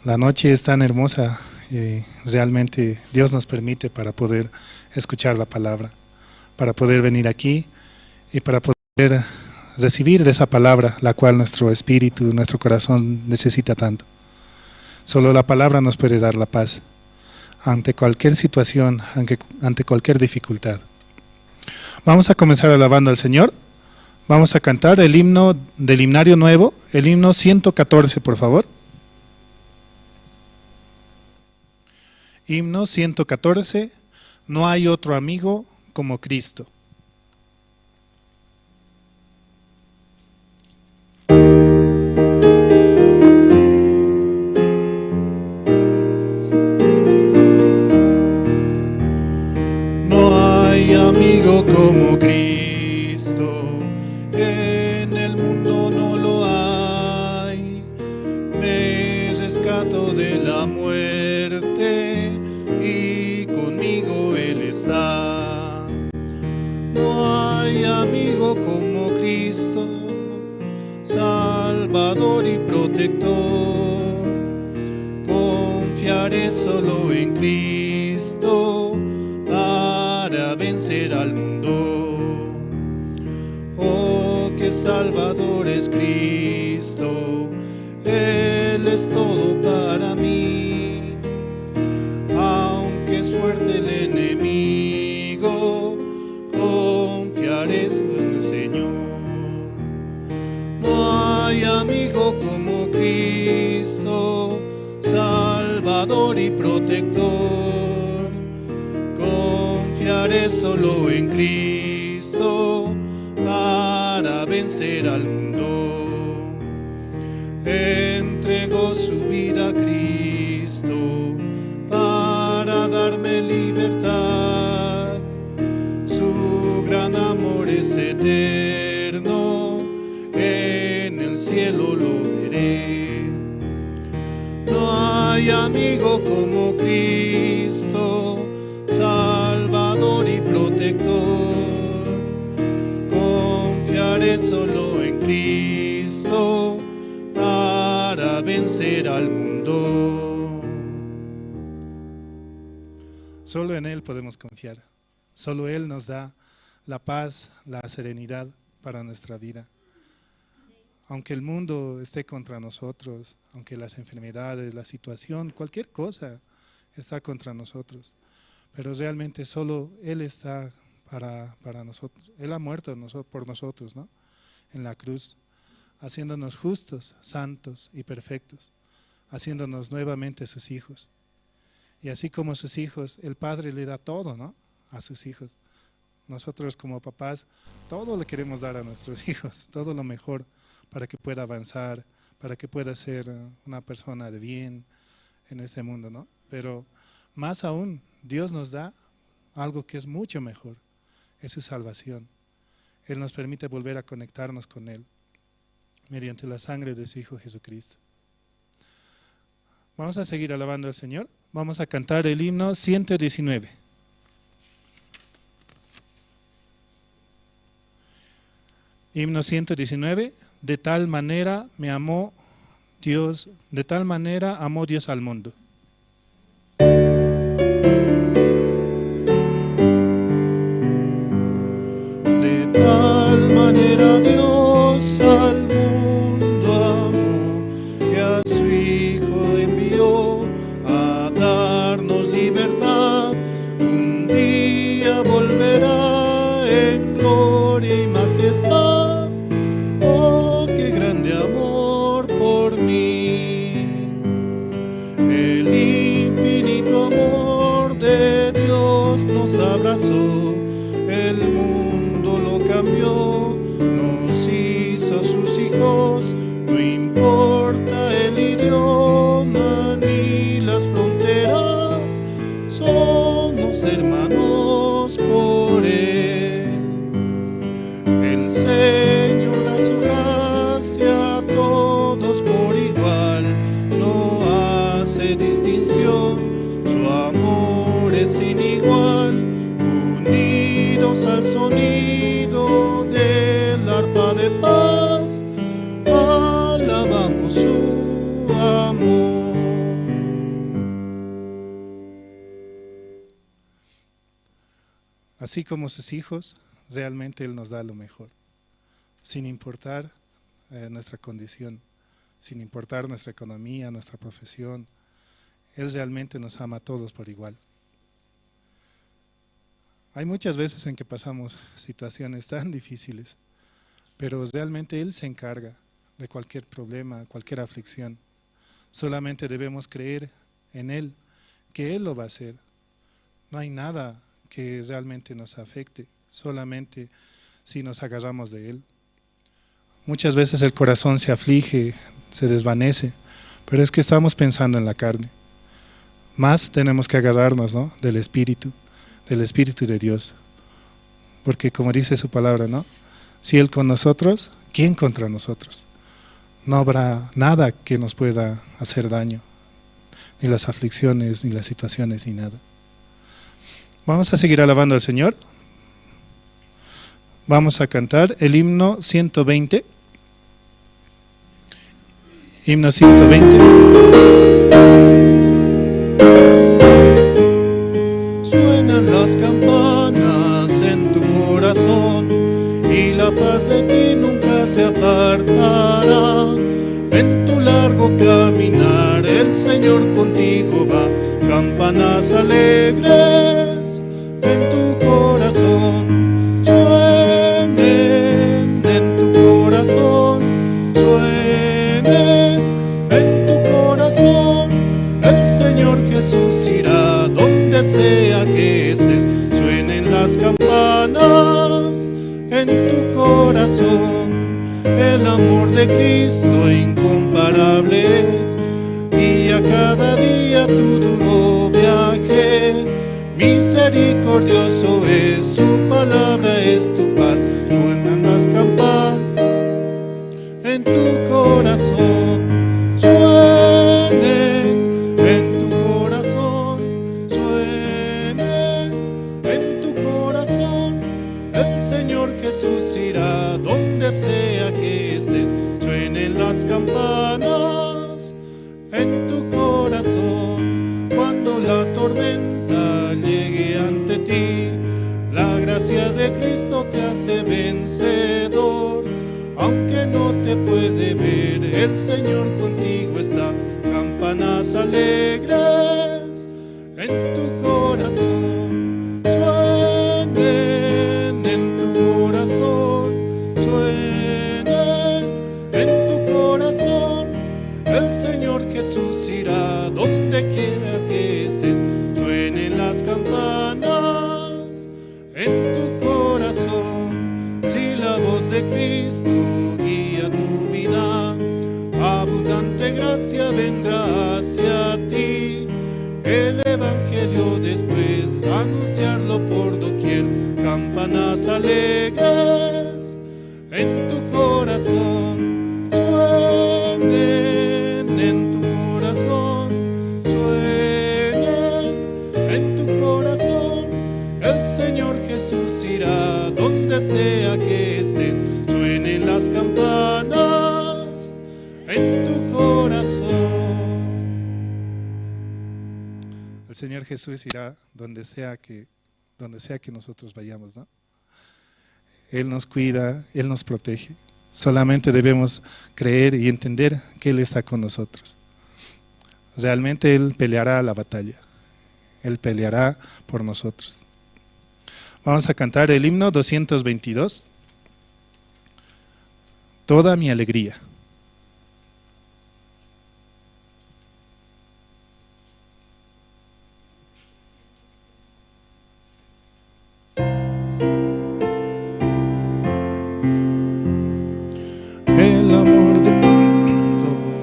La noche es tan hermosa y realmente Dios nos permite para poder escuchar la palabra, para poder venir aquí y para poder recibir de esa palabra, la cual nuestro espíritu, nuestro corazón necesita tanto. Solo la palabra nos puede dar la paz ante cualquier situación, ante cualquier dificultad. Vamos a comenzar alabando al Señor. Vamos a cantar el himno del himnario nuevo, el himno 114, por favor. Himno 114, No hay otro amigo como Cristo. No hay amigo como Cristo, en el mundo no lo hay. Me rescató de la muerte y conmigo Él está. No hay amigo como Cristo, Salvador y protector. Confiaré solo en Cristo para vencer al mundo. Oh, qué Salvador es Cristo, Él es todo para mí. Aunque es fuerte el enemigo, confiaré en el Señor. No hay amigo como Cristo, Salvador y protector. Confiaré solo en Cristo para vencer al mundo. Entregó su vida a Cristo para darme libertad. Su gran amor es eterno, en el cielo lo veré. No hay amigo como Cristo, Salvador y protector. Confiaré solo en Cristo para vencer al mundo. Solo en Él podemos confiar. Solo Él nos da la paz, la serenidad para nuestra vida. Aunque el mundo esté contra nosotros, aunque las enfermedades, la situación, cualquier cosa está contra nosotros, pero realmente solo Él está para nosotros. Él ha muerto por nosotros, ¿no? En la cruz, haciéndonos justos, santos y perfectos, haciéndonos nuevamente sus hijos. Y así como sus hijos, el Padre le da todo, ¿no? A sus hijos. Nosotros como papás, todo le queremos dar a nuestros hijos, todo lo mejor para que pueda avanzar, para que pueda ser una persona de bien en este mundo, ¿no? Pero más aún, Dios nos da algo que es mucho mejor, es su salvación. Él nos permite volver a conectarnos con Él mediante la sangre de su Hijo Jesucristo. Vamos a seguir alabando al Señor. Vamos a cantar el himno 119. Himno 119, de tal manera me amó Dios, de tal manera amó Dios al mundo. De tal manera Dios al mundo amó, que a su Hijo envió a darnos libertad. Un día volverá en gloria y majestad. Oh, qué grande amor por mí. El infinito amor de Dios nos abrazó, el mundo lo cambió, nos hizo sus hijos. No importa el idioma ni las fronteras, somos hermanos por Él. El Señor da su gracia a todos por igual, no hace distinción, su amor es sin igual. Unidos al sonido del arpa de paz, alabamos su amor. Así como sus hijos, realmente Él nos da lo mejor, sin importar nuestra condición, sin importar nuestra economía, nuestra profesión. Él realmente nos ama a todos por igual. Hay muchas veces en que pasamos situaciones tan difíciles, pero realmente Él se encarga de cualquier problema, cualquier aflicción. Solamente debemos creer en Él, que Él lo va a hacer. No hay nada que realmente nos afecte, solamente si nos agarramos de Él. Muchas veces el corazón se aflige, se desvanece, pero es que estamos pensando en la carne. Más tenemos que agarrarnos, ¿no?, del Espíritu, del Espíritu de Dios. Porque como dice su palabra, ¿no?, si Él con nosotros, ¿quién contra nosotros? No habrá nada que nos pueda hacer daño, ni las aflicciones, ni las situaciones, ni nada. Vamos a seguir alabando al Señor. Vamos a cantar el himno 120. Himno 120. Suenan las campanas en tu corazón y la paz de ti nunca se apartará. En tu largo caminar el Señor contigo va. Campanas alegres en tu corazón, suenen en tu corazón, suenen en tu corazón. El Señor Jesús irá donde sea que estés. Suenen las campanas en tu corazón. El amor de Cristo incomparable es, guía cada día tu duro viaje. Misericordioso es, su palabra es tu paz. Suenan las campanas en tu corazón, suenen en tu corazón, suenen en tu corazón. El Señor Jesús irá donde sea que estés. Suenen las campanas en tu corazón. Cuando la tormenta llegue ante ti, la gracia de Cristo te hace vencedor. Aunque no te puede ver, el Señor contigo está. Campanas alegres en tu corazón, suenen en tu corazón, suenen en tu corazón. El Señor Jesús irá donde quiera que estés. Suenen las campanas en tu corazón. Si la voz de Cristo guía tu vida, abundante gracia vendrá hacia ti. El Evangelio después anunciarlo por doquier. Campanas alegres en tu corazón, suenen en tu corazón, suenen en tu corazón. El Señor Jesús irá donde sea que estés. Suenen las campanas en tu corazón. El Señor Jesús irá donde sea que nosotros vayamos, ¿no? Él nos cuida, Él nos protege. Solamente debemos creer y entender que Él está con nosotros. Realmente Él peleará la batalla. Él peleará por nosotros. Vamos a cantar el himno 222. Toda mi alegría. El amor de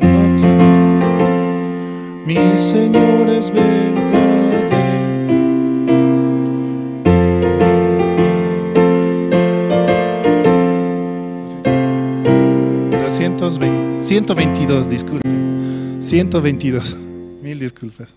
no tiene, mi Señor es verdadero. 122, disculpen. 122. Mil disculpas.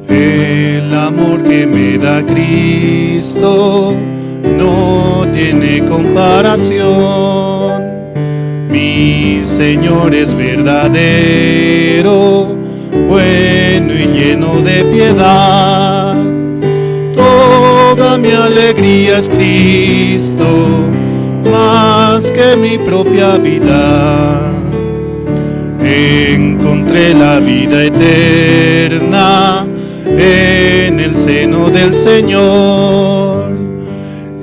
El amor que que me da Cristo no tiene comparación. Mi Señor es verdadero, bueno y lleno de piedad. Toda mi alegría es Cristo, más que mi propia vida. Encontré la vida eterna en el seno del Señor.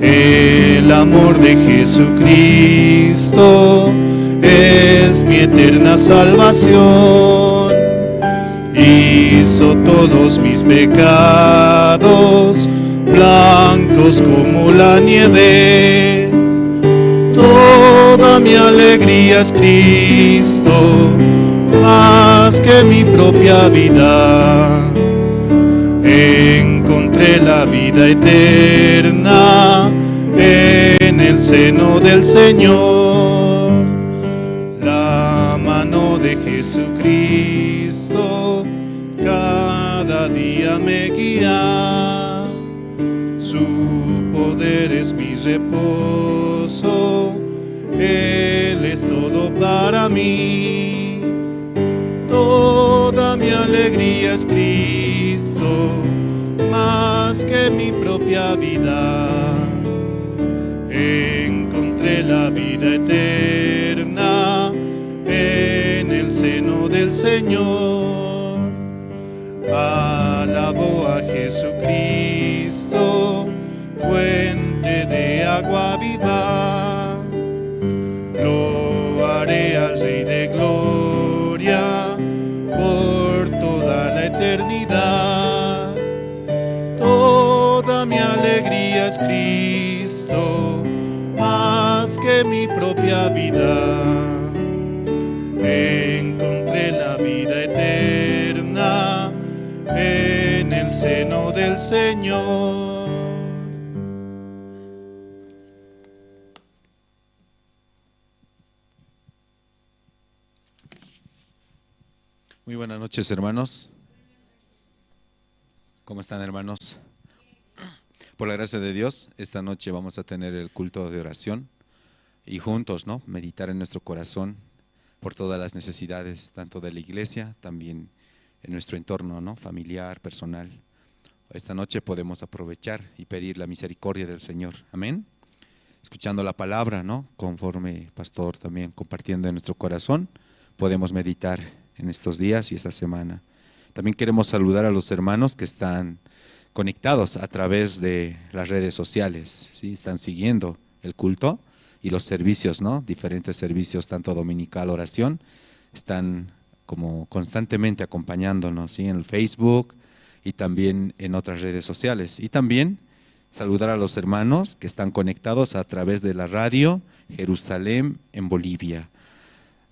El amor de Jesucristo es mi eterna salvación. Hizo todos mis pecados blancos como la nieve. Toda mi alegría es Cristo, más que mi propia vida. Encontré la vida eterna en el seno del Señor. La mano de Jesucristo cada día me guía. Su poder es mi reposo, Él es todo para mí. Toda mi alegría es Cristo, más que mi propia vida. Encontré la vida eterna en el seno del Señor. Alabo a Jesucristo, fuente de agua viva. Loaré al Rey de gloria por toda la eternidad. Toda mi alegría es Cristo, más que mi propia vida. Encontré la vida eterna en el seno del Señor. Muy buenas noches, hermanos. ¿Cómo están, hermanos? Por la gracia de Dios, esta noche vamos a tener el culto de oración y juntos, ¿no?, meditar en nuestro corazón por todas las necesidades, tanto de la iglesia, también en nuestro entorno, ¿no?, familiar, personal. Esta noche podemos aprovechar y pedir la misericordia del Señor. Amén. Escuchando la palabra, ¿no?, conforme pastor también compartiendo en nuestro corazón, podemos meditar en estos días y esta semana. También queremos saludar a los hermanos que están conectados a través de las redes sociales, ¿sí? Están siguiendo el culto y los servicios, ¿no? Diferentes servicios, tanto dominical, oración, están como constantemente acompañándonos, ¿sí? En el Facebook y también en otras redes sociales. Y también saludar a los hermanos que están conectados a través de la radio Jerusalén en Bolivia,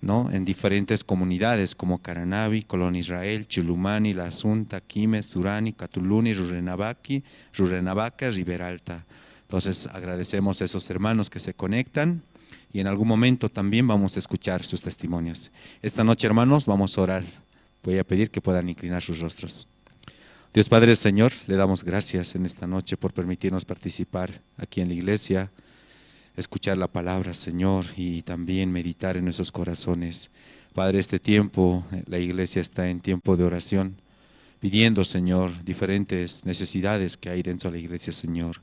¿no? En diferentes comunidades como Caranavi, Colón Israel, Chulumani, La Asunta, Quimes, Surani, Catuluni, Rurrenabaque, Riberalta. Entonces agradecemos a esos hermanos que se conectan y en algún momento también vamos a escuchar sus testimonios. Esta noche, hermanos, vamos a orar. Voy a pedir que puedan inclinar sus rostros. Dios Padre, Señor, le damos gracias en esta noche por permitirnos participar aquí en la iglesia, escuchar la palabra, Señor, y también meditar en nuestros corazones. Padre, este tiempo, la iglesia está en tiempo de oración, pidiendo, Señor, diferentes necesidades que hay dentro de la iglesia, Señor.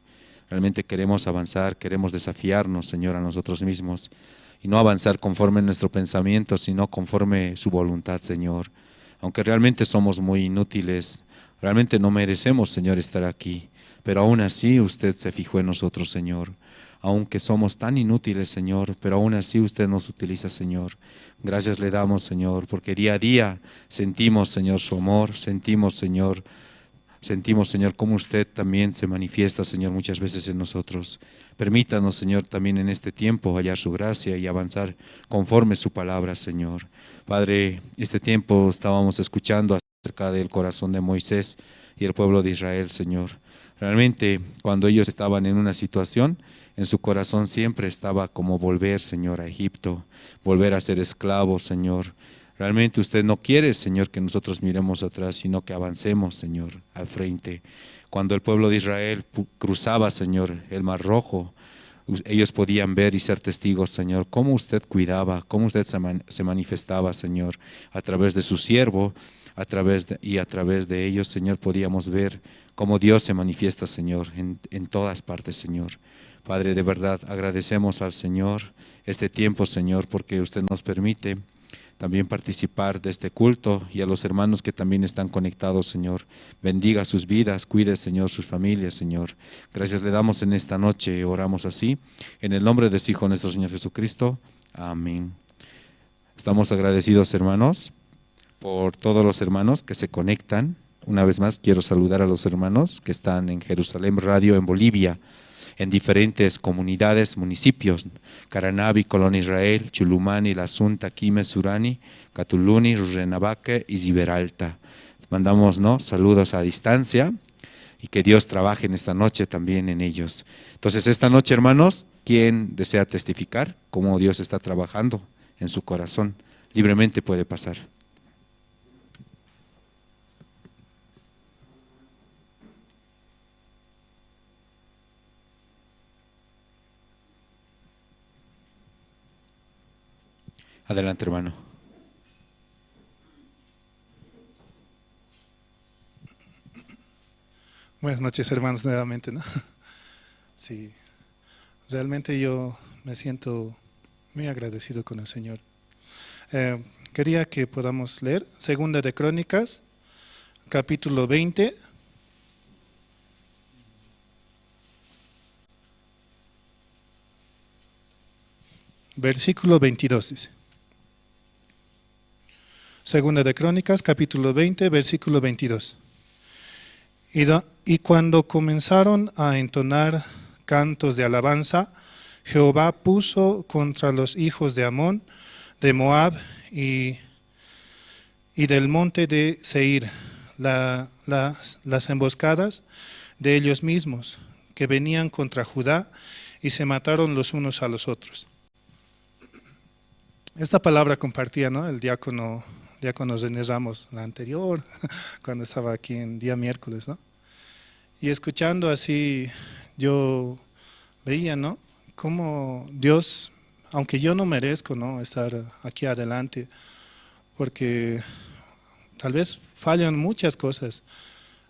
Realmente queremos avanzar, queremos desafiarnos, Señor, a nosotros mismos y no avanzar conforme nuestro pensamiento, sino conforme su voluntad, Señor. Aunque realmente somos muy inútiles, realmente no merecemos, Señor, estar aquí, pero aún así usted se fijó en nosotros, Señor. Aunque somos tan inútiles, Señor, pero aún así usted nos utiliza, Señor. Gracias le damos, Señor, porque día a día sentimos, Señor, su amor, sentimos, Señor, cómo usted también se manifiesta, Señor, muchas veces en nosotros. Permítanos, Señor, también en este tiempo hallar su gracia y avanzar conforme su palabra, Señor. Padre, este tiempo estábamos escuchando acerca del corazón de Moisés y el pueblo de Israel, Señor. Realmente, cuando ellos estaban en una situación, en su corazón siempre estaba como volver, Señor, a Egipto, volver a ser esclavos, Señor. Realmente usted no quiere, Señor, que nosotros miremos atrás, sino que avancemos, Señor, al frente. Cuando el pueblo de Israel cruzaba, Señor, el Mar Rojo, ellos podían ver y ser testigos, Señor, cómo usted cuidaba, cómo usted se manifestaba, Señor, a través de su siervo, a través de ellos, Señor, podíamos ver cómo Dios se manifiesta, Señor, en todas partes, Señor. Padre, de verdad, agradecemos al Señor este tiempo, Señor, porque usted nos permite también participar de este culto y a los hermanos que también están conectados, Señor. Bendiga sus vidas, cuide, Señor, sus familias, Señor. Gracias le damos en esta noche, oramos así, en el nombre de su Hijo, nuestro Señor Jesucristo. Amén. Estamos agradecidos, hermanos, por todos los hermanos que se conectan. Una vez más, quiero saludar a los hermanos que están en Jerusalén Radio en Bolivia, en diferentes comunidades, municipios, Caranavi, Colón Israel, Chulumani, La Asunta, Quime, Surani, Catuluni, Rurrenabaque y Ziberalta. Mandamos, ¿no?, saludos a distancia y que Dios trabaje en esta noche también en ellos. Entonces, esta noche, hermanos, ¿quién desea testificar cómo Dios está trabajando en su corazón? Libremente puede pasar. Adelante, hermano. Buenas noches, hermanos, nuevamente, ¿no? Sí, realmente yo me siento muy agradecido con el Señor. Quería que podamos leer Segunda de Crónicas, capítulo 20. Versículo 22, dice. Segunda de Crónicas, capítulo 20, versículo 22. Y cuando comenzaron a entonar cantos de alabanza, Jehová puso contra los hijos de Amón, de Moab y del monte de Seir las emboscadas de ellos mismos, que venían contra Judá, y se mataron los unos a los otros. Esta palabra compartía, ¿no?, el diácono René Ramos, la anterior, cuando estaba aquí en día miércoles, ¿no? Y escuchando así, yo veía, ¿no?, cómo Dios, aunque yo no merezco, ¿no?, estar aquí adelante, porque tal vez fallan muchas cosas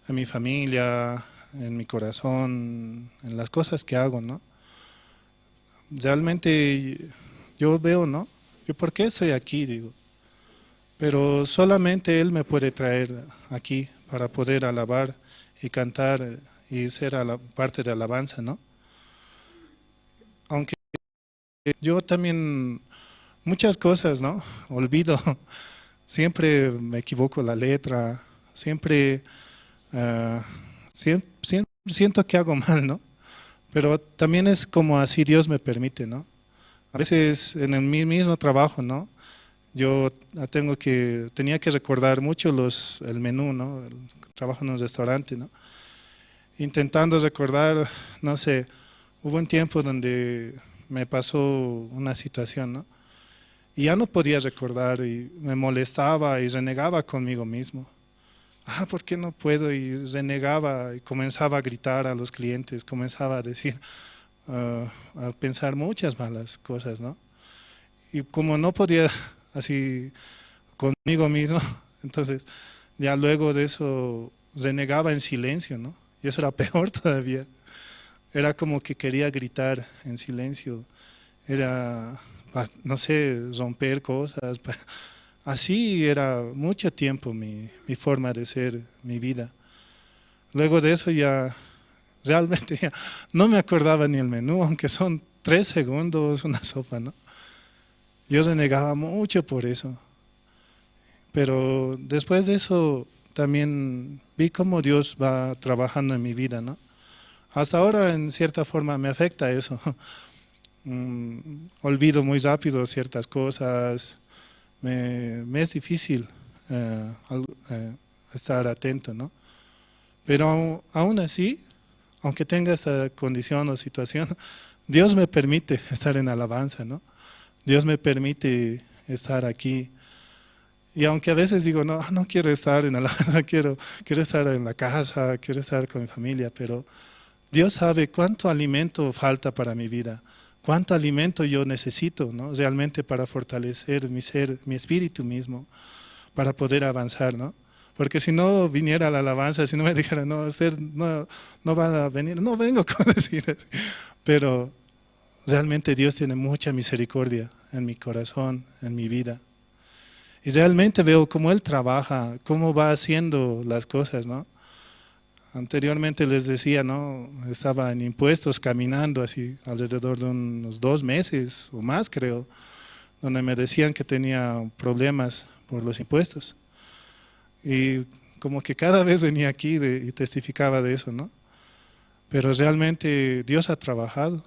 en mi familia, en mi corazón, en las cosas que hago, ¿no? Realmente yo veo, ¿no?, yo por qué estoy aquí, digo. Pero solamente Él me puede traer aquí para poder alabar y cantar y ser parte de alabanza, ¿no? Aunque yo también muchas cosas, ¿no?, olvido. Siempre me equivoco la letra, siempre, siento que hago mal, ¿no? Pero también es como así Dios me permite, ¿no? A veces en el mismo trabajo, ¿no?, yo tenía que recordar mucho el menú, ¿no? El trabajo en un restaurante, ¿no? Intentando recordar, no sé, hubo un tiempo donde me pasó una situación, ¿no? Y ya no podía recordar y me molestaba y renegaba conmigo mismo. Ah, ¿por qué no puedo? Y renegaba y comenzaba a gritar a los clientes, comenzaba a decir, a pensar muchas malas cosas, ¿no? Y como no podía así conmigo mismo, entonces ya luego de eso renegaba en silencio, ¿no? Y eso era peor todavía. Era como que quería gritar en silencio, era, no sé, romper cosas. Así era mucho tiempo mi forma de ser, mi vida. Luego de eso ya, realmente ya no me acordaba ni el menú, aunque son 3 segundos una sopa, ¿no? Yo renegaba mucho por eso. Pero después de eso también vi cómo Dios va trabajando en mi vida, ¿no? Hasta ahora en cierta forma me afecta eso. Olvido muy rápido ciertas cosas, me es difícil estar atento, ¿no? Pero aún así, aunque tenga esta condición o situación, Dios me permite estar en alabanza, ¿no? Dios me permite estar aquí. Y aunque a veces digo, no, no quiero estar en alabanza, quiero estar en la casa, quiero estar con mi familia, pero Dios sabe cuánto alimento falta para mi vida, cuánto alimento yo necesito, ¿no? Realmente para fortalecer mi ser, mi espíritu mismo, para poder avanzar, ¿no? Porque si no viniera la alabanza, si no me dijera, no, usted no va a venir, no vengo con decir así. Pero realmente Dios tiene mucha misericordia en mi corazón, en mi vida. Y realmente veo cómo Él trabaja, cómo va haciendo las cosas, ¿no? Anteriormente les decía, ¿no? Estaba en impuestos caminando así alrededor de unos 2 meses o más, creo, donde me decían que tenía problemas por los impuestos. Y como que cada vez venía aquí y testificaba de eso, ¿no? Pero realmente Dios ha trabajado.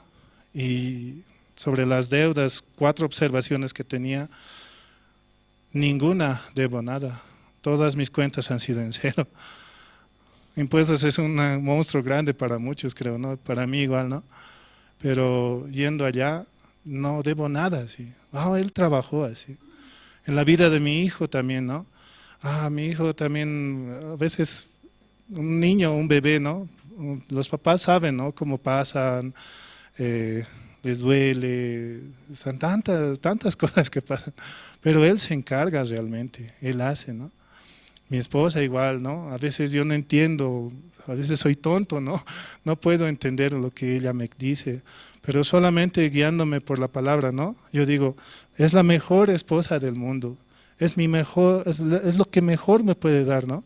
Y sobre las deudas, 4 observaciones que tenía, ninguna debo nada. Todas mis cuentas han sido en cero. Impuestos es un monstruo grande para muchos, creo, ¿no? Para mí igual, ¿no? Pero yendo allá, no debo nada, así. Ah, él trabajó así. En la vida de mi hijo también, ¿no? Ah, mi hijo también, a veces un niño, un bebé, ¿no? Los papás saben, ¿no? Cómo pasan, les duele, son tantas cosas que pasan. Pero él se encarga realmente, él hace, ¿no? Mi esposa igual, ¿no? A veces yo no entiendo, a veces soy tonto, ¿no? No puedo entender lo que ella me dice, pero solamente guiándome por la palabra, ¿no? Yo digo, es la mejor esposa del mundo, es mi mejor, es lo que mejor me puede dar, ¿no?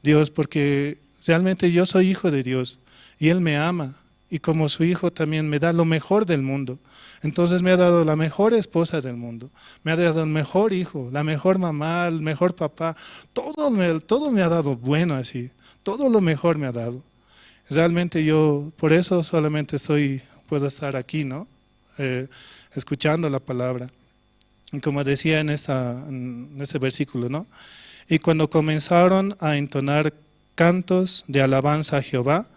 Dios, porque realmente yo soy hijo de Dios y Él me ama. Y como su hijo también me da lo mejor del mundo. Entonces me ha dado la mejor esposa del mundo, me ha dado el mejor hijo, la mejor mamá, el mejor papá, todo me ha dado bueno así, todo lo mejor me ha dado. Realmente yo, por eso solamente puedo estar aquí, ¿no? Escuchando la palabra. Y como decía en este versículo, ¿no? Y cuando comenzaron a entonar cantos de alabanza a Jehová,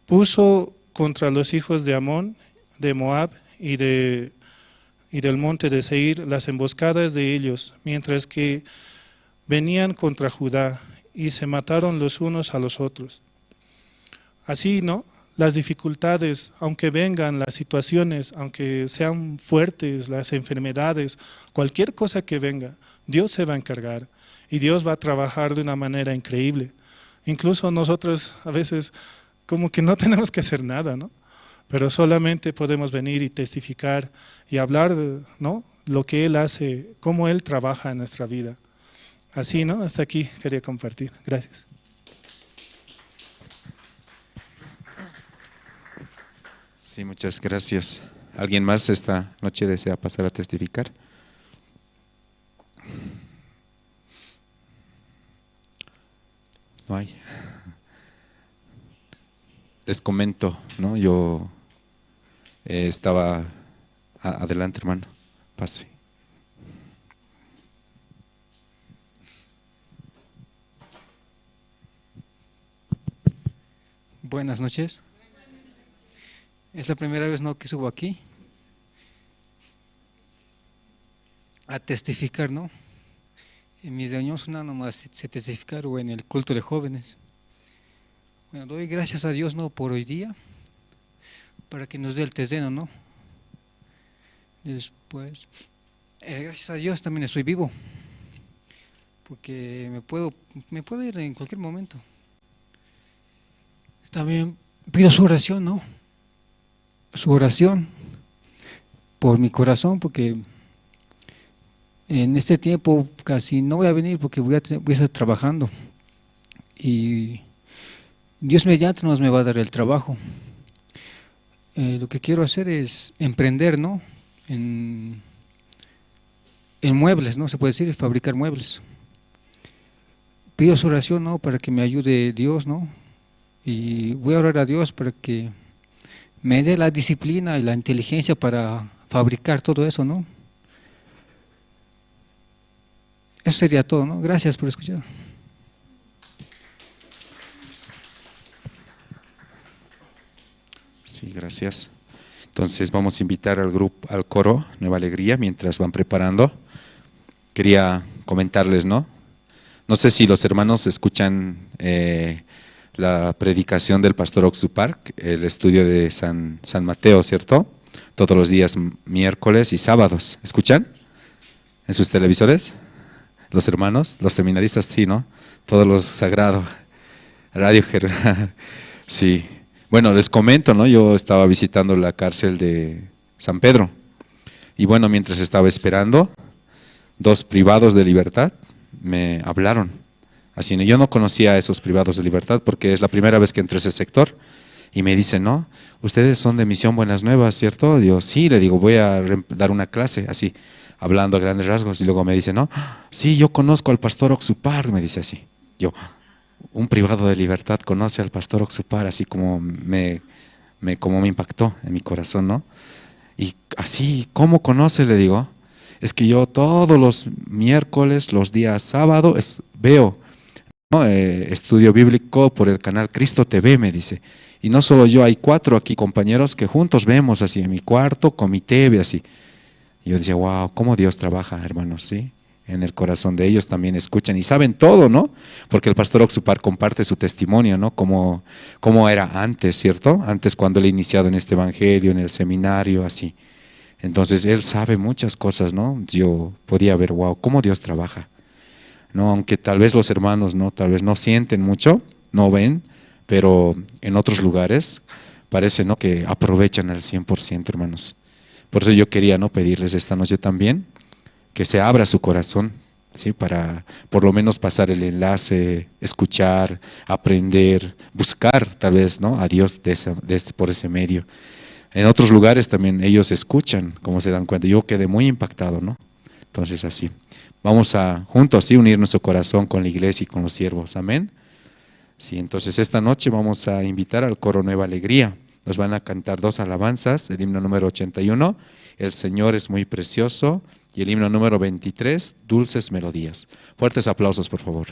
puso contra los hijos de Amón, de Moab y del monte de Seir las emboscadas de ellos, mientras que venían contra Judá y se mataron los unos a los otros. Así, ¿no? Las dificultades, aunque vengan las situaciones, aunque sean fuertes, las enfermedades, cualquier cosa que venga, Dios se va a encargar y Dios va a trabajar de una manera increíble. Incluso nosotros a veces como que no tenemos que hacer nada, ¿no? Pero solamente podemos venir y testificar y hablar, ¿no? Lo que Él hace, cómo Él trabaja en nuestra vida. Así, ¿no? Hasta aquí quería compartir. Gracias. Sí, muchas gracias. ¿Alguien más esta noche desea pasar a testificar? No hay. Les comento, ¿no? Yo estaba... Adelante, hermano, pase. Buenas noches. Es la primera vez, ¿no?, que subo aquí a testificar, ¿no? En mis reuniones una nomás se testificar o en el culto de jóvenes. Bueno, doy gracias a Dios, ¿no?, por hoy día, para que nos dé el terreno, ¿no? Después, gracias a Dios también estoy vivo, porque me puedo ir en cualquier momento. También pido su oración, ¿no? Su oración por mi corazón, porque en este tiempo casi no voy a venir porque voy a estar trabajando. Y Dios mediante nos me va a dar el trabajo. Lo que quiero hacer es emprender, ¿no? En muebles, ¿no? Se puede decir, fabricar muebles. Pido su oración, ¿no?, para que me ayude Dios, ¿no? Y voy a orar a Dios para que me dé la disciplina y la inteligencia para fabricar todo eso, ¿no? Eso sería todo, ¿no? Gracias por escuchar. Sí, gracias. Entonces vamos a invitar al grupo, al coro Nueva Alegría, mientras van preparando. Quería comentarles, ¿no? No sé si los hermanos escuchan la predicación del pastor Oxupark, el estudio de San Mateo, ¿cierto? Todos los días, miércoles y sábados. ¿Escuchan? ¿En sus televisores? Los hermanos, los seminaristas, sí, ¿no? Todo lo sagrado. Radio sí. Bueno, les comento, ¿no? Yo estaba visitando la cárcel de San Pedro. Y bueno, mientras estaba esperando, dos privados de libertad me hablaron. Así, yo no conocía a esos privados de libertad porque es la primera vez que entré a ese sector. Y me dicen, no, ustedes son de Misión Buenas Nuevas, ¿cierto? Digo, sí, le digo, voy a dar una clase, así, hablando a grandes rasgos. Y luego me dice, no, sí, yo conozco al pastor Oxupar, me dice así. Yo, un privado de libertad conoce al pastor Oxupar, así como me impactó en mi corazón, ¿no? Y así, ¿cómo conoce? Le digo, es que yo todos los miércoles, los días sábado, veo, ¿no? Estudio bíblico por el canal Cristo TV, me dice. Y no solo yo, hay 4 aquí compañeros que juntos vemos así en mi cuarto, con mi TV, así. Y yo decía, wow, cómo Dios trabaja, hermanos, ¿sí? En el corazón de ellos también escuchan y saben todo, ¿no? Porque el pastor Oxupar comparte su testimonio, ¿no? Cómo era antes, ¿cierto? Antes cuando él iniciado en este evangelio, en el seminario, así. Entonces él sabe muchas cosas, ¿no? Yo podía ver, wow, cómo Dios trabaja, ¿no? Aunque tal vez los hermanos, ¿no? Tal vez no sienten mucho, no ven, pero en otros lugares parece, ¿no? Que aprovechan al 100%, hermanos. Por eso yo quería, ¿no? Pedirles esta noche también que se abra su corazón, ¿sí? Para por lo menos pasar el enlace, escuchar, aprender, buscar tal vez, ¿no? A Dios por ese medio. En otros lugares también ellos escuchan, como se dan cuenta. Yo quedé muy impactado, ¿no? Entonces así, vamos a juntos, ¿sí? Unir nuestro corazón con la iglesia y con los siervos, amén. Sí, entonces esta noche vamos a invitar al coro Nueva Alegría. Nos van a cantar 2 alabanzas, el himno número 81, El Señor es muy precioso, y el himno número 23, Dulces Melodías. Fuertes aplausos, por favor.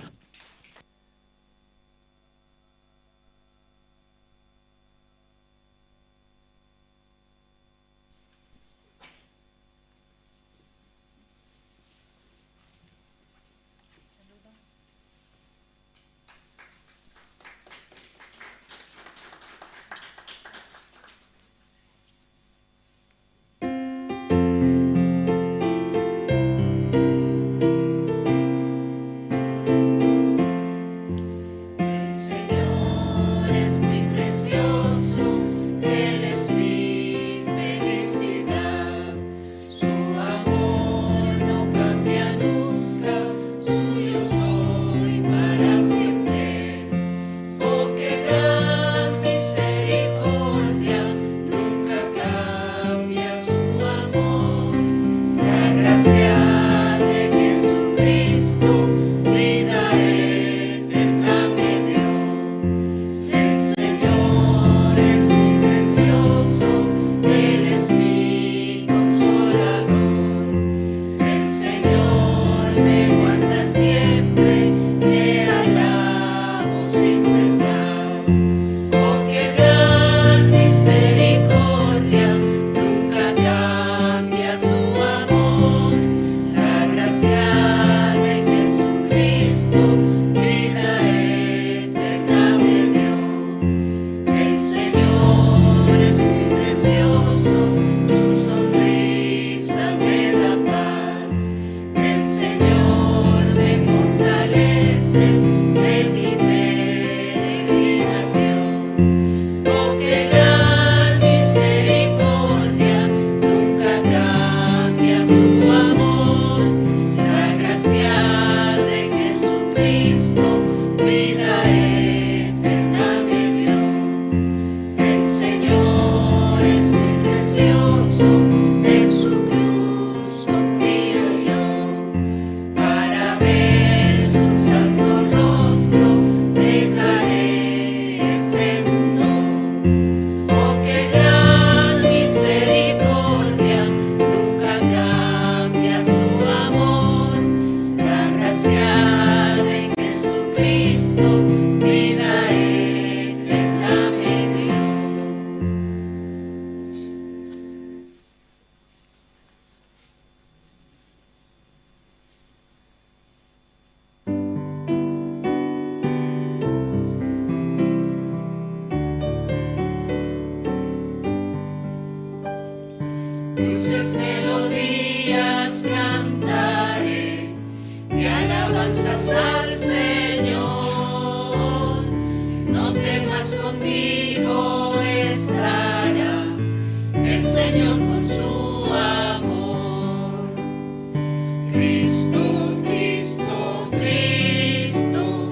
Cristo, Cristo, Cristo,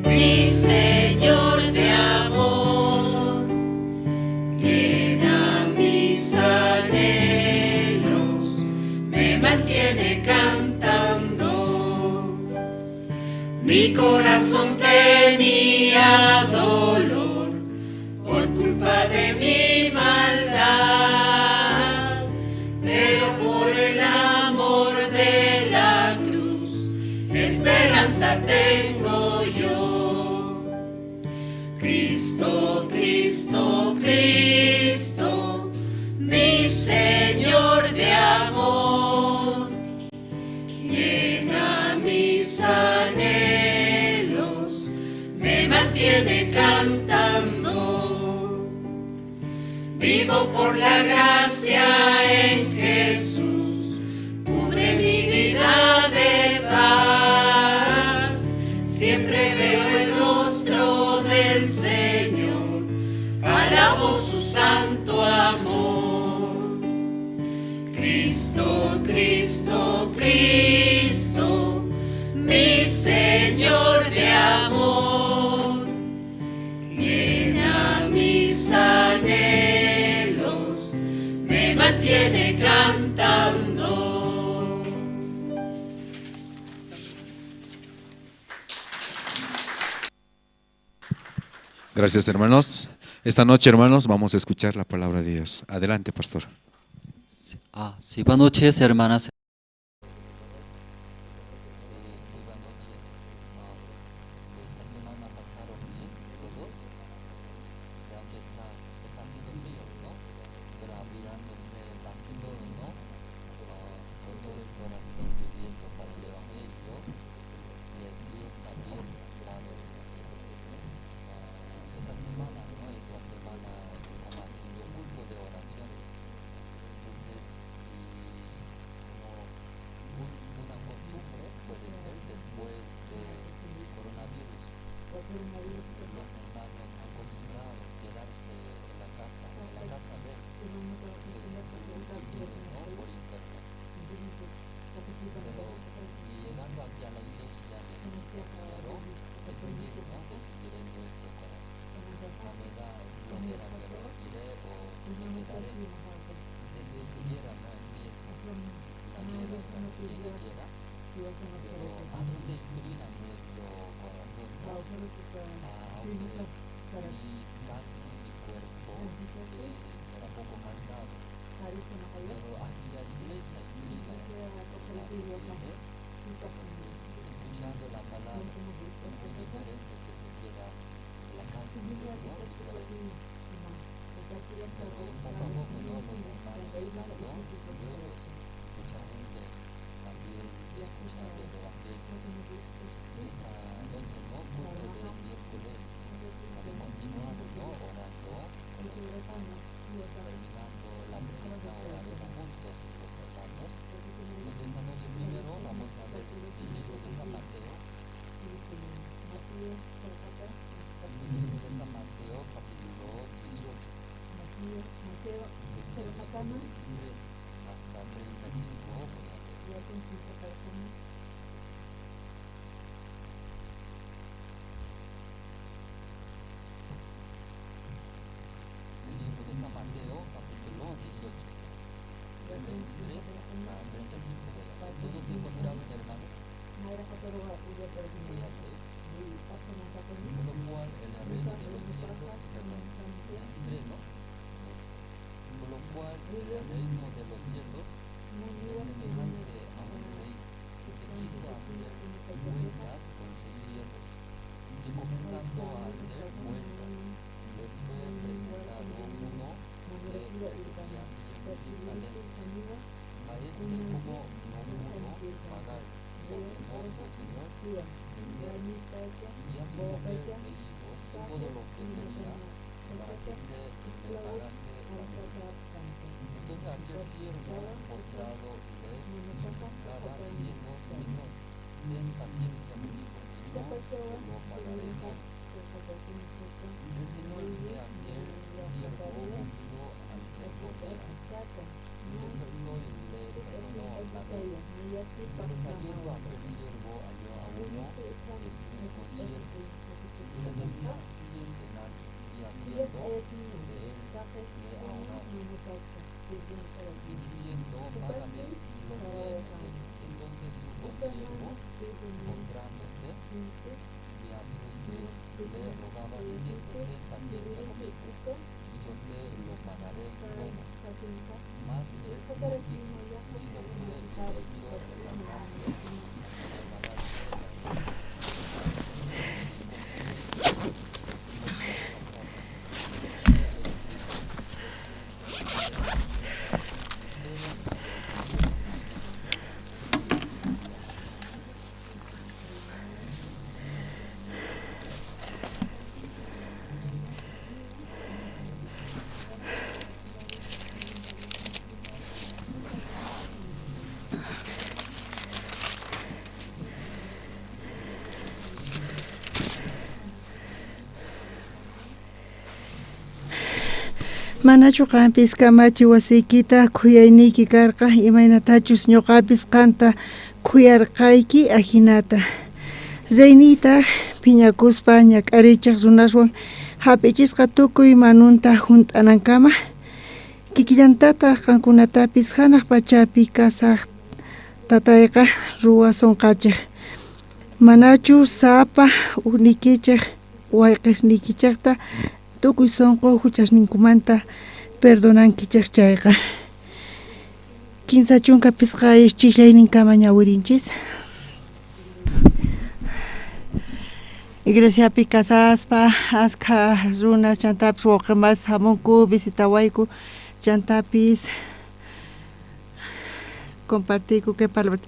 mi Señor de amor, llena mis anhelos, me mantiene cantando. Mi corazón tenía dolor por culpa de mi maldad, pero por el amor de la cruz, esperanza tengo yo. Cristo, Cristo, Cristo, mi Señor de amor, llena mis anhelos, me mantiene cantando. Vivo por la gracia en Jesús, cubre mi vida de paz. Siempre veo el rostro del Señor, alabo su santo amor. Cristo, Cristo, Cristo, mi Señor de amor, llena mis anhelos, me mantiene cantando. Gracias, hermanos. Esta noche, hermanos, vamos a escuchar la palabra de Dios. Adelante, pastor. Sí, buenas noches, hermanas. Sí, muy buenas noches. Esta semana pasaron bien todos. O sea, aunque está haciendo frío, ¿no? Pero abrigándose más que todo, ¿no? Con todo el corazón viviendo para el Evangelio, que Dios también va a bendecir. Esta semana, ¿no? Esta semana estamos haciendo culto de oración. Entonces, y como una costumbre puede ser después de coronavirus, pues los hermanos han acostumbrado a quedarse en la casa ver, entonces, YouTube, ¿no? Por internet. Pero y llegando aquí a la iglesia necesito primero decidir, ¿no? Decidir en nuestro corazón. No me da flojera, pero iré o me quedaré. Desde esa guerra no empieza una guerra, una pequeña guerra, pero ¿a dónde inclina nuestro corazón, no? Aunque mi carne, mi cuerpo será poco cansado, pero hacia la iglesia inclina la vive, entonces escuchando la palabra, muy diferente que se queda en la casa, ¿no? Diferente. Pero poco a poco, ¿no? Los hermanos llegando, nuevos, mucha gente también escuchando el Evangelio. Esta noche, ¿no? Culto de miércoles, también continuar, ¿no? Orando con los hermanos, terminando la prédica, oraremos juntos los hermanos. Entonces esta noche primero vamos a ver el libro de San Mateo. El libro de San Mateo, capítulo 18. Desde el versículo 23 hasta 35 voy a leer. El libro de San Mateo, capítulo 18, del 23 hasta 35 voy a leer. ¿Todos se encontraron, hermanos? Voy a leer. Por lo cual el reino de los cielos, perdón, 23, ¿no? Por lo cual el reino de los cielos es semejante a un rey que quiso hacer cuentas con sus siervos, y comenzando a hacer cuentas, le fue presentado uno que le debía 10,000 talentos. A este, como no pudo pagar, ordenó su señor vender y a su mujer e hijos y todo lo que tenía para que se le pagase la deuda. Entonces aquel siervo postrado le suplicaba diciendo: Señor, ten paciencia conmigo y yo te lo pagaré todo. El señor de aquel siervo, movido a misericordia, le soltó y le perdonó la deuda. Pero sabiendo aquel siervo halló a uno de sus consiervos que le debía 100 denarios, y asiendo de él le ahorraba, y diciendo: Págame lo que me debes. Entonces su consiervo, postrándose y a sus pies, le rogaba, diciendo: Ten paciencia conmigo, y yo te lo pagaré todo. Mas él no quiso, sino fue y le echó en la cárcel hasta que pagase la deuda. Su consiervo no pudo pasar. Manachu qampis kamachi wasiykita khuyayniyki karqa, imaynatachus ñuqapis qanta khuyarqayki ajinata. Reyniytaj phiñakuspa ñak'arichej runaswan hap'ichisqa tukuy manunta junt'anankama, kikillantataj qankunatapis janaj pachapi kasaj tatayqa ruwasonqachej. Manachu sapa ujniykichej wayqesniykichejta tukuy sonqo huchasninkumanta perdonankichej chayqa. 35 chijlayninkama ñawirinchis. Iglesiapi kasaspa askha runas chantapis wawqimas hamunku visitawayku chantapis compartiyku kay palabra.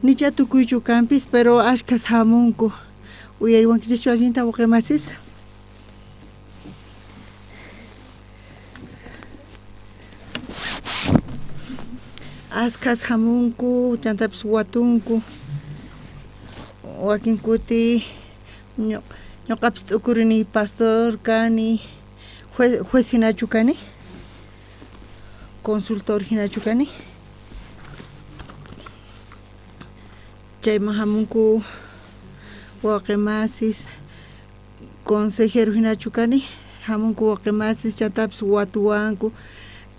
Nicha tukuychu kanpis, pero ashkhas hamunku. Uyariwankichikchu allinta wawqimasis? Askhas hamunku, chantapis watunku. Wakin kuti ñuqapis t'ukurini pastor kani, juez hinachu kani, consultor hinachu kani. Chayman hamunku wawqimasis, consejero hinachu kani, hamunku wawqimasis chantapis watuwanku.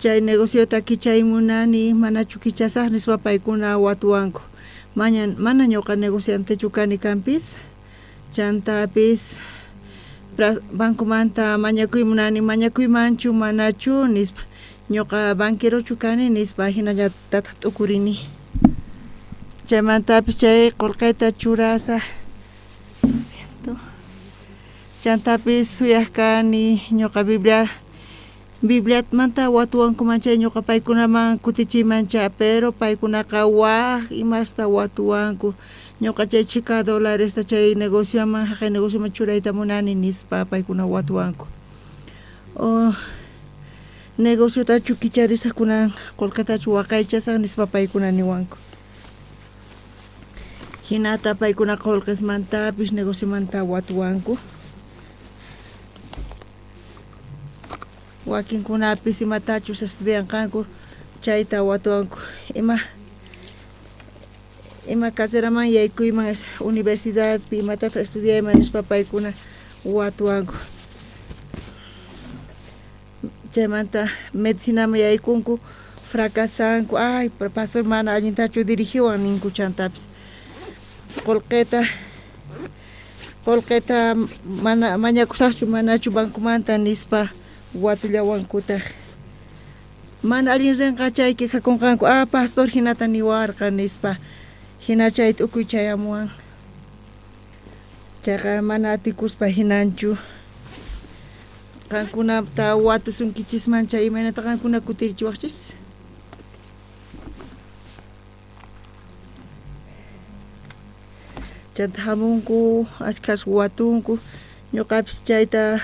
Chay negociota kichay munani, manachu kichasaj nispa paykuna watuwanku. Mana ñuqa negociantechu kani kanpis, chantapis bancomanta mañakuy munani, mañakuymanchu manachu nispa. Ñuqa banquerochu kani nispa hinallatataq t'ukurini. Chaymantapis chay qullqita churasaj. Siento. Chantapis suyaj kani ñuqa Bibliamanta watuwankuman chay ñuqa paykunaman kutichiymancha, pero paykunaqa waj imasta watuwanku. Ñuqa chay chhika dolaresta chay negocioman jaqay negocioman churayta munani nispa paykuna watuwanku. O negociotachu kicharisaj kunan qullqitachu waqaychasaj nispa paykuna niwanku. Hinata paykuna qullqismantapis negociomanta watuwanku. Wakinkunapis imatachus estudianqanku chayta watuwanku. Ima carreraman yaykuyman universidadpi imatata estudiayman nispa paykuna watuwanku. Chaymanta medicinaman yaykunku fracasanku. Ay, pastor mana allintachu dirigiwan ninku chantapis. Qullqita mana mañakusaqchu manachu bancomanta nispa watullawankutaj. Mana allin rinqa chay quejakunqanku, ah, pastor hinata niwarqa nispa. Hina chay t'ukuy chayamuwan. Chayqa mana atikuspa hinanchu. Qankunata watusunkichisman chay imaynata qankuna kutirichiwaqchis? Chanta hamunku, ashkhas watunku. Ñuqapis chayta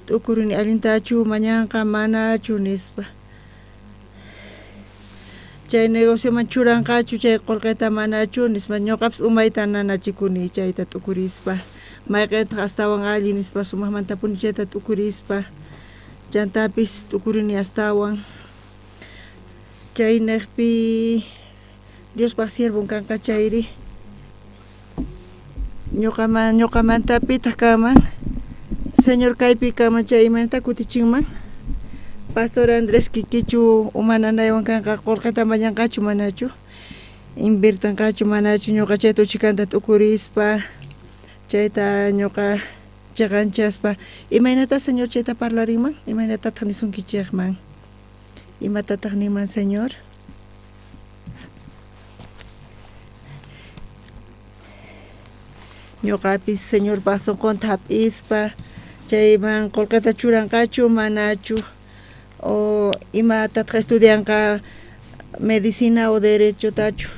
t'ukurini allintachu mañanqa manachu nispa. Chay negocioman churanqachu chay qullqita manachu nispa. Ñuqapis umayta nanachikuni chayta t'ukurispa. Mayqintaq astawan allin nispa sumaqmantapuni chayta t'ukurispa. Chantapis t'ukurini astawan. Chaynejpi Diospaq siervon kanqa chayri. Ñuqamanta pitaq kanman? Señor kaypi kanman chay imaynata kutichinman? Pastor Andrés kikichu uma nanaywan kanqa qullqita mañanqachu manachu? Invirtanqachu manachu? Ñuqa chayta uchikanta t'ukurispa chayta ñuqa chiqanchaspa imaynata Señor chayta parlarinman? Imaynatataq nisunkichikman? Imatataq ninman Señor? Ñuqapis Señorpaq sunqunta hap'ispa chayman qullqita churanqachu manachu? O imatataq estudianqa medicina o derechotachu?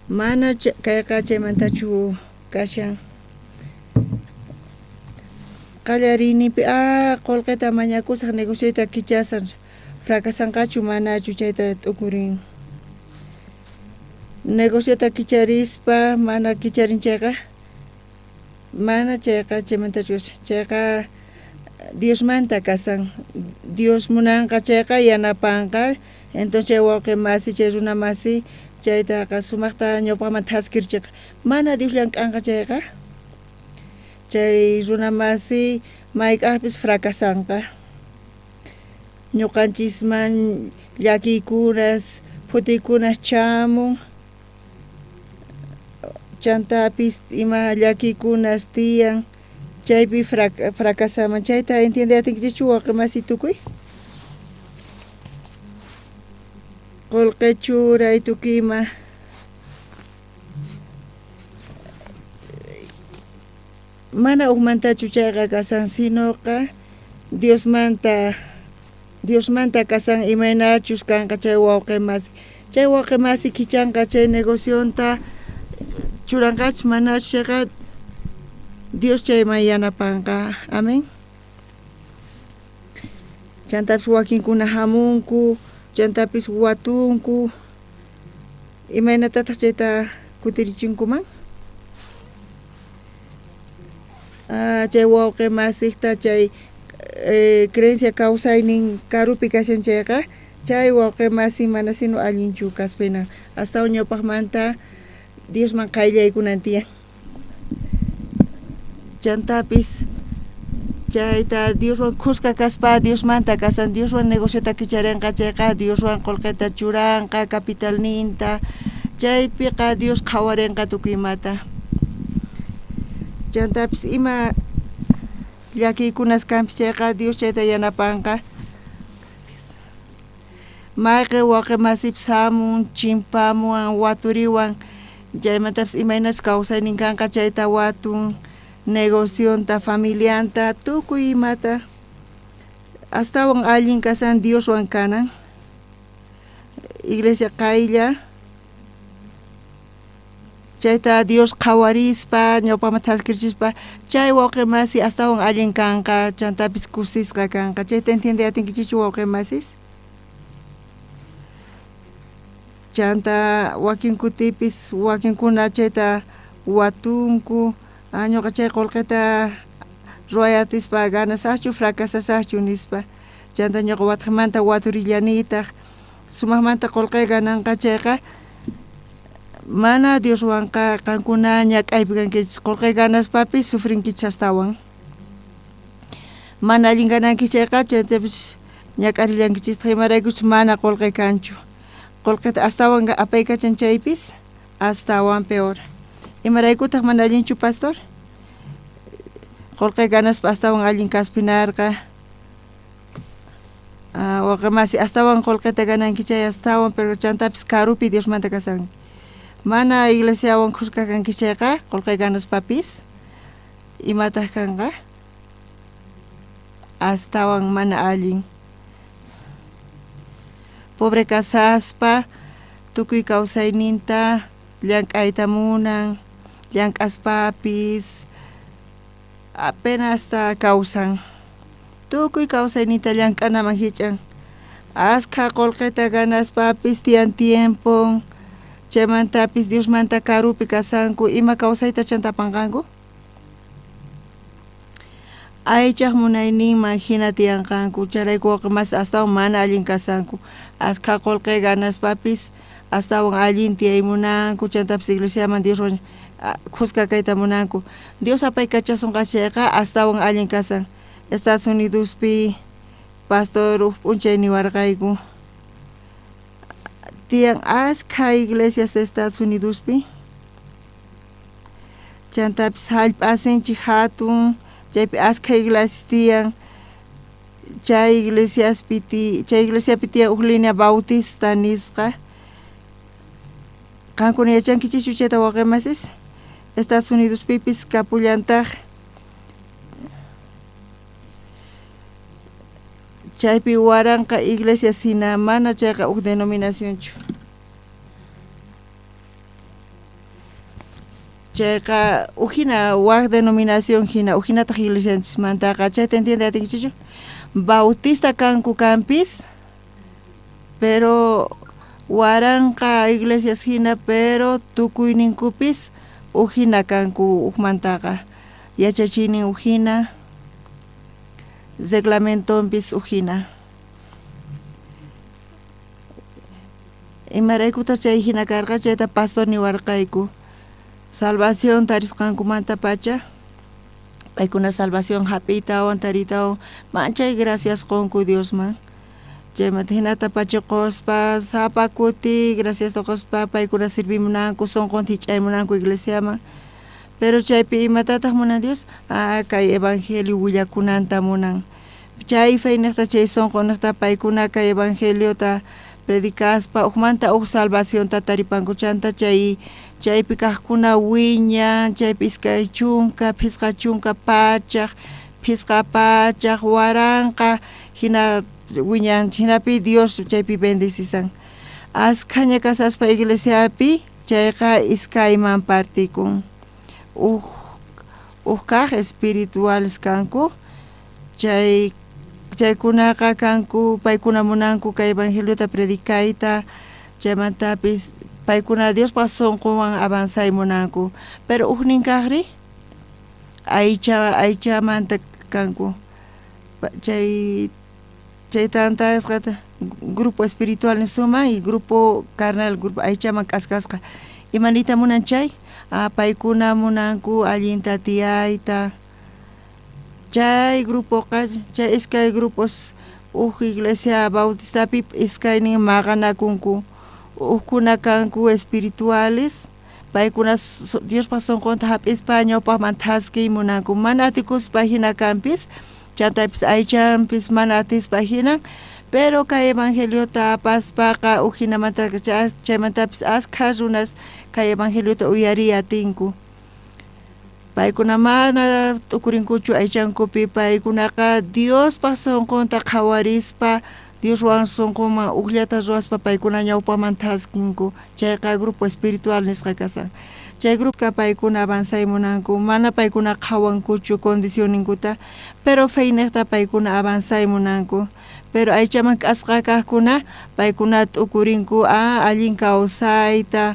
Mana kayqa chaymantachu kashan. Qallariyninpi qullqita mañakusaq negocioyta kichasaq fracasanqachu manachu chayta t'ukurin. Negociota kicharispa mana kicharin chayqa mana chayqa chaymantachu kashan. Chayqa Diosmanta kasan. Dios munanqa chayqa yanapanqa. Entonces chay wawqi masi chay runa masi chaytaqa sumaqta ñawpaqman thaskirchiqa. Mana Dios llank'anqa chayqa chay runa masi mayk'aqpis fracasanqa. Ñuqanchisman llakiykunas phutiykunas chamun chantapis ima llakiykunas tiyan chaypi fracasaman. Chayta entiende atinkichikchu wawqi masi tukuy? Qullqi churay tukuy ima mana ujmantachu chayqa kasan sinoqa Diosmanta kasan imaynachus kanqa chay wawqi masi. Chay wawqi masi kichanqa chay negocionta churanqachus manachu chayqa Dios chayman yanapanqa. Amén. Chantapis wakinkuna hamunku, chantapis watunku. Imaynatataq chayta kutirichinkuman? Chay wawqi masiqta chay creencia kawsaynin karupi kashan chayqa chay wawqi masi mana sino allinchu kaspina. Astawan ñawpaqmanta Diosman qayllaykunan tiyan. Chantapis chayta Dioswan khuska kaspa Diosmanta kasan Dioswan negociota kicharinqa chayqa Dioswan qullqita churanqa capitalninta chaypiqa Dios qhawarinqa tukuy imata. Chantapis ima llakiykunas kanpis chayqa Dios chayta yanapanqa. Mayqin wawqi masipis hamun chimpamuwan waturiwan chaymantapis imaynachus kawsaynin kanqa chayta watun negocionta familianta tukuy imata astawan allin kasan Dioswan kanan. Iglesia qaylla chayta Dios qhawarispa ñawpaqman thaskirchispa chay wawqi masi astawan allin kanqa chantapis kusisqa kanqa. Chayta entiende atinkichikchu wawqi masis? Chanta wakin kutipis wakinkuna chayta watunku ñuqa chay qullqita ruwayatispa ganasaqchu fracasasaqchu nispa. Chanta ñuqa watqamanta waturillanitaq sumaqmanta qullqi gananqa chayqa mana Dioswanqa qankuna ñak'aypi kankichis qullqi ganaspapis sufrinkichis astawan. Mana allin ganankichis chayqa chaytapis ñak'arillankichistaq imaraykuchus mana qullqi kanchu. Qullqita astawan apaykachan chaypis astawan peor. Imaraykutaq mana allinchu pastor? Qullqi ganaspa astawan allin kaspinarqa. Wawqi masi astawan qullqita gananki chay astawan pero chantapis karupi Diosmanta kasanki. Mana iglesiawan khuska kanki chayqa qullqi ganaspapis imataq kanqa? Astawan mana allin. Pobre kasaspa tukuy kawsayninta llank'ayta munan llank'aspapis apenas kawsan. Tukuy kawsayninta llank'anaman hich'an. Askha qullqita ganaspapis tiyan tiempon chaymantapis Diosmanta karupi kasanku ima kawsayta chanta apanqanku? Aychaq munayninman hina tiyanqanku chayrayku wawqi masi astawan mana allin kasanku. Askha qullqi ganaspapis Astawan allin tiyay munanku, chantapis iglesiaman Dioswan khuska kayta munanku. Dios apaykachasonqa chayqa astawan allin kasan. Estados Unidospi pastor uj p'unchay niwarqayku. Tiyan askha iglesias de Estados Unidospi. Chantapis jallp'asinchik hatun, chaypi askha iglesias tiyan. Chay iglesiaspi chay iglesiapi tiyan uj línea bautista nisqa. Qankuna yachankichischu chayta wawqimasis? Estados Unidospipis kapullantaq. Chaypi waranqa iglesias hina mana chayqa uj denominacionchu. Chayqa ujina waj denominación hina, ujinataq iglesianchismantaqa, chayta entiende atinkichichu? Bautista kanku kanpis, pero waranqa iglesias hina, pero tukuyninkupis ujina kanku ujmantaqa. Yachachiynin ujina, reglamentonpis ujina. Imaraykutaq chay hina karqa, chayta pastor niwarqayku. Salvación tarisqankumanta pacha, paykuna salvación hap'iytawan tariytawan, manchay gracias qonku Diosman. Chaymanta hinata pacha qospa, sapa kuti graciasta qospa, paykuna sirvimunanku, sonqonta hich'aymunanku iglesiaman. Pero chaypi imatataq munan Dios? Ah, kay evangelio willakunanta munan. Chay feynejta, chay sonqonejta paykuna kay evangeliota predicaspa, ujmanta uj salvacionta taripanku, chanta chay chaypi kajkuna wiñan, chaypi iskay chunka, phisqa chunka pachaj, phisqa pachaj, waranqa, hina wiñan, hinapi Dios chaypi bendecisan. Askhaña kasaspa iglesiapi, chayqa iskayman partikun. Uj kaj espirituales kanku, chay chaykunaqa kanku, paykuna munanku kay evangeliota predicayta, chaymantapis paykuna Diospaq sunqunwan avanzay munanku. Pero ujnin kaqri aycha aychamanta kanku. Chay chay tantasqata grupo espiritual nisuman y grupo carnal, grupo aychaman k'askasqa. Imaniyta munan chay? Ah, paykuna munanku allinta tiyayta. Chay grupoqa, chay iskay grupos uj iglesia bautistapi iskaynin maqanakunku. Ujkuna kanku espirituales, paykuna Diospaq sunqunta hap'ispa ñawpaqman thaskiy munanku. Mana atikuspa hina kanpis, chantapis aychanpis mana atispa hinan, pero kay evangeliota apaspaqa uj hinamanta chaymantapis askha runas kay evangeliota uyariy atinku. Paykuna mana t'ukurinkuchu aychankupi, paykunaqa Diospaq sunqunta qhawarispa, Dioswan sunqunman ujllata ruwaspa paykuna ñawpaman thaskinku. Chayqa grupo espiritual nisqa kasan. Chay grupo paykuna avanzay munanku, mana paykuna qhawankuchu condicionninkuta, pero feynejta paykuna avanzay munanku. Pero aychaman k'asqa kajkuna paykuna t'ukurinku allin kawsayta.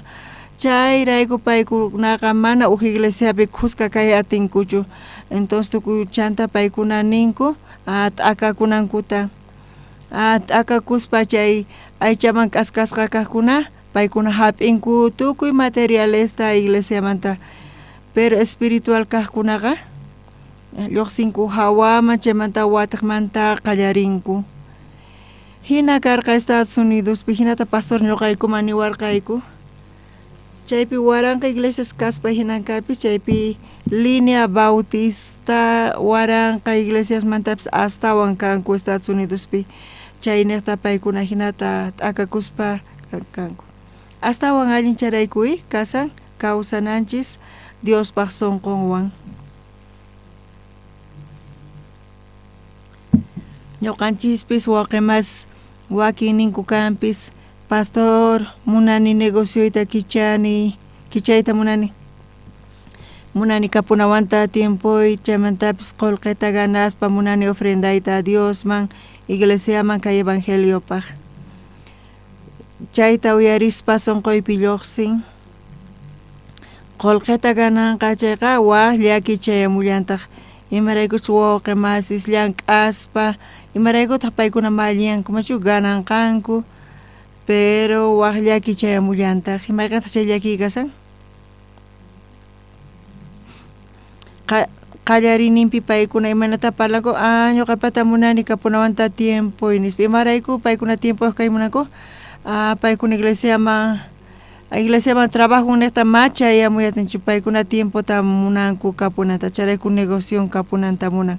Chayrayku paykunaqa mana uj iglesiapi khuska kay atinkuchu. Entonces tukuy chanta paykuna ninku t'akakunankuta. T'akakuspa chay aychaman k'askasqa kajkuna paykuna hap'inku tukuy materialesta iglesiamanta. Pero espiritual kajkunaqa lluqsinku hawaman, chaymanta watiqmanta qallarinku. Hina karqa Estados Unidospi, hinata pastor ñuqaykuman niwarqayku. Chaypi waranqa iglesias kaspa hinankapis, chaypi línea bautista waranqa iglesiasmantapis astawan kanku Estados Unidospi. Chaynejta paykuna hinata t'akakuspa kanku. Astawan allin charaykuy kasan kawsananchis Diospaq sunqunwan. Ñuqanchispis wawqimas wakinninku kanpis, pastor munani negocioyta kichani, kichayta munani. Munani kapunawanta tiempoy, chaymantapis qullqita ganaspa munani ofrendayta Diosman, iglesiaman kay evangeliopaq. Chayta uyarispa sunquypi lluqsin. Qullqita gananqa chayqa waj llaki chayamullantaq. Imaraykuchus wawqi masis llank'aspa, imaraykutaq paykuna malliyanku, machu gananqanku. Pero waj llakiy chayamullantaj. Mayqentaq chay llakiy kasan? Qallariyninpi paykuna imaynata parlanku, ñuqapata munani kapunawanta tiempoy nispa. Imarayku paykuna tiempoyuq kay munanku? Paykuna iglesiaman trabajo niqta ma chayamuy atinchu, paykuna tiempota munanku kapunanta, chayrayku negocion kapunanta munan.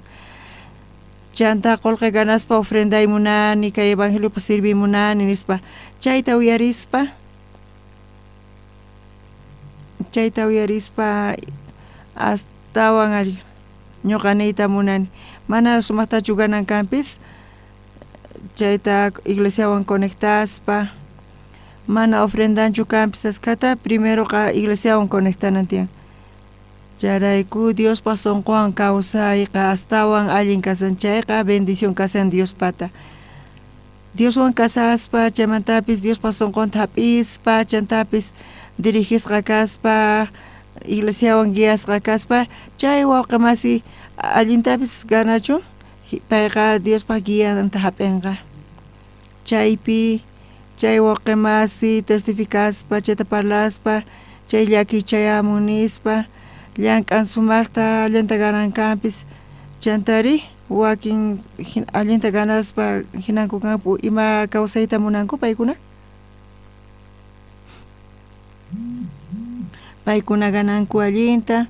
Chanta qolqe ganaspa ofrenday munani, kay evangeliopaq sirviy munani nispa. Chayta uyarispa astawan ari ñuqa niyta munani. Mana sumaqtachu ganan kanpis, chayta iglesiawan conectaspa, mana ofrendanchu kanpis askhata, primeroqa iglesiawan conectanan tiyan. Chayrayku Diospaq sunquwan kawsayqa astawan allin kasan, chayqa bendición kasan Diospata. Dioswan kasaspa, chaymantapis Diospaq sunqunta hap'ispa, chantapis dirigisqa kaspa, iglesiawan guiasqa kaspa, chay wawqi masi allintapis ganachun, payqa Diospaq guianta hap'inqa. Chaypi chay wawqi masi testificaspa, chayta parlaspa, chay llakiy chayamun nispa, llank'an sumaqta allinta ganan kanpis, chantari wakin allinta ganaspa hinanku kanku, ima kawsayta munanku paykuna? Paykuna gananku allinta,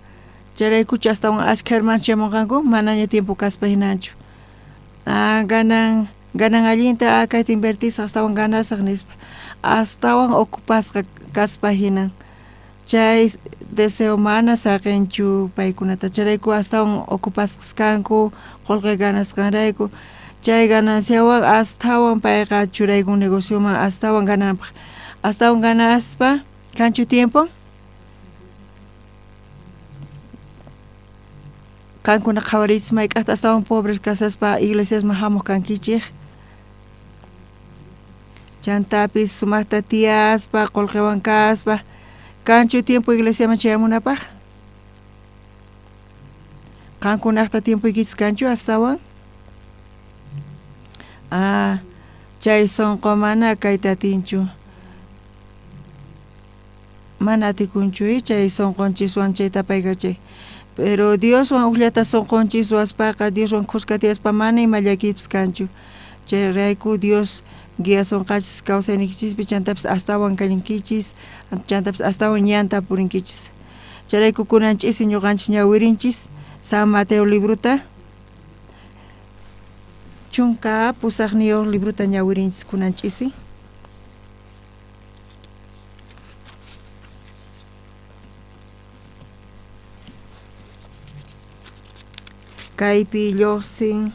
chayraykuchu astawan ashkha hermanos chayamunqanku, manaña tiempo kaspa hinachu. Ganan allinta, kayta invertisaq astawan ganasaq nispa, astawan ocupasqa kaspa hinan. Chay deseo mana saqinchu paykunata, chayrayku astawan ocupasqas kanku qolqe ganasqanrayku. Chay gananciawan astawan payqa churaykun negocioman astawan gananpaq. Astawan ganaspa kanchu tiempo? Qankuna qhawariychis mayk'aqta astawan pobres kasaspa iglesiasman hamuq kankichik. Chantapis sumaqta tiyaspa qolqewan kaspa, kanchu tiempo iglesiaman chayamunapaq? Qankunaqta tiempoykichis kanchu astawan? Chay sunqu mana kayta atinchu. Mana atikunchu chay sunqunchiswan chayta paykachay. Pero Dioswan ujllata sunqunchis ruwaspaqa, Dioswan khuska tiyaspa mana ima llakiypis kanchu. Chayrayku Dios guiasunqachis kawsayniykichispi, chantapis astawan kallinkichis, chantapis astawan ñanta purinkichis. Chayrayku kunan ch'isi ñuqanchis ñawirinchis San Mateo librota, 18 librota ñawirinchis kunan ch'isi. Kaypi lluqsin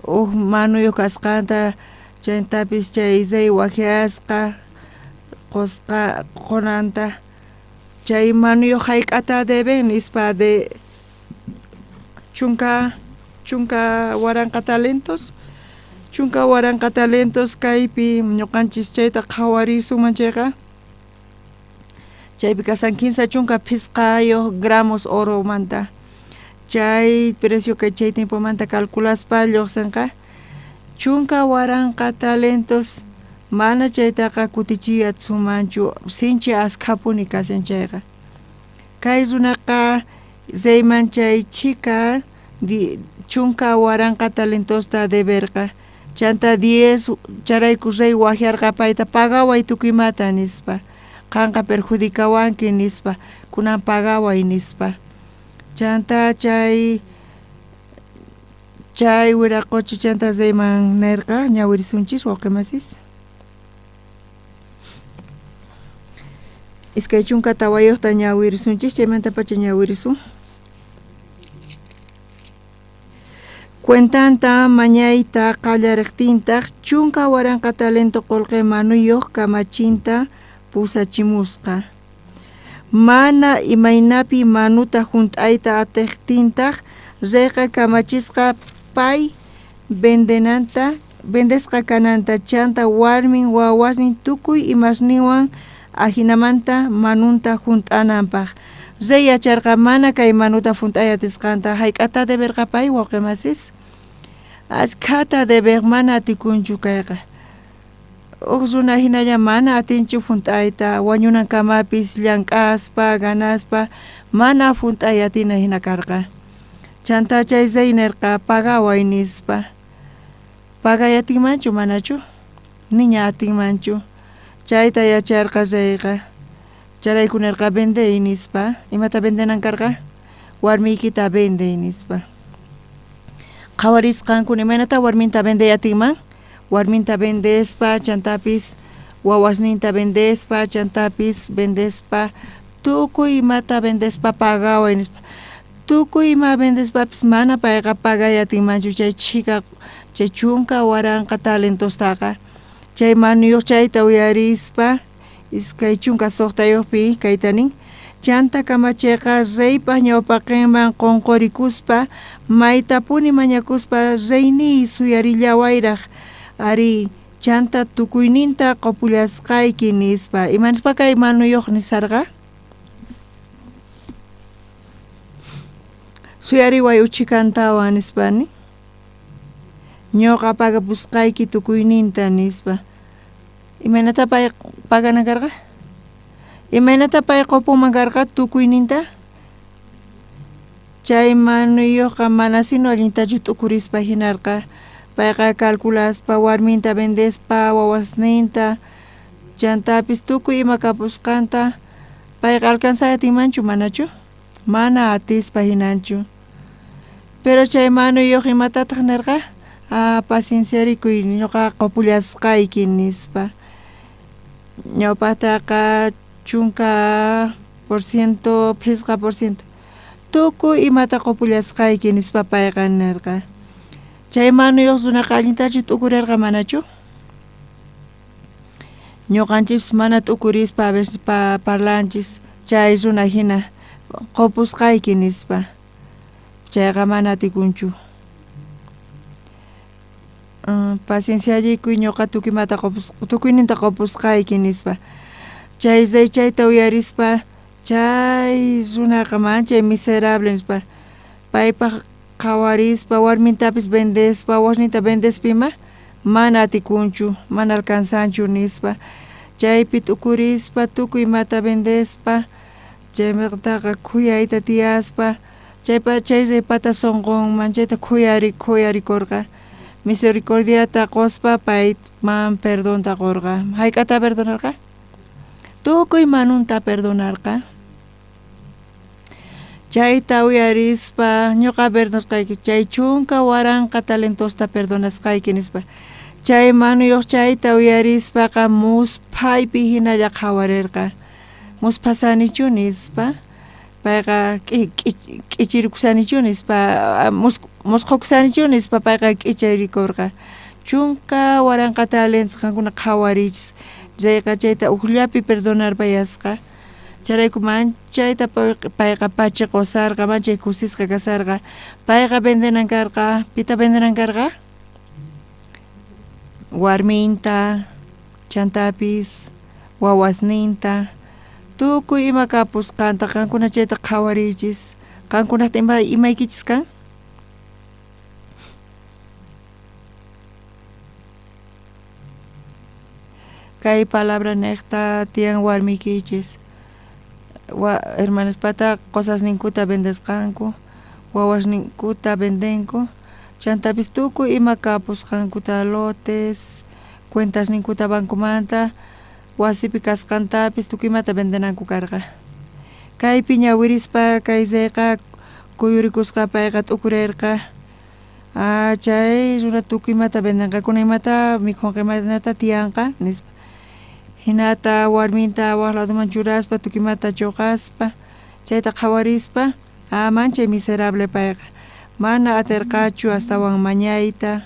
uj manuyuq kasqanta, chantapis chay rey wajyasqa qusqa qunanta, chay manuyuq hayk'ata deben nispa de chunka waranqa talentos, 10,000 talentos kaypi ñuqanchis chayta qhawarisunman chayqa, chaypi kasan 35 gramos oromanta. Chay precio que chay tiempomanta calculaspa lluqsinqa 10,000 talentos, mana chaytaqa kutichiy atisunmanchu, sinchi askhapuni kashan chayqa. Kay runaqa reyman chay chhika 10,000 talentosta deberqa, chanta 10 chayrayku rey wajyarqa payta pagaway tukuymata nispa, qanqa perjudikawanki nispa, kunan pagaway nispa. Chanta chay wiraqochi chanta reyman nerqa, ñawirisunchis wawqimasis. 24 ñawirisunchis, chaymantapacha ñawirisun. Cuentanta mañayta qallariqtintaq 10,000 talento qolqe manuyuq kamachinta pusachimusqa. Mana imaynapi manuta junt'ayta atiqtintaq reyqa kamachisqa pay vendesqa kananta, chanta warmin wawasnin tukuy imasninwan ajinamanta manunta junt'ananpaq. Rey yacharqa mana kay manuta junt'ay atisqanta, hayk'ata deberqa pay wawqimasis? Ashkhata debej mana atikunchu kayqa. Uj runa hinalla mana atinchu junt'ayta, wañunankamapis llank'aspa, ganaspa, mana junt'ay atina hina karqa. Chanta chay rey nerqa pagaway nispa. Pagay atinmanchu manachu? Niña atinmanchu. Chayta yacharqa reyqa. Chayrayku nerqa vendey nispa. Imata vendenan karqa? Warmiykita vendey nispa. Qhawarisqankuna imaynata warminta vendey atinman? Warminta vendespa, chantapis wawasninta vendespa, chantapis vendespa, tukuy imata vendespa pagaway nispa. Tukuy ima vendespapis mana payqa pagay atinmanchu chay chhika chay 10,000 talentostaqa. Chay manuyuq chayta uyarispa 26 kayta nin. Chanta kamachiqa reypaj ñawpaqinman qunqurikuspa maytapuni mañakuspa reyniy suyarillawayraj ari chanta tukuyninta qupullasqayki nispa. Imanispa kay manuyuq nisarqa? Suyariway uchikantawan nispa ni. Ñuqa pagapusqayki tukuyninta nispa. Imaynata pay paganan karqa? Imaynata pay qupunman karqa tukuyninta? Chay manuyuqqa mana sino allintachu t'ukurispa hinarqa. Payqa calculaspa warminta vendespa, wawasninta, chantapis tukuy ima kapusqanta payqa alcanzay atinmanchu manachu? Mana atispa hinanchu. Pero chay manuyuq imatataq nirqa? Ah, pacienciarikuy ñuqa qupullasqayki nispa. Ñawpaqtaqa 10%, 5% tukuy imata qupullasqayki nispa payqa nirqa. Chay manuyuq runaqa allintachu t'ukurirqa manachu? Ñuqanchikpis mana t'ukurispa a veces parlanchis chay runa hina qupusqayki nispa. Chayqa mana atikunchu. Pacienciarikuy ñuqa tukuy imata tukuyninta qupusqayki nispa. Chay rey chayta uyarispa chay runaqa manchay miserable nispa. Paypaj qhawarispa warmintapis vendespa, wawasninta vendespa ima mana atikunchu, mana alcanzanchu nispa. Chaypi t'ukurispa tukuy imata vendespa, chaymantaqa khuyayta tiyaspa, chaypa chay reypata sunqunman chayta khuyarikurqa. Misericordiata quspa payman perdonta qurqa. Hayk'ata perdonarqa? Tukuy manunta perdonarqa. Chayta uyarispa ñuqa perdonasqayki chay 10,000 talentosta perdonasqayki nispa. Chay manuyuq chayta uyarispaqa musphaypi hinalla qhawarirqa. Musphasanichu nispa. Payqa k'ichirikusanichu nispa, musqhukusanichu nispa payqa k'icharikurqa. 10,000 talentos qankuna qhawariychis. Reyqa chayta ujllapi perdonarpayasqa. Chayrayku manchayta payqa pachiqusarqa, manchay kusisqa kasarqa. Payqa vendenan karqa, pita vendenan karqa? Warminta, chantapis, wawasninta, tukuy ima kapusqanta qankuna chayta qhawariychis. Qankunaqta imaykichis kan? Kay palabra niqta tiyan warmiykichis. Hermanospata qosasninkuta vendesqanku, wawasninkuta vendenku, chantapis tukuy ima kapusqankuta lotes, cuentasninkuta bancomanta, wasipi kasqantapis tukuy imata vendenanku karqa. Kaypi ñawirispa kay reyqa kuyurikusqa payqa t'ukurirqa. Ah, chay runa tukuy imata vendenqakuna, imata mikhunqa, imaynata tiyanqa nispa. Hinata warminta waq ladoman churaspa tukuy imata chuqaspa, chayta qhawarispa, ah, manchay miserable payqa. Mana atirqachu astawan mañayta.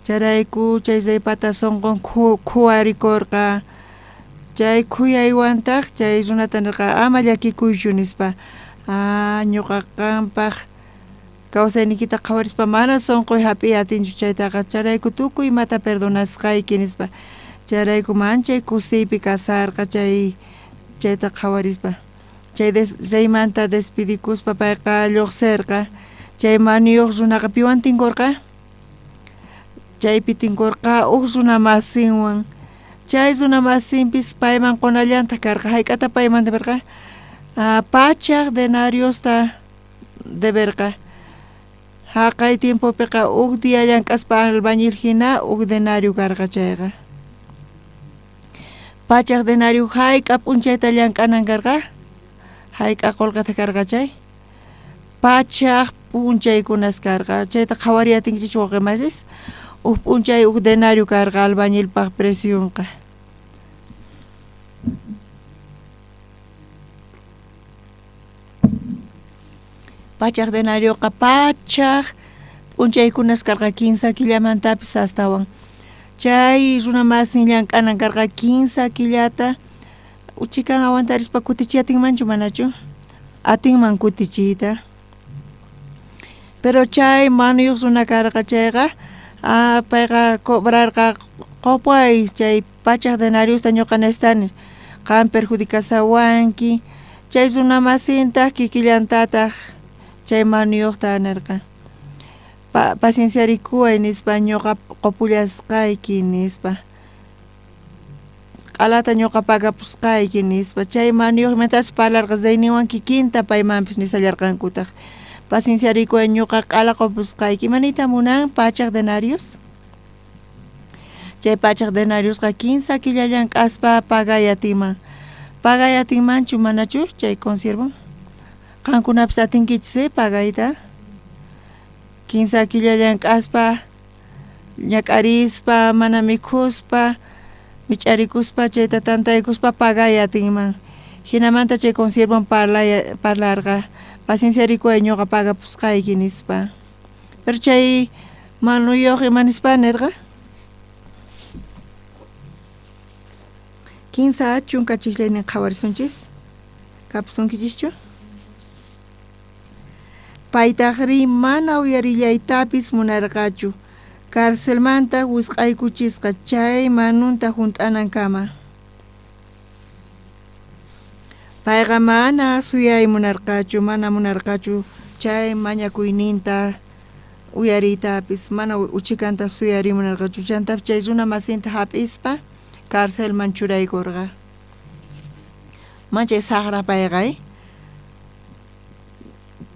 Chayrayku chay reypata sunqun khuwarikurqa. Chay khuyaywantaq chay runata nirqa ama llakikuychu nispa. Ah, ñuqa qampaq kawsayniykita qhawarispa mana sunquy hap'iy atinchu chaytaqa. Chayrayku tukuy imata perdonasqayki nispa. Chayrayku manchay kusiypi kasarqa chayta qhawarispa. Chay reymanta despidikuspa payqa lluqsirqa. Chay manuyuq runaqa piwan tinkurqa? Chaypi tinkorqa uj runa masinwan. Chay runa masinpis payman qonallantaq karqa. Hayk'ata payman deberqa? Pachaj denariosta deberqa. Haqay tiempopiqa uj día llank'aspa albañil hina uj denario karqa chayqa. Pachaj denario hayk'a p'unchayta llank'anan karqa? Hayk'a qullqita karqa chay? Pachaj p'unchaykunas karqa. Chayta qhawariyatinkichis wawqimasis. Uj p'unchay uj denario karqa albañilpaq precionqa. Pachaj denarioqa pachaj p'unchaykunas karqa 15 killamantapis astawan. Chay runa masin llank'anan karqa 15 killata. Uchikan aguantarispa kutichiy atinmanchu manachu? Atinman kutichiyta. Pero chay manuyuq runa karqa chayqa, payqa cobrarqa qopuay chay pachaj denariosta ñuqa necesitani, qan perjudicasawanki. Chay runa masintaq kikillantataq chay manuyuqta nirqa. Pacienciarikuway nispa ñuqa qopullasqayki nispa. Q'alata ñuqa pagapusqayki nispa. Chay manuyuqmantas parlarqa reyninwan kikinta paymanpis nisallarqankutaq. Pacienciarikuway ñuqa q'ala qopusqayki. Imaniyta munan pachaj denarios? Chay pachaj denariosqa 15 killa llank'aspa pagay atinman. Pagay atinmanchu manachu chay consiervo? Qankunapis atinkichis pagayta? 15 killa llank'aspa ñak'arispa mana mikhuspa mich'arikuspa chayta tantaykuspa pagay atinman. Hinamanta chay consiervon parlarqa pacienciarikuway ñuqa pagapusqayki nispa. Pero chay manuyuq ima nispa nirqa? 15 chunka chiklaynin qhawarisunchis. Kapusunkichischu? Paytaqri mana uyarillaytapis munarqachu. Carcelmanta wisq'aykuchisqa chay manunta hunt'anankama. Payqa mana suyay munarqachu, mana munarqachu chay mañakuyninta uyariytapis, mana uchikanta suyariy munarqachu. Chantapis chay runa masinta hap'ispa carcelman churaykurqa. Manchay saqra payqa,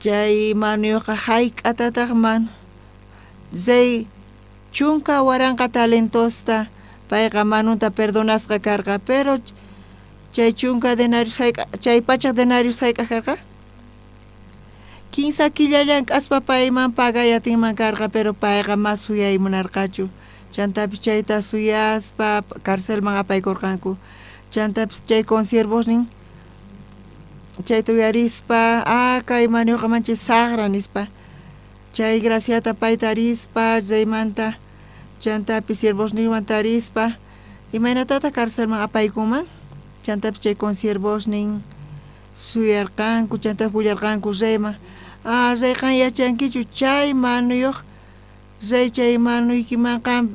Chay manuyuqqa hayk'atataq man rey 10,000 talentosta payqa manunta perdonasqa karqa, pero chay 10 denarios hayk'a, chay pachaj denarios hayk'aq karqa? 15 killa llank'aspa payman pagay atinman karqa, pero payqa mas suyay munarqachu. Chantapis chayta suyaspa carcelman apaykurqanku. Chantapis chay consiervosnin chayta uyarispa, kay manuyuqa manchay saqra nispa. Chay graciata pay tarispa, reymanta chantapis siervosninwan tarispa, imaynatataq carcelman apaykunman? Chantapis chay consiervosnin suyarqanku, chantapis willarqanku reyman. Rey qan yachankichu chay manuyuq rey chay manuykiman qan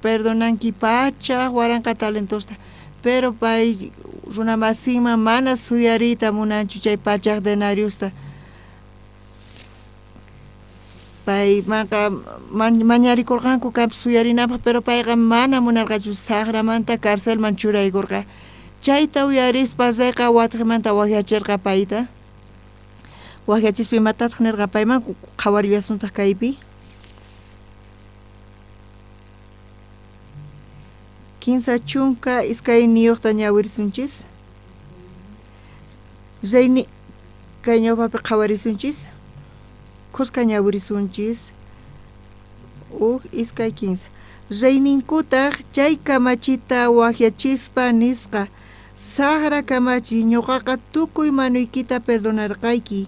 perdonanki 100,000 talentosta. Pero pay runa masinman mana suyariyta munanchu chay pachaj denariosta. Paymanqa mañarikurqanku kanpis suyarinanpaq, pero payqa mana munarqachu saqramanta carcelman churaykurqa. Chayta uyarispa reyqa watqimanta waqyachirqa payta. Waqyachispa imatataq nirqa payman? Qhawarillasuntaq kaypi. 52 ñawirisunchis. Reyni kay ñawpapi qhawarisunchis. Khuska ñawirisunchis. 1, 2, 15. Reyninkutaq chay kamachita waqyachispa nisqa: Saqra kamachi, ñuqaqa tukuy manuykita perdonarqayki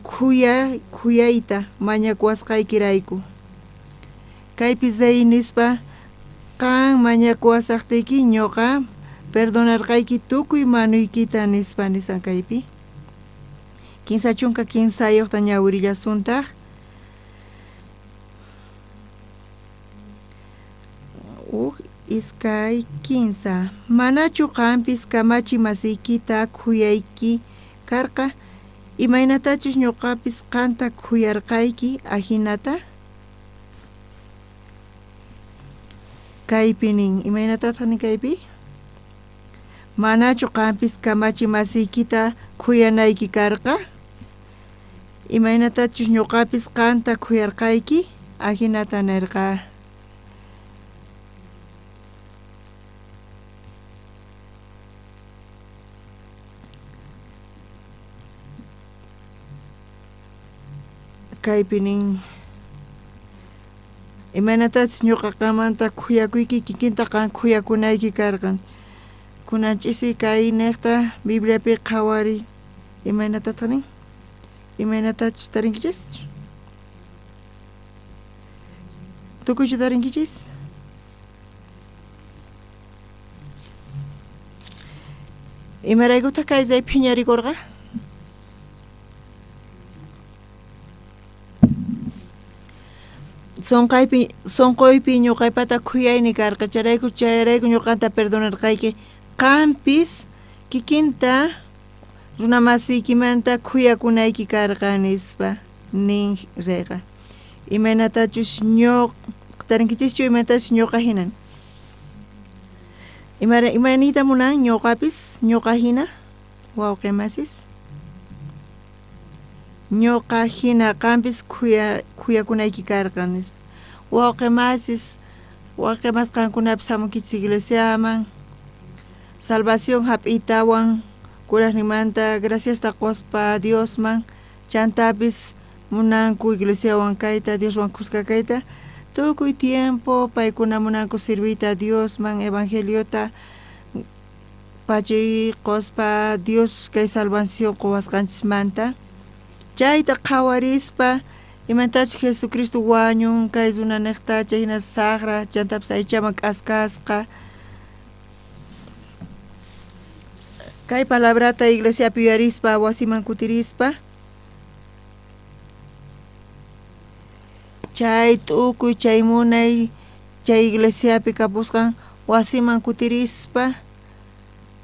khuyayta mañakuwasqaykirayku. Kaypi rey nispa qan mañakuwasaqtiyki ñuqa perdonarqayki tukuy manuykita nispa nisan kaypi. 53 ñawirillasuntaq. 1, 2, 15. Manachu qampis kamachi masiykita khuyayki karqa, imaynatachus ñuqapis qanta khuyarqayki ajinata? Kaypi nin, imaynatataq nin kaypi? Manachu qampis kamachi masiykita khuyanayki karqa? Imaynatachus ñuqapis qanta khuyarqayki, ajinata nerqa. Kaypi nin, imaynatachus ñuqa qanmanta khuyakuyki kikinta qan khuyakunayki karqan. Kunan ch'isi kay niqta Bibliapi qhawariy, imaynatataq nin? Imaynatachus tarinkichis? Tukuychu tarinkichis? Imaraykutaq kay rey phiñarikurqa? Sonqoypi ñuqaypata khuyayni karqa, chayrayku ñuqanta perdonarqayki. Qampis kikinta runamasiykimanta khuyakunayki karqa nispa nin reyqa. Imaynatachus tarinkichischu imaynatachus ñuqa hinan. Imaynita munan ñuqapis ñuqa hina wawqi masis? Ñuqa hina qampis khuyakunayki karqa nispa. Wawqi masis, wawqi mas qankunapis hamunkichis iglesiaman, salvación hap'itawan kurajninmanta graciasta qospa Diosman, chantapis munanku iglesiawan kayta, Dioswan khuska kayta, tukuy tiempo paykuna munanku sirviyta Diosman, evangeliota pachi qospa Dios kay salvación quwasqanchismanta. Chayta qhawarispa imantachus Jesucristo wañun kay runa niqta chay hina saqra chantapis aychaman k'askasqa. Kay palabrata iglesiapi yuyarispa wasiman kutirispa chay t'ukuy chay munay chay iglesiapi kapusqan wasiman kutirispa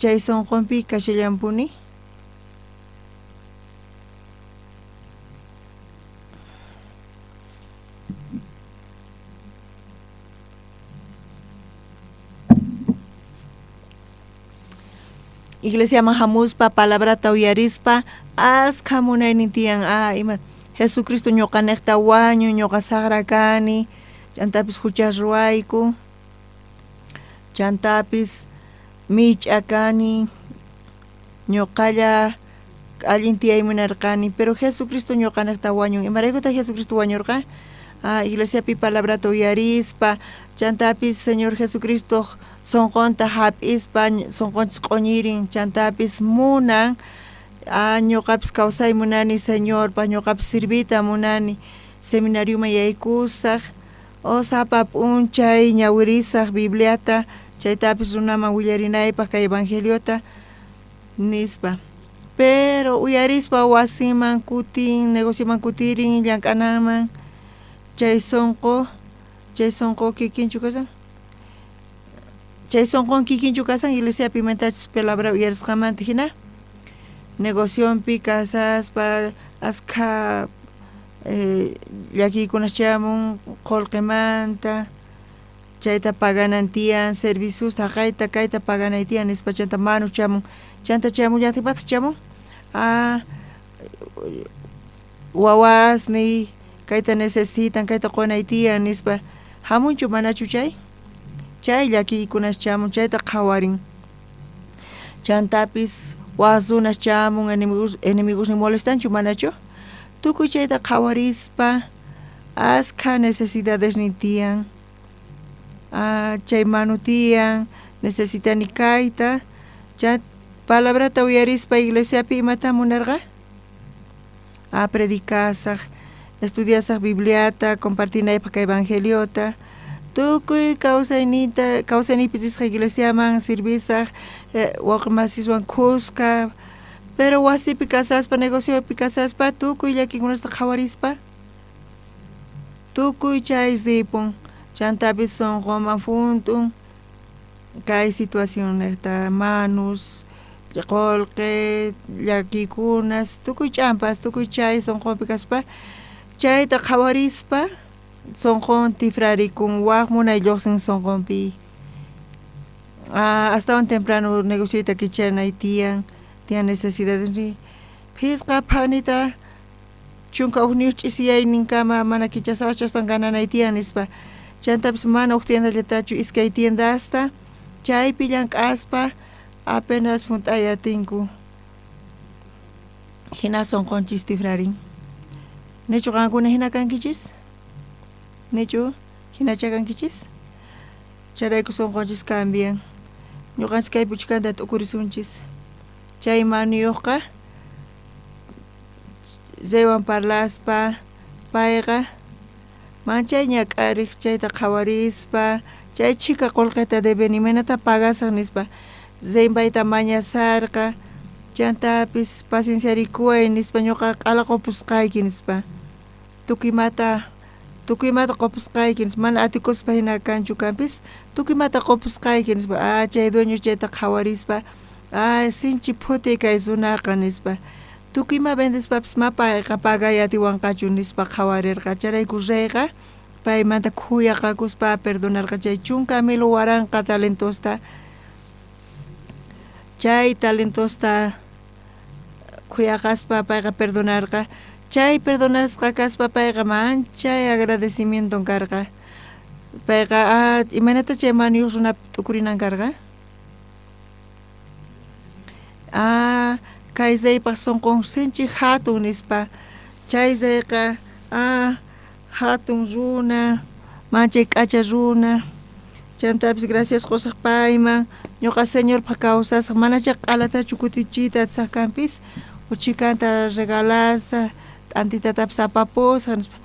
chay sonqonpi kashallanpuni. Iglesiaman hamuspa palabrata uyarispa askha munaynin tiyan, ima Jesucristo ñuqa niqta wañu, ñuqa saqra kani, chantapis huchas ruwayku, chantapis mich'a kani, ñuqalla allin tiyay munarqani, pero Jesucristo ñuqa niqta wañun. Imaraykutaq Jesucristo wañurqa? Iglesiapi palabrata uyarispa, chantapis Señor Jesucristo sonqonta hap'ispa, sonqonchis q'uñirin, chantapis munan, ñuqapis kawsay munani Señorpa, ñuqapis sirviyta munani, seminarioman yaykusaq, o sapa p'unchay ñawirisaq Bibliata, chaytapis runaman willarinaypaq kay evangeliota nispa. Pero uyarispa wasiman kutin, negocioman kutirin, llank'anaman, chay sonqo kikinchu kasan? Chay sonqon kikinchu kasan iglesiapi imatachus palabra uyarisqamanta hina? Negocionpi kasaspa askha llakiykunas chamun qullqimanta, chayta paganan tiyan, serviciosta haqayta kayta paganay tiyan nispa chanta manu chamun, chanta chamullantipataq chamun wawasniy kayta necesitan, kayta qunay tiyan nispa hamunchu manachu chay? Chay llakiykunas chamun, chayta qhawarin. Chantapis wasunas chamun, enemigosnin molestanchu manachu? Tukuy chayta qhawarispa askha necesidadesnin tiyan, chay manu tiyan, necesitani kayta, chay palabrata uyarispa iglesiapi imata munarqa? Predicasaq, estudiasaq Bibliata, compartinaypaq kay evangeliota, tukuy kawsaynita, kawsayniypi risqa iglesiaman sirvisaq, wawqi masiswan khuska, pero wasipi kasaspa, negociopi kasaspa, tukuy llakikunasta qhawarispa, tukuy chay ripun, chantapis sonqoman funt'un, kay situación niqta, manus, qullqi, llakiykunas, tukuy ch'ampas, tukuy chay sonqopi kaspa, chayta qhawarispa, Sonqon tifrarikun waj munay lluqsin sonqonpi. Astawan temprano negocioyta kichanay tiyan, tiyan necesidades ri. Phisqa phanita 11 ch'isiyayninkama mana kichasaqchu astawan gananay tiyan nispa. Chantapis mana uj tiendallatachu iskay tiendasta chaypi llank'aspa apenas junt'ay atinku. Hina sonqonchis tifrarin. Nichu qankuna hina kankichis? Nichu hinacha kankichis? Chayrayku sonqonchis cambian. Ñuqanchis kay puchkanta t'ukurisunchis. Chay manuyuqqa reywan parlaspa payqa manchay ñak'ariq chayta qhawarispa chay chhika qullqita deben imaynata pagasaq nispa rey payta mañasarqa chantapis pacienciarikuway nispa ñuqa q'ala qupusqayki nispa tukuy imata qupusqayki nispa mana atikuspa hina kanchu kanpis tukuy imata qupusqayki nispa chay dueño chayta qhawarispa sinchi phutiy kay runaqa nispa tukuy ima vendespapis ma payqa pagay atiwanqachu nispa qhawarirqa chayrayku reyqa paymanta khuyaqakuspa perdonarqa chay 10,000 waranqa talentosta chay talentosta khuyaqaspa payqa perdonarqa chay perdonasqa kaspa payqa manchay agradecimienton karqa payqa imaynata chay manuyuq runa t'ukurinan karqa kay reypaq sonqon sinchi hatun nispa chay reyqa hatun runa manchay k'acha runa chantapis gracias qusaq payman ñuqa señorpaq kawsasaq manacha q'alatachu kutichiyta atisaq kanpis uchikanta regalasaq t'antitatapis apapusaq nispa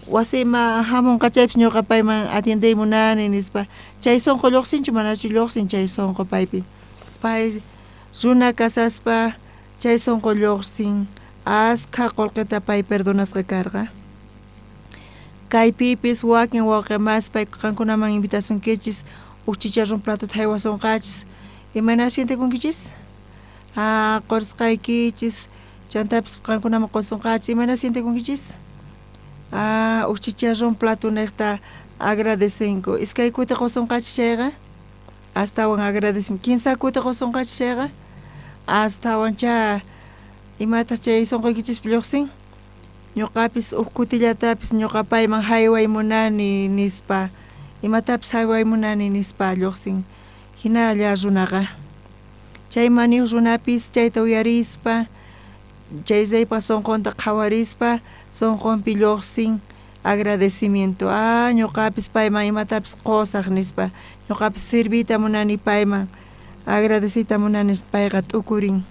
wasiyman hamunqa chaypis ñuqa payman atiendey munani nispa chay sonqo lluqsinchu manachu lluqsin chay sonqo paypi pay runa kasaspa chay sonqo lluqsin askha qullqita pay perdonasqa karqa kaypipis wakin wawqi mas pay qankunaman invitasunkichis uj chicharrón platota haywasunqachis imayna sientekunkichis qurisqaykichis chantapis qankunaman qusunqachis imayna sientekunkichis uj chicharrón platoniqta agradecenku iskay kuti qusunqachis chayqa astawan agradecen 3 kuti qusunqachis chayqa astawan cha imataq chay sonqoykichispi lluqsin ñuqapis uj kutillatapis ñuqa payman hayway munani nispa imatapis hayway munani nispa lluqsin hinalla runaqa chay maniyuq runapis chayta uyarispa chay reypa sonqonta qhawarispa sonqonpi lluqsin agradecimiento ñuqapis payman imatapis qusaq nispa ñuqapis serviyta munani payman agradeciyta munani payqa t'ukurin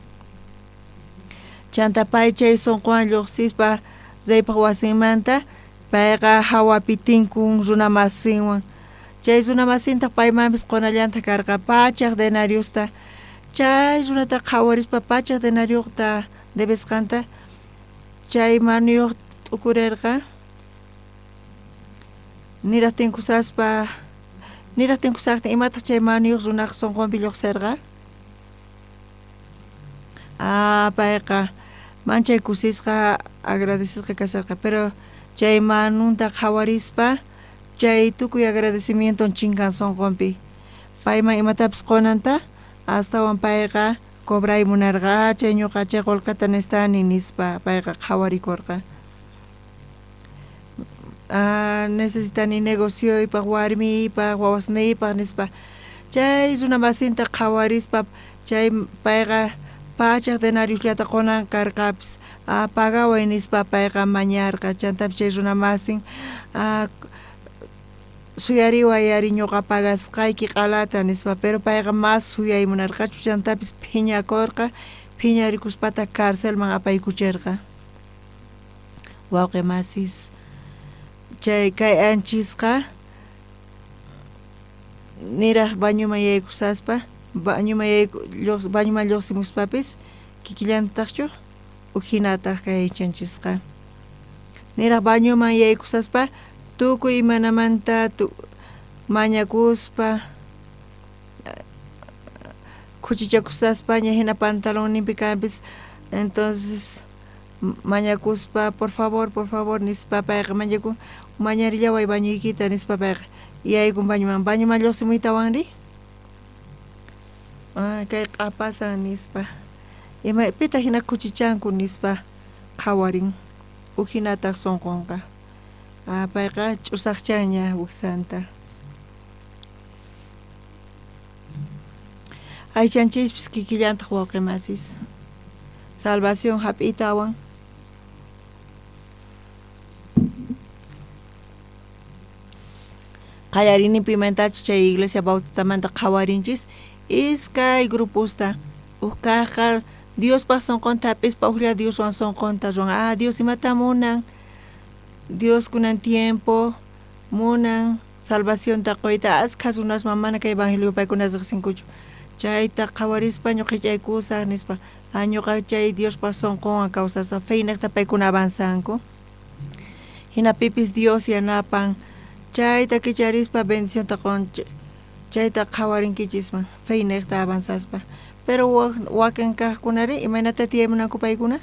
chanta pay chay sonqowan lluqsispa reypaq wasinmanta payqa hawapi tinkun runa masinwan chay runa masintaq paymanpis qunallantaq karqa 100 denariosta chay runata qhawarispa 100 denariota debesqanta chay manuyuq t'ukurirqa niraq tinkusaspa niraq tinkusaqtin imataq chay manuyuq runaq sonqonpi lluqsirqa payqa manchay kusisqa agradecesqa kasarqa pero chay manunta qhawarispa chay tukuy agradecimienton chinkan sonqonpi payman imatapis qunanta astawan payqa cobray munarqa chay ñuqa chay qullqita nestani nispa payqa qhawarikurqa necesitani negocioypaq warmiypaq wawasniypaq nispa chay runa masinta qhawarispa chay payqa 100 denariosllata qunan karqapis pagaway nispa payqa mañarqa chantapis chay runa masin suyariway ari ñuqa pagasqayki q'alata nispa pero payqa mas suyay munarqachu chantapis phiñakurqa phiñarikuspataq carcelman apaykuchirqa wawqi masis chay kay anchisqa niraq bañuman yaykusaspa bañuman lluqsimuspapis kikillantaqchu ujinataq kay anchisqa niraq bañuman yaykusaspa tukuy imanamanta mañakuspa khuchichakusaspaña hina pantalonninpi kanpis entonces Mañakuspa, por favor, por favor, nispa payqa mañakun, mañarillaway bañuykita nispa payqa yaykun bañuman, bañuman lluqsimuytawanri? Kay q'apasan nispa. Ima pitaq hina khuchichanku nispa qhawarin, ujinataq sunqunqa. Payqa ch'usaqchanña wiksanta. Aychanchispis kikillantaq wawqimasis. Salvación hap'itawan. Qallarini pimentachu chay iglesia bautistamanta qhawarinchis iskay gruposta. Uj kajqa Diospaj sunqunta hap'ispa ujlla Dioswan sunqunta ruwan. Dios imata munan. Dios kunan tiempo munan salvacionta quyta askha runasman mana kay evangelio paykuna riqsinkuchu. Chayta qhawarispa ñuqichaykusaq nispa. Ñuqa chay Diospaj sunqunwan kawsasaq feynaqta paykuna avanzanku. Hinapipis Dios yanapan chayta kicharispa bendicionta qun chayta qhawaриnkichisman feynaqta avanzaspa. Pero wakin kaqkunari imaynata tiyaymunanku paykuna?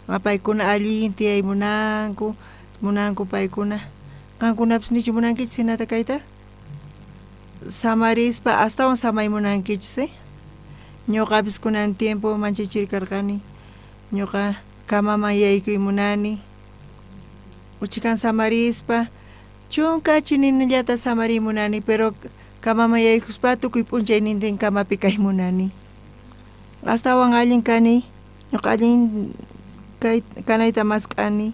Paykuna allin tiyaymunanku, munanku paykuna. Qankunapis nichu munankichis hinata kayta? Samarispa astawan samaymunankichis, Ñuqapis kunan tiempo manchachirkarqani. Ñuqa kamaman yaykuy munani. Uchikan samarispa chunka chininillata samariy munani, pero kamaman yaykuspa tukuy p'unchaynintin kamapi kay munani. Astawan allin kani, ñuqa allin kay kanayta mask'ani.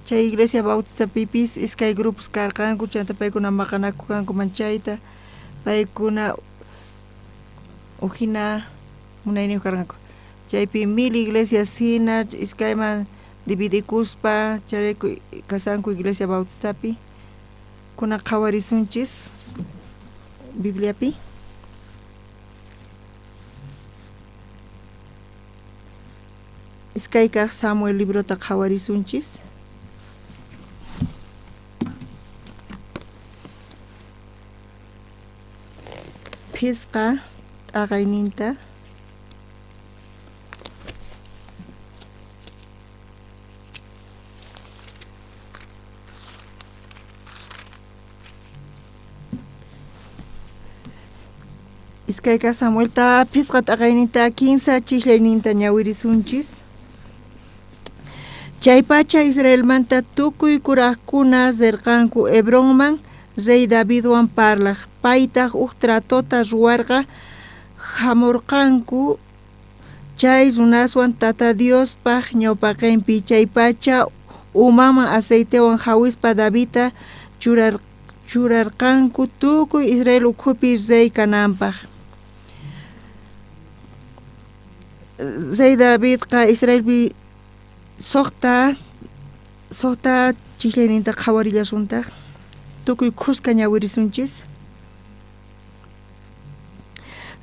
Chay iglesia bautista pipis iskay grupos karqanku, chanta paykuna maqanakukanku manchayta, paykuna ujina munayniyuq karqanku. Chaypi mil iglesias hina iskayman dividikuspa chayrayku kasanku iglesia bautistapi. Kuna qhawarisunchis Bibliapi. Iskay kaq Samuel librota qhawarisunchis. Phisqa t'aqayninta. Iskay kaq Samuelta phisqa t'aqayninta 15 chijllayninta ñawirisunchis. Chaypacha Israelmanta tukuy kurajkuna rirqanku Hebronman rey Davidwan parlaq. Paytaq uj tratota ruwarqa hamurqanku chay runaswan Tata Diospaj ñawpaqinpi. Chaypacha umaman aceitewan hawispa Davidta churarqanku tukuy Israel ukhupi rey kananpaj. Rey Davidqa Israelpi suqta chijllayninta qhawarillasuntaq. Tukuy khuska ñawirisunchis.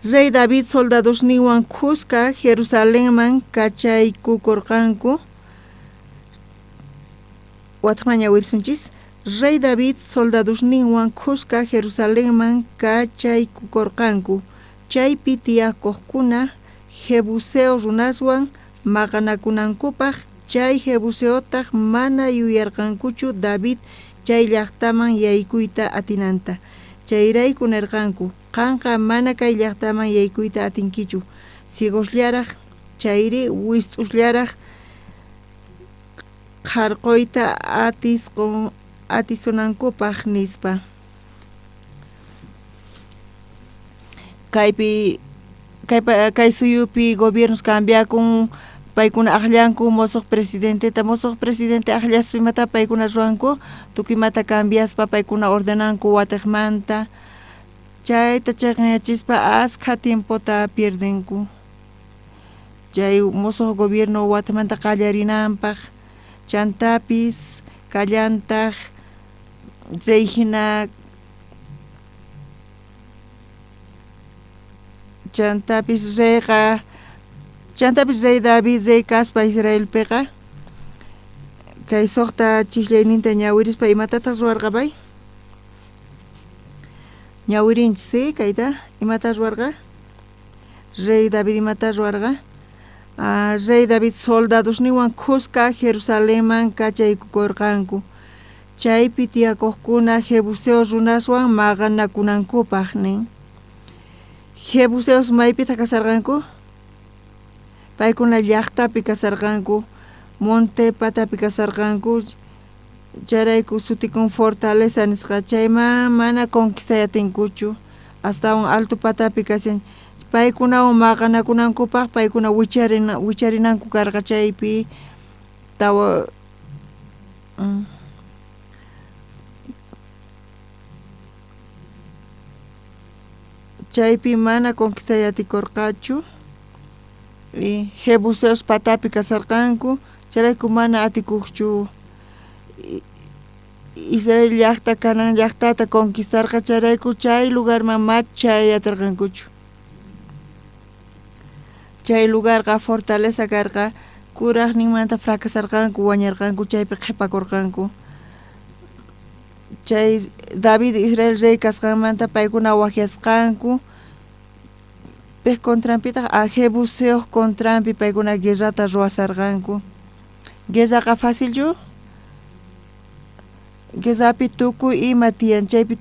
Rey David soldadosninwan khuska Jerusalenman kachaykukurqanku. Wataqman ñawirisunchis. Rey David soldadosninwan khuska Jerusalenman kachaykukurqanku. Chaypi tiyakuqkuna Jebuseo runaswan maqanakunankupaq. Chay Jebuseotaq mana yuyarqankuchu David chay llaqtaman yaykuyta atinanta. Chayrayku nirqanku, qanqa mana kay llaqtaman yaykuyta atinkichu. Ciegosllaraq chayri wist'usllaraq qharquyta atisunankupaq nispa. Kaypi kay suyupi gobiernos cambiakun, paykuna aqllanku mosoq presidenteta, mosoq presidente aqllaspa imata paykuna ruwanku, tukuymata cambiaspa paykuna ordenanku watiqmanta. Chayta chayqayachispa askha tiempota pierdenku. Chay mosoq gobierno watimanta qallarinanpaq, chantapis kallantaq rey hina chantapis reyqa chantapis rey David rey kaspa Israelpiqa kay suqta chijllayninta ñawirispa imatataq ruwarqa pay? Ñawirinchis, kayta imata ruwarqa? Rey David imata ruwarqa? Rey David soldadosninwan khuska Jerusalenman kachaykukorqanku. Chaypi tiyakojkuna jebuseo runaswan maqanakunankupaj nin. Jebuseos maypitaq kasarqanku? Paykuna llaqtapi kasarqanku, monte patapi kasarqanku, chayrayku sutikun fortaleza nisqa, chayman mana conquistay atinkuchu, astawan alto patapi kashan. Paykunawan maqanakunankupaj paykuna wicharinanku karqa chaypi tawa chaypi mana conquistay atikorqachu. Y jebuseos patapi kasarqanku, chayrayku mana atikuqchu. Israel llaqta Canaán llaqtata conquistarqa, chayrayku chay lugarman ma chay atirqankuchu. Chay lugarqa fortaleza karqa, kurajninmanta fracasarqanku, wañarqanku, chaypi qhipakurqanku. Chay David Israel rey kasqanmanta paykuna wajyasqanku, pej contranpitaq a jebuseoj contranpi paykuna guerrata ruwasarqanku. Guerraqa facilchu? Guerrapi tukuy ima tiyan, chaypi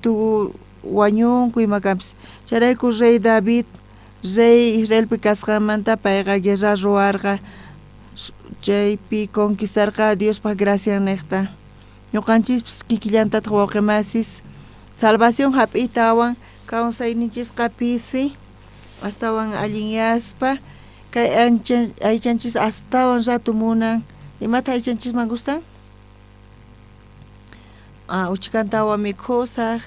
wañunku ima kanpis. Chayrayku rey David rey Israelpi kasqanmanta payqa guerra ruwarqa, chaypi conquistarqa Diospaj gracian niqta. Ñuqanchispis kikillantataq wawqimasis salvación hap'iytawan kawsayninchisqa pisi astawan allinyaspa kay aychanchis astawan rato munan. Imata aychanchisman gustan? Uchikantawan mikhusaq,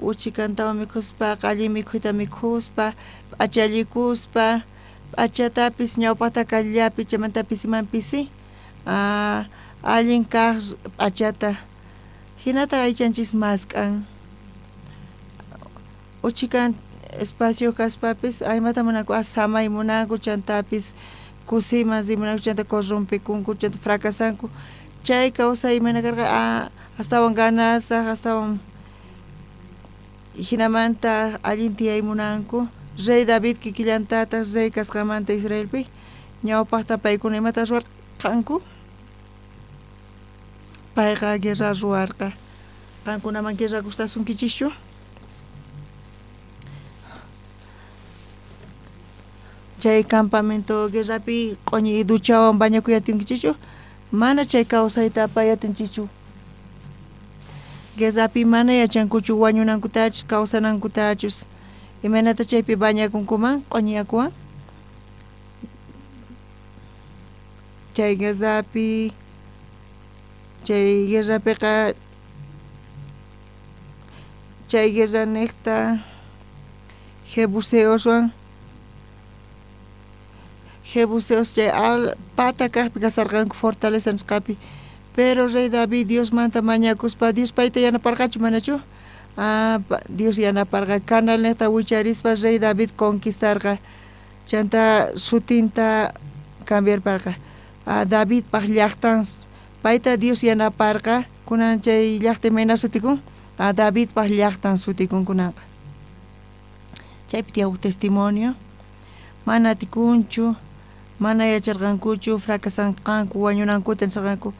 uchikantawan mikhuspaqa allin mikhuyta mikhuspa, p'achallikuspa, p'achatapis ñawpaqta kallapi chaymanta pisiman pisi allin kaq p'achata hinata aychanchis mask'an. Uchikan espacio kaspapis aymata munanku samay munanku, chantapis kusiyman rimunanku, chanta corrompekunku, chanta fracasanku. Chay kawsay imayna karqa astawan ganasaq, astawan hinamanta allin tiyay munanku. Rey David kikillantataq rey kasqanmanta Israelpi ñawpaqta paykuna imata ruwarqanku? Payqa guerra ruwarqa. Qankunaman guerra gustasunkichikchu? Chay campamento guerrapi q'uñi duchawan bañakuy atinkichikchu? Mana chay kawsayta apay atinchikchu. Guerrapi mana yachankuchu wañunankutachus kawsanankutachus. Imaynata chaypi bañakunkuman q'uñi yakuwan? Chay guerrapi, chay guerrapiqa chay guerra niqta jebuseoswan jebuseos chay pata kaqpi kasarqanku fortaleza nisqapi. Pero rey David Diosmanta mañakuspa Dios payta yanaparqachu manachu? Dios yanaparqa. Canal niqta wicharispa rey David conquistarqa, chanta sutinta cambiarparqa. Davidpaj llaqtan payta Dios yanaparqa, kunan chay llaqta imayna sutikun? Davidpaj llaqtan sutikun kunanqa. Chaypi tiyan huk testimonio. Mana atikunchu, mana yacharqankuchu, fracasanqanku, wañunankuta nisqanku.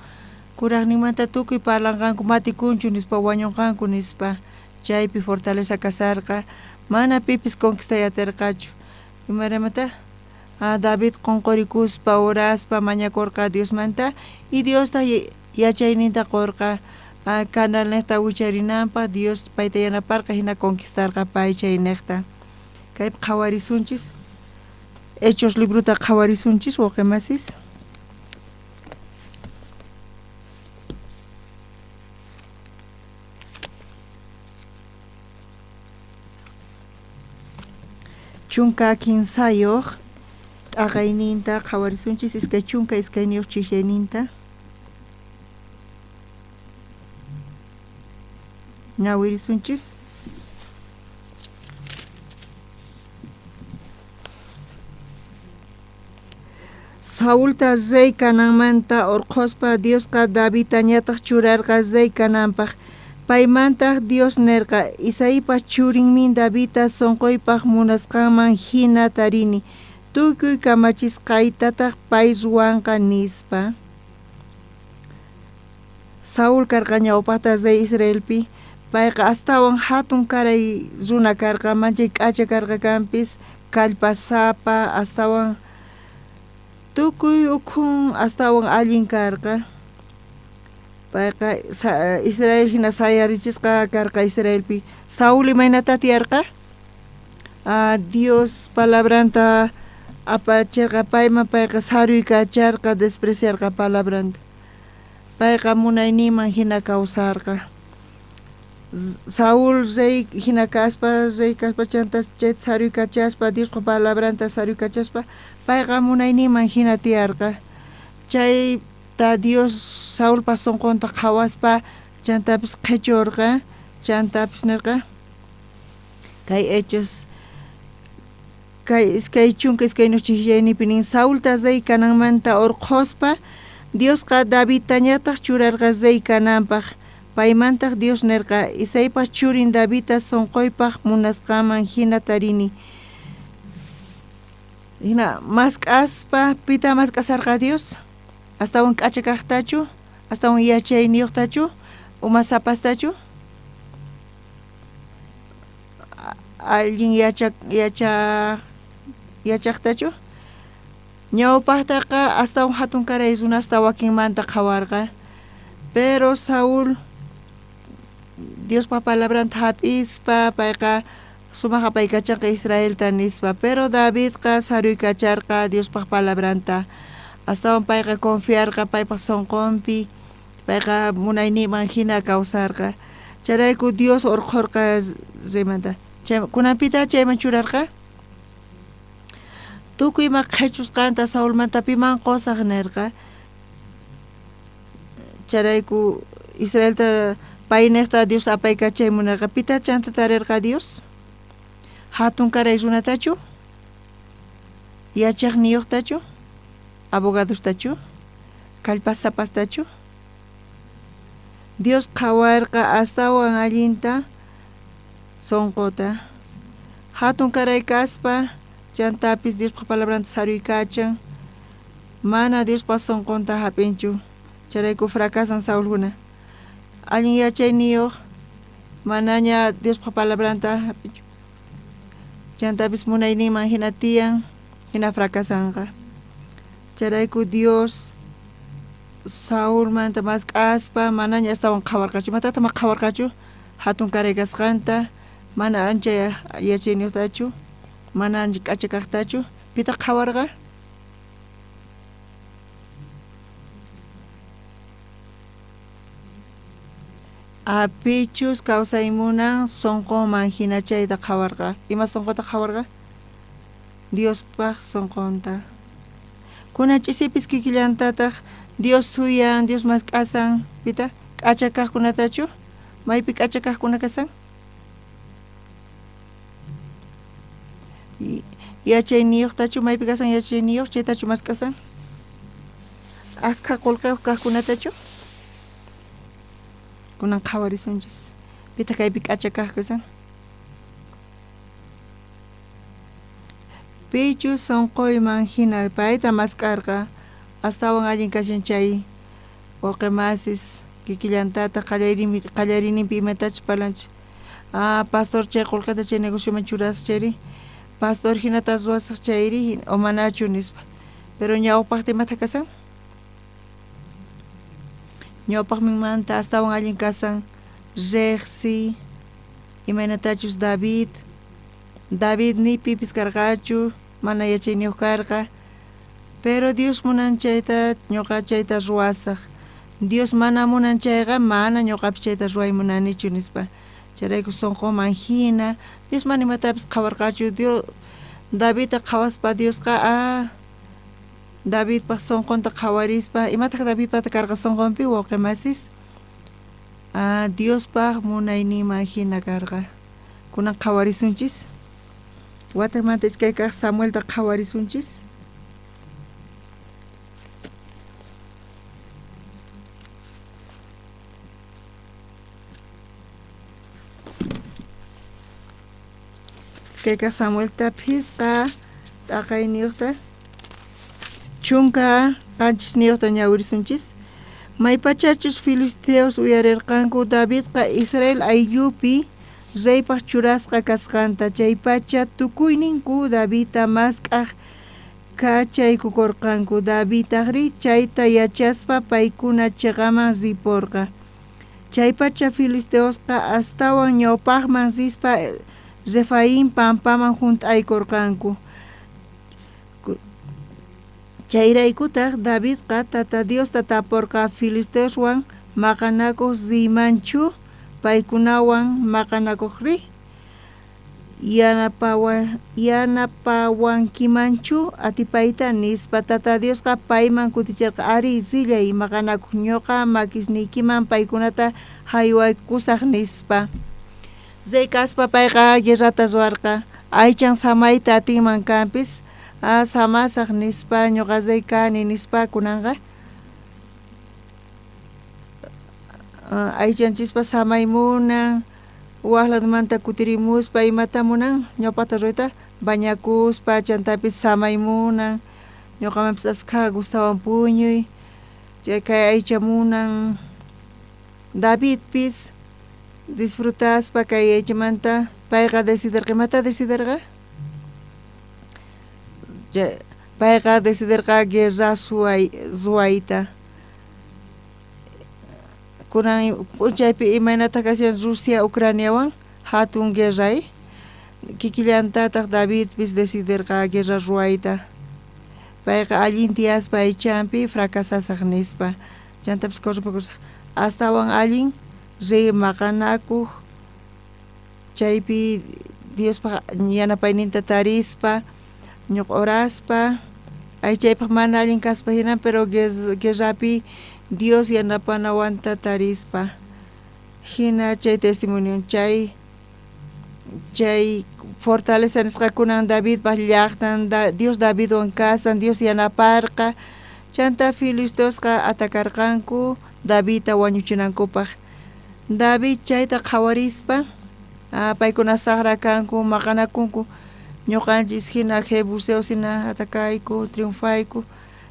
Kurajninmanta tukuy parlanqanku, matikunchu nispa, wañunqanku nispa. Chaypi fortaleza kasarqa, mana pipis conquistay atirqachu. Imaramanta? David qonqorikuspa, oraspa, mañakurqa Diosmanta, y Diosta yachayninta qorqa canal niqta wicharinanpaq, Dios payta yanaparqa, hina conquistarqa pay chay niqta. Kaypi qhawarisunchis, Hechos libruta qhawarisunchis, wawqimasis. Chunka kinsayuq t'aqayninta qhawarisunchis, 22 chishayninta. Ñawirisunchis. Saulta rey kananmanta urqhuspa Diosqa Davidtañataq churarqa rey kananpaq. Paymantaq Dios nerqa, Isaípaj churinmin Davidta sonqoypaj munasqanman hina tarini. Tukuy kamachisqaytataj pay ruwanqa, nispa. Saúl karqa ñawpaqta rey Israelpi. Payqa astawan hatun karay runa karqa, manchay k'acha karqa kanpis, kallpasapa, astawan tukuy ukhun astawan allin karqa. Payqa Israel hina sayarichisqa karqa Israelpi. Saúl imaynata tiyarqa? Dios palabranta apachirqa payman, payqa saruykacharqa, despreciarqa palabranta. Payqa munayninman hina kawsarqa. Saúl rey hina kaspa, rey kaspa chanta chayta saruykachaspa, Diospa palabranta saruykachaspa, payqa munayninman hina tiyarqa. Chayta Dios Saulpa sunqunta qhawaspa chantapis qhichurqa, chantapis nirqa kay Hechos kay 22 nin Saulta rey kananmanta urqhuspa Diosqa Davidtañataq churarqa rey kananpaq. Paymantaq Dios nirqa Isaipaq churin Davidta sunquypaq munasqanman hina tarini. Hina mask'aspa pita mask'asarqa Dios? Astawan k'acha kaqtachu? Astawan yachayniyuqtachu? Umasapastachu? Allin yachaqtachu? Ñawpaqtaqa astawan hatun karay runasta wakinmanta qhawarqa. Pero Saúl Diospa palabranta hap'ispa payqa sumaq apaykacharqa Israelta nispa. Pero Davidqa saruykacharqa Diospaq palabranta. Astawan payqa confiarqa paypaq sunqunpi, payqa munayninman hina kawsarqa. Chayrayku Dios urqhurqa reymanta. Kunanpita chayman churarqa? Tukuy ima qhichusqanta Saulmanta piman qusaq nirqa. Chayrayku Israelta payniqta Dios apaykachay munarqa. Pita chanta tarirqa Dios? Hatun karay runatachu? Yachaqniyuqtachu? Abogadostachu? Kallpasapastachu? Dios qhawarqa astawan allinta sunquta. Hatun karay kaspa chantapis Diospa palabranta saruykachan. Mana Diospa sunqunta hap'inchu. Chayrayku fracasan Saulkuna. Allin yachayniyuq manaña Diospa palabranta hap'inchu. Chantapis munayninman hina tiyan, hina fracasanqa. Chayrayku Dios Saulmanta mask'aspa manaña astawan qhawarqachu. Imatataq qhawarqachu? Hatun karay kasqanta, mana ancha yachayniyuqtachu, mana ancha k'acha kaqtachu. Pitaq qhawarqa? Apichus kawsaymunan sunqunman hina chayta qhawarqa. Ima sunquta qhawarqa? Diospaq sunqunta. Kunan ch'isipis kikillantataq Dios suyan, Dios mask'asan. Pita? K'acha kaqkunatachu? Maypi k'acha kaqkuna kasan? Yachayniyuqtachu? Maypi kasan yachayniyuq? Chaytachu mask'asan? Askha qullqiyuq kaqkunatachu? Kunan qhawarisunchis. Pitaq kaypi k'acha kaq kasan? Pichus sunquyman hina payta mask'arqa. Astawan allin kashan chay wawqi masis kikillantataq qallariyninpi imatachus parlanchik. Pastor chay qullqita chay negocioman churasaq chayri, pastor hinata ruwasaq chayri o manachu nispa. Pero ñawpaqta imataq kasan? Ñawpaqninmanta astawan allin kasan riqsi imaynatachus David. David ni pipis karqachu, mana yachayniyuq karqa. Pero Dios munan chayta, ñuqa chayta ruwasaq. Dios mana munan chayqa, mana ñuqapis chayta ruway munanichu nispa. Chayrayku sunquman hina, Dios mana imatapis qhawarqachu. Dios Davidta qhawaspa Diosqa Davidpaq sunqunta qhawarispa, imataq Davidpata karqa sunqunpi wawqi masis? Diospaq munayninman hina karqa. Kunan qhawarisunchis. Watamanta iskay kaq Samuelta qhawarisunchis. Iskay kaq Samuelta phisqa T'aqayniyuqta 17niyuqta ñawirisunchis. Maypachachus filisteos uyarerqanku Davidqa Israel ayllupi reypaj churasqa kasqanta, chaypacha tukuyninku Davidta mask'aj kachaykukorqanku. Davidtajrí chayta yachaspa paykuna cheqaman riporqa. Chaypacha filisteosqa astawan ñawpajman rispa Refaín pampaman junt'aykorqanku. Chayraykutaj Davidqa Tata Diosta taporqa filisteoswan maqanakoj riymanchu, paykunawan maqanakojri, yanapawankimanchu atipayta nispa. Tata Diosqa payman kuticherqa: arí, rillay maqanakoj, ñoqa makisniykiman paykunata jaywaykusaj nispa. Rey kaspa payqa guerrata ruwarqa, aychan samayta atinman kanpis, samasaj nispa, ñoqa rey kani nispa. Kunanqa aychanchispa samay munan, waj ladomanta kutirimuspa imata munan, ñawpata ruyta bañakuspa, chantapis samay munan, ñoqamanpis askha gustawan puñuy, chay kay aycha munan. Davidpis disfrutaspa kay aychamanta payqa decidirqa. Imata decidirqa? Payqa decidirqa guerra ruwayta. Kunan p'unchaypi imaynata kashan Rusia Ucraniawan hatun guerra, kikillantataq Davidpis decidirqa guerra ruwayta. Payqa allin tiyaspa aychanpi fracasasaj nispa, chantapis correpakusaj astawan allin riy maqanakuj, chaypi Diospaj yanapayninta tarispa, ñuq'uraspa, aychaypaj mana allin kaspa hina, pero guerrapi Dios yanapanawanta tarispa. Hina chay testimonio, chay fortaleza nisqakunan Davidpaj llaqtan, Dios Davidwan kasan, Dios yanaparqa. Chanta filisteosqa atakarqanku Davidta wañuchinankupaj. David chayta qhawarispa, paykuna saqra kanku, maqanakunku, ñuqanchis hina jebuseos hina atakayku, triunfayku,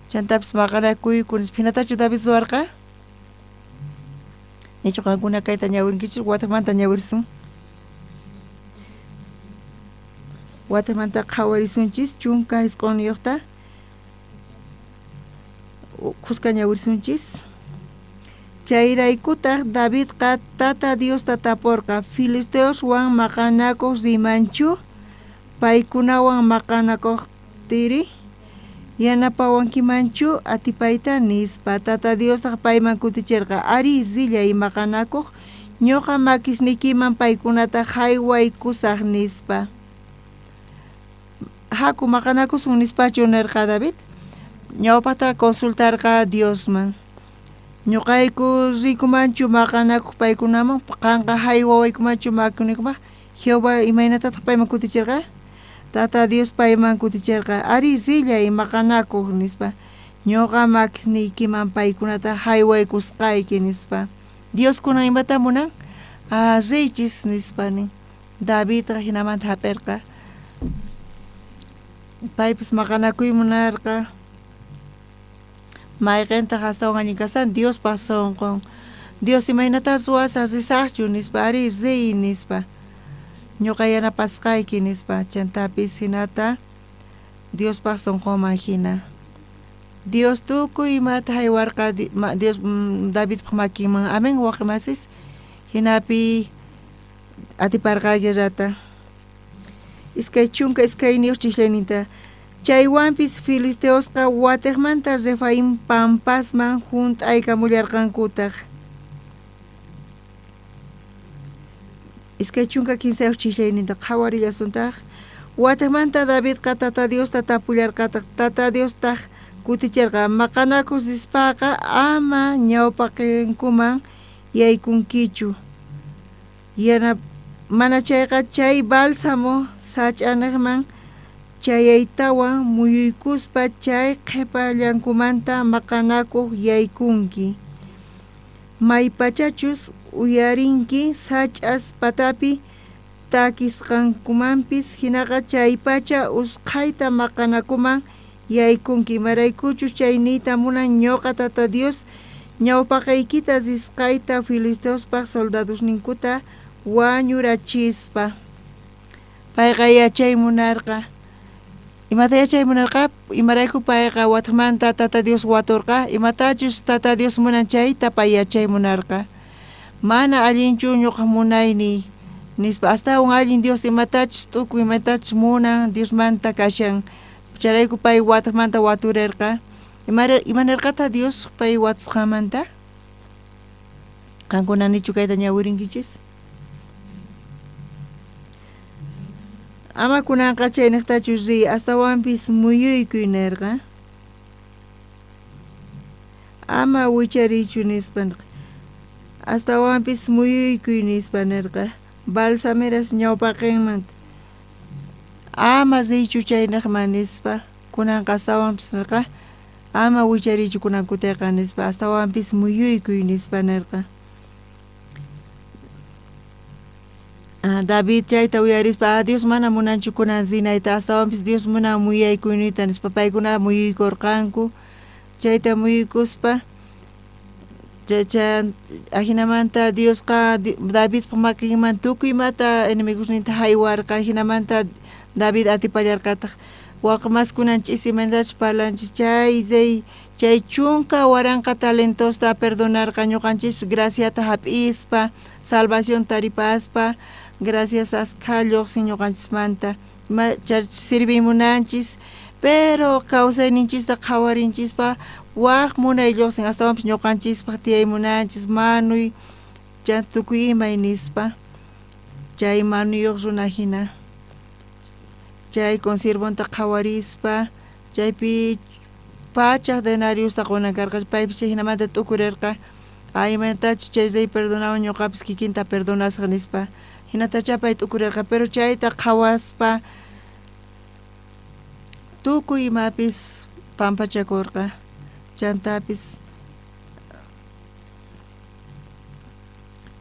chantapis maqanakuyku nispa. Hinatachu David ruwarqa? Nichu qankuna kayta ñawirinkichis? Watamanta ñawirisun. Watamanta qhawarisunchis 19niyuqta khuska ñawirisunchis. Chayraykutaj Davidqa Tata Diosta taporqa: filisteoswan maqanakoj rimanchu, paykunawan maqanakojtiri yanapawankimanchu atipayta nispa. Tata Diostaj payman kuticherqa: arí, rillay maqanakoj, ñoqa makisniykiman paykunata jaywaykusaj nispa. Haku maqanakusun nispachu nerqa David? Ñawpajta consultarqa Diosman. Ñuqayku rikumanchu maqanakuj paykunaman, qanqa jaywawaykumanchu makinikupaj. Jehová imaynatataq payman kuticherqa? Tata Dios payman kuticherqa: arí, rillay maqanakuj nispa, ñuqa makisniykiman paykunata jaywaykusqayki nispa. Dios kunan imata munan? Riychis nispa nin. Davidqa hinamanta hap'irqa. Paypis maqanakuy munarqa. Mayqintaq astawan allin kasan? Diospaj sunqun. Dios imaynata ruwasaj, risajchu nispa, arí, riy nispa, ñuqa yanapasqayki nispa. Chantapis hinata Diospaj sunqunman hina. Dios tukuy imata haywarqa Dios Davidpaj makinman. Amén, waqi masis. Hinapi atiparqa guerrata. 22 chislayninta. Chaywanpis filisteosqa watejmanta Refaim pampasman junt'aykamullarqankutaj. 23 chislayninta qhawarillasuntaj. Watejmanta Davidqa Tata Diosta tapullarqataj. Tata Diostaj kuticherqa: maqanakus rispaqa ama ñawpaqinkuman yaykunkichu, mana chayqa chay bálsamo sach'anejman chayaytawan muyuykuspa chay qhepallankumanta maqanakuj yaykunki. Maypachachus uyarinki sach'as patapi Takisqankumanpis jinaqa chaypacha usqhayta maqanakuman yaykunki, imaraykuchus chay niyta munan ñuqa Tata Dios ñawpaqaykita risqayta filisteospaj soldadosninkuta wañurachispa. Payqa yachay munarqa. Imata yachay munarqa? Imarayku payqa watmanta Tata Dios waturqa, imatachus Tata Dios munan chayta pay yachay munarqa. Mana allinchu ñuqa munayniy nispa, astawan allin Dios imatachus tukuy imatachus munan Diosmanta kashan. Chayrayku pay watmanta waturerqa. Imanirqata Dios pay watusqanmanta? Qankuna nichu kayta ñawirinkichis? Ama kunanqa chayniqtachu riy, astawanpis muyuykuy nerqa. Ama wichariychu nispa nerqa. Astawanpis muyuykuy nispa nerqa. Balsameras ñawpaqinmanta. Ama riychu chayniqman nispa. Kunanqa astawanpis nerqa. Ama wichariychu kunan kutiqa nispa. Astawanpis muyuykuy nispa nerqa. David chayta uyarispa, Dios mana munanchu kunan rinayta, astawanpis Dios munan muyaykuyniyta nispa. Paykuna muyuykurqanku. Chayta muyuykuspa ajinamanta Diosqa Davidpa makinman tukuy imata enemigosninta haywarqa. Ajinamanta David atipallarqataq. Waqmas kunan ch'isimantachus parlanchis chay rey chay 10,000 talentosta perdonarqa ñuqanchispis graciata hap'ispa, salvación taripaspa, gracias askha lluqsin ñuqanchismanta. Sirvimunanchis, pero kawsayninchista qhawarinchispa waj munay lluqsin, astawanpis ñuqanchispaq tiyaymunanchis manuy chay tukuy imay nispa. Chay manuyuq runa hina. Chay consiervonta qhawarispa, chaypi 100 denariosta qunan karqa, paypis chay hinamanta t'ukurirqa. Ay, imaynatachus chay rey perdonawan ñuqapis kikinta perdonasaq nispa. Hinatacha pay t'ukurirqa, pero chayta qhawaspa tukuy imapis pampachakurqa. Chantapis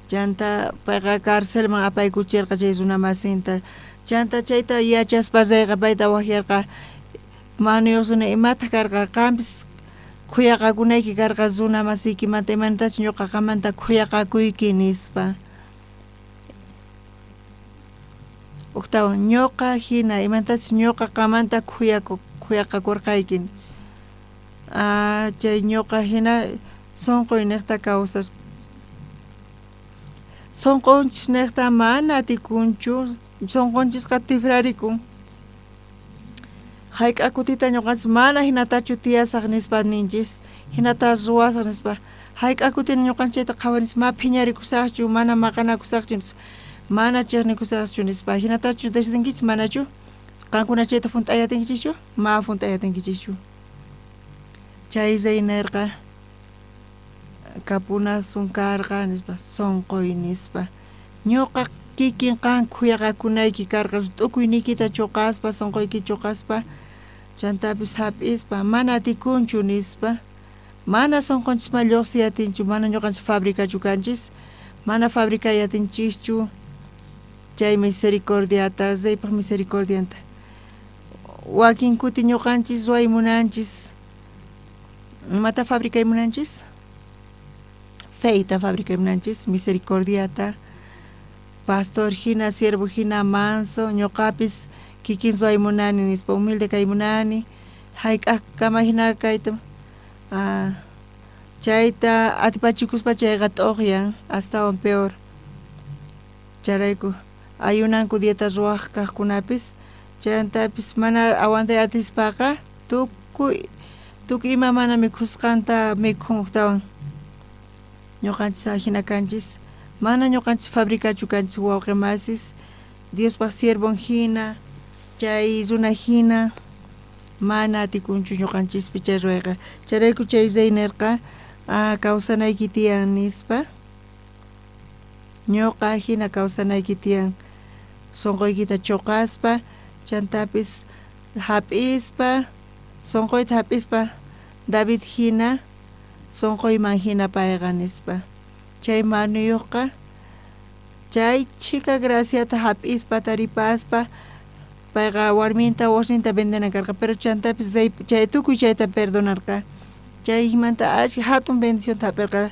chanta payqa carcelman apaykuchirqa chay runa masinta. Chanta chayta yachaspa reyqa payta waqyarqa, manuyuq runa imataq karqa, qampis khuyaqakunayki karqa runa masiykimanta, imaynatachus ñuqa qamanta khuyaqakuyki nispa. Ujtawan, ñuqa hina imaynatachus ñuqa qamanta khuyaqakurqayki. Chay ñuqa hina sunquyniqta kawsas. Sunqunchikniqta mana atikunchu, sunqunchisqa tifrarikun. Hayk'a kutita ñuqanchis mana hinatachu tiyasaq nispa ninchis, hinata ruwasaq nispa. Hayk'a kutina ñuqanchis chayta qhawarinchis, ma phiñarikusaqchu, mana maqanakusaqchu nispa, mana chiqnikusaqchu nispa. Hinatachu decidinkichis, manachu? Qankuna chayta hunt'ayatinkichikchu? Ma hunt'ayatinkichikchu. Chay rey nerqa kapunasun karqa nispa, sunquy nispa. Ñuqa kikin qan khuyaqakunayki karqa, t'ukuyniykita chuqaspa, sunquyki chuqaspa, chantapis hap'ispa, mana atikunchu nispa. Mana sunqunchisman lluqsiy atinchu, mana ñuqanchis fabricachu kanchis, mana fabricay atinchischu chay misericordiata, reypaq misericordianta. Wakin kuti ñuqanchis ruway munanchis. Imata fabricay munanchis? Feita fabricay munanchis, misericordiata. Pastor hina, siervo hina, manso, ñuqapis kikin ruway munani nispa, humilde kay munani, hayk'aqkama hina kayta. Chayta atipachikuspa chayqa t'uqyan, astawan peor. Chayrayku ayunanku dieta ruwaq kaqkunapis, chayantapis mana aguantay atispaqa tukuy ima mana mikhusqanta mikhun ujtawan. Ñuqanchis ajina kanchis, mana ñuqanchis fabricachu kanchis wawqi masis, Diospaq siervon hina, chay runa hina, mana atikunchu ñuqanchispi chay ruwayqa. Chayrayku chay rey nerqa, kawsanayki tiyan nispa. Ñuqa hina kawsanayki tiyan, sunquykita chuqaspa, chantapis hap'ispa, sunquyta hap'ispa, David hina, sunquyman hina payqa nispa. Chay manuyuqqa Chay chhika graciata hap'ispa taripaspa payqa warminta wasninta vendenan karqa, pero chantapis rey chay tukuy chayta perdonarqa. Chaymanta ashka hatun bendicionta hap'irqa,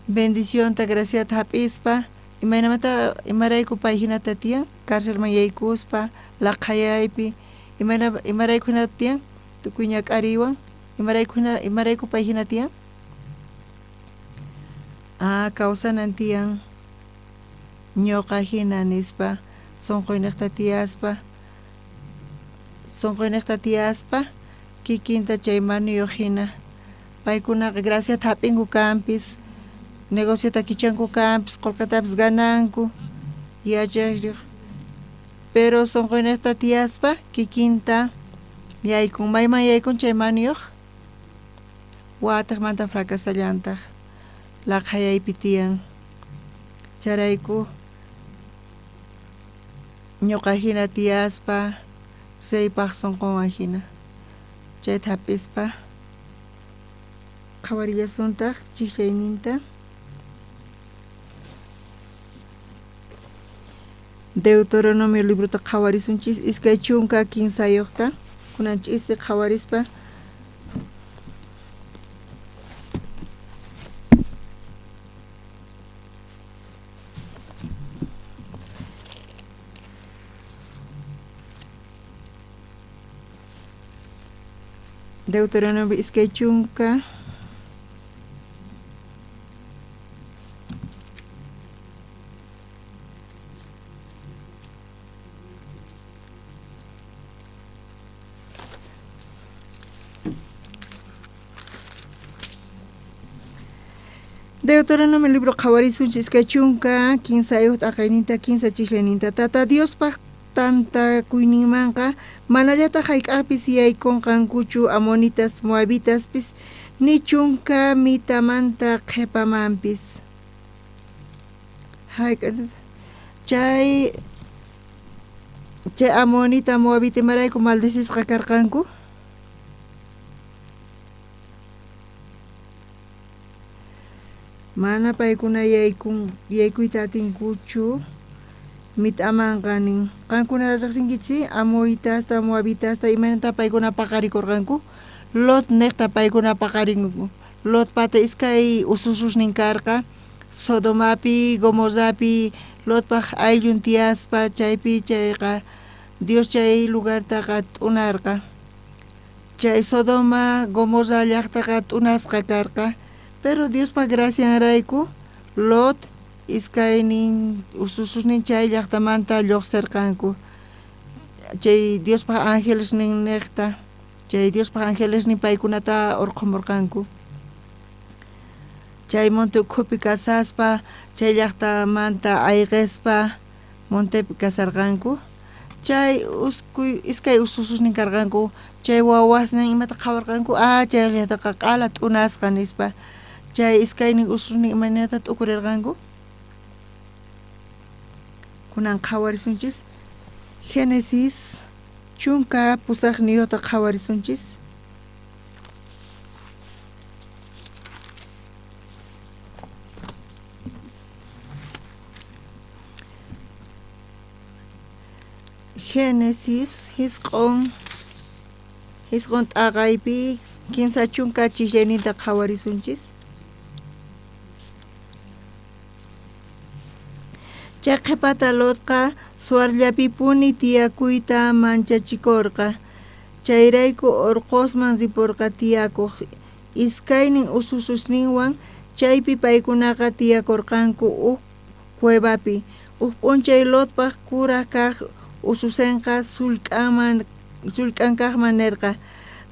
bendicionta graciata hap'ispa imaynamanta imarayku pay hinata tiyan carcelman yaykuspa laqhayaypi imarayku hinata tiyan tukuy ñak'ariywan imarayku pay hina tiyan kawsanan tiyan ñuqa hina nispa sunquyniqta tiyaspa kikinta chay manuyuq hina paykunaqa graciata hap'inku kanpis negociota kichanku kanpis qullqitapis gananku yachayuq pero sunquyniqta tiyaspa kikinta yaykun mayman yaykun chay manuyuq wataqmanta fracasallantaq laqhayaypi tiyan chayrayku ñuqa hina tiyaspa reypaq sunqunwan hina chayta hap'ispa qhawarillasuntaq chijllayninta Deuteronomio librota qhawarisunchis 23 kunan ch'isi qhawarispa Deuteronomio 20 Deuteronomio libro qhawarisunchis 23 t'aqayninta 15 chijlayninta Tata Diospaq tantakuyninmanqa manallataq hayk'aqpis yaykunqankuchu amonitas moabitaspis ni chunka mitamanta qhipamanpis chay amonita moabita imarayku maldecisqa karqanku mana paykuna yaykuyta atinkuchu mit'amanqa nin qankuna riqsinkichis amoitasta moabitasta imaynata paykuna paqarikurqanku Lot niqta paykuna paqarinku Lotpata iskay usususnin karqa Sodomapi Gomorrapi Lotpaq ayllun tiyaspa chaypi chayqa Dios chay lugartaqa t'unarqa chay Sodoma Gomorra llaqtaqa t'unasqa karqa pero Diospaq gracianrayku Lot iskaynin usususnin chay llaqtamanta lluqsirqanku chay Diospaq angelesnin niqta chay Diospaq angelesnin paykunata urqhumurqanku chay monte ukhupi kasaspa chay llaqtamanta ayqispa montepi kasarqanku chay iskay usususnin karqanku chay wawasnin imata qhawarqanku chay llaqtaqa q'ala t'unasqa nispa chay iskaynin usususnin imaynata t'ukurirqanku kunan qhawarisunchis Génesis 18 qhawarisunchis Génesis 9 t'aqaypi 30 chijllayninta qhawarisunchis Chay qhipata Lotqa Zoarllapipuni tiyakuyta manchachikorqa chayrayku urqusman ripurqa tiyakuq iskaynin usususninwan chaypi paykunaqa tiyakurqanku uj cuevapi uj p'unchay Lotpaq kuraj kaq ususenqa sullk'ankaqman nirqa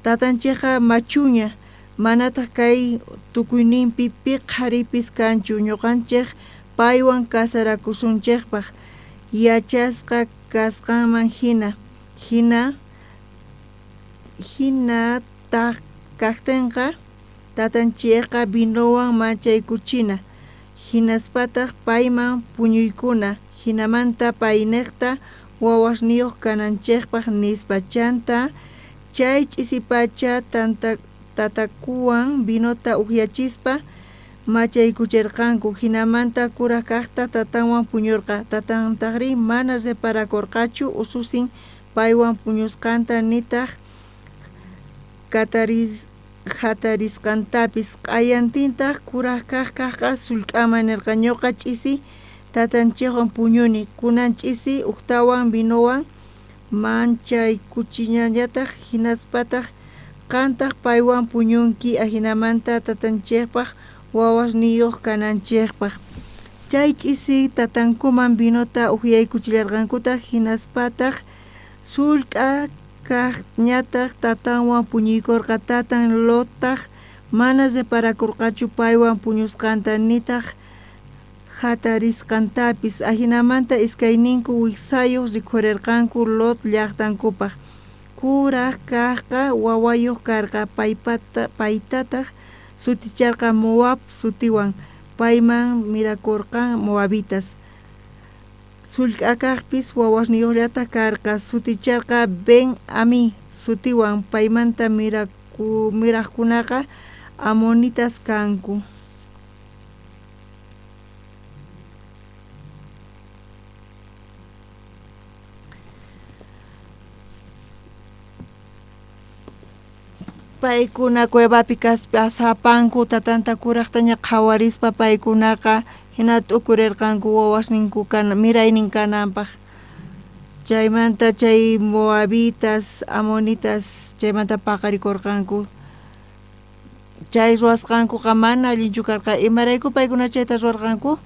tatanchikqa machuña manataq kay tukuyninpi pi qharipis kanchu ñuqanchik paywan kasarakusunchikpaq yachasqa kasqanman hina hinataq kaqtinqa tatanchikqa vinowan machaykuchina hinaspataq payman puñuykuna hinamanta payniqta wawasniyuq kananchikpaq nispa chanta chay ch'isipacha tatakuwan vinota upyachispa Machaykucherqanku, jinamanta kuraj kajta tatanwan puñorqa. Tatantajrí mana reparakorqachu ususin paywan puñusqanta, nitaj jatarisqantapis. Q'ayantintaj kuraj kaj kajqa sullk'aman nerqa: ñoqa ch'isi tatanchejwan puñuni, kunan ch'isi ujtawan vinowan manchaykuchinallataj, jinaspataj qantaj paywan puñunki, ajinamanta tatanchejpaj wawasniyoj kananchejpaj. Chay ch'isi tatankuman vinota ujyaykuchillarqankutaj, jinaspataj sullk'a kajñataj tatanwan puñuykorqa. Tatan Lottaj mana reparakorqachu paywan puñusqanta, nitaj jatarisqantapis. Ajinamanta iskayninku wijsayoj rikhurerqanku Lot llajtankupaj. Kuraj kajqa wawayoj karqa, paytataj suticharqa Moab sutiwan, payman mirakorqa moabitas. Sullk'akajpis wawasniyojllataj karqa, suticharqa Ben-Ami sutiwan, paymanta mirajkunaqa amonitas kanku. Paykuna cuevapi kaspa sapanku tatanta kurajtaña qhawarispa paykunaqa jina t'ukurerqanku wawasninku miraynin kananpaj. Chaymanta chay moabitas, amonitas chaymanta paqarikorqanku. Chay ruwasqankuqa mana allinchu karqa. Imarayku paykuna chayta ruwarqanku?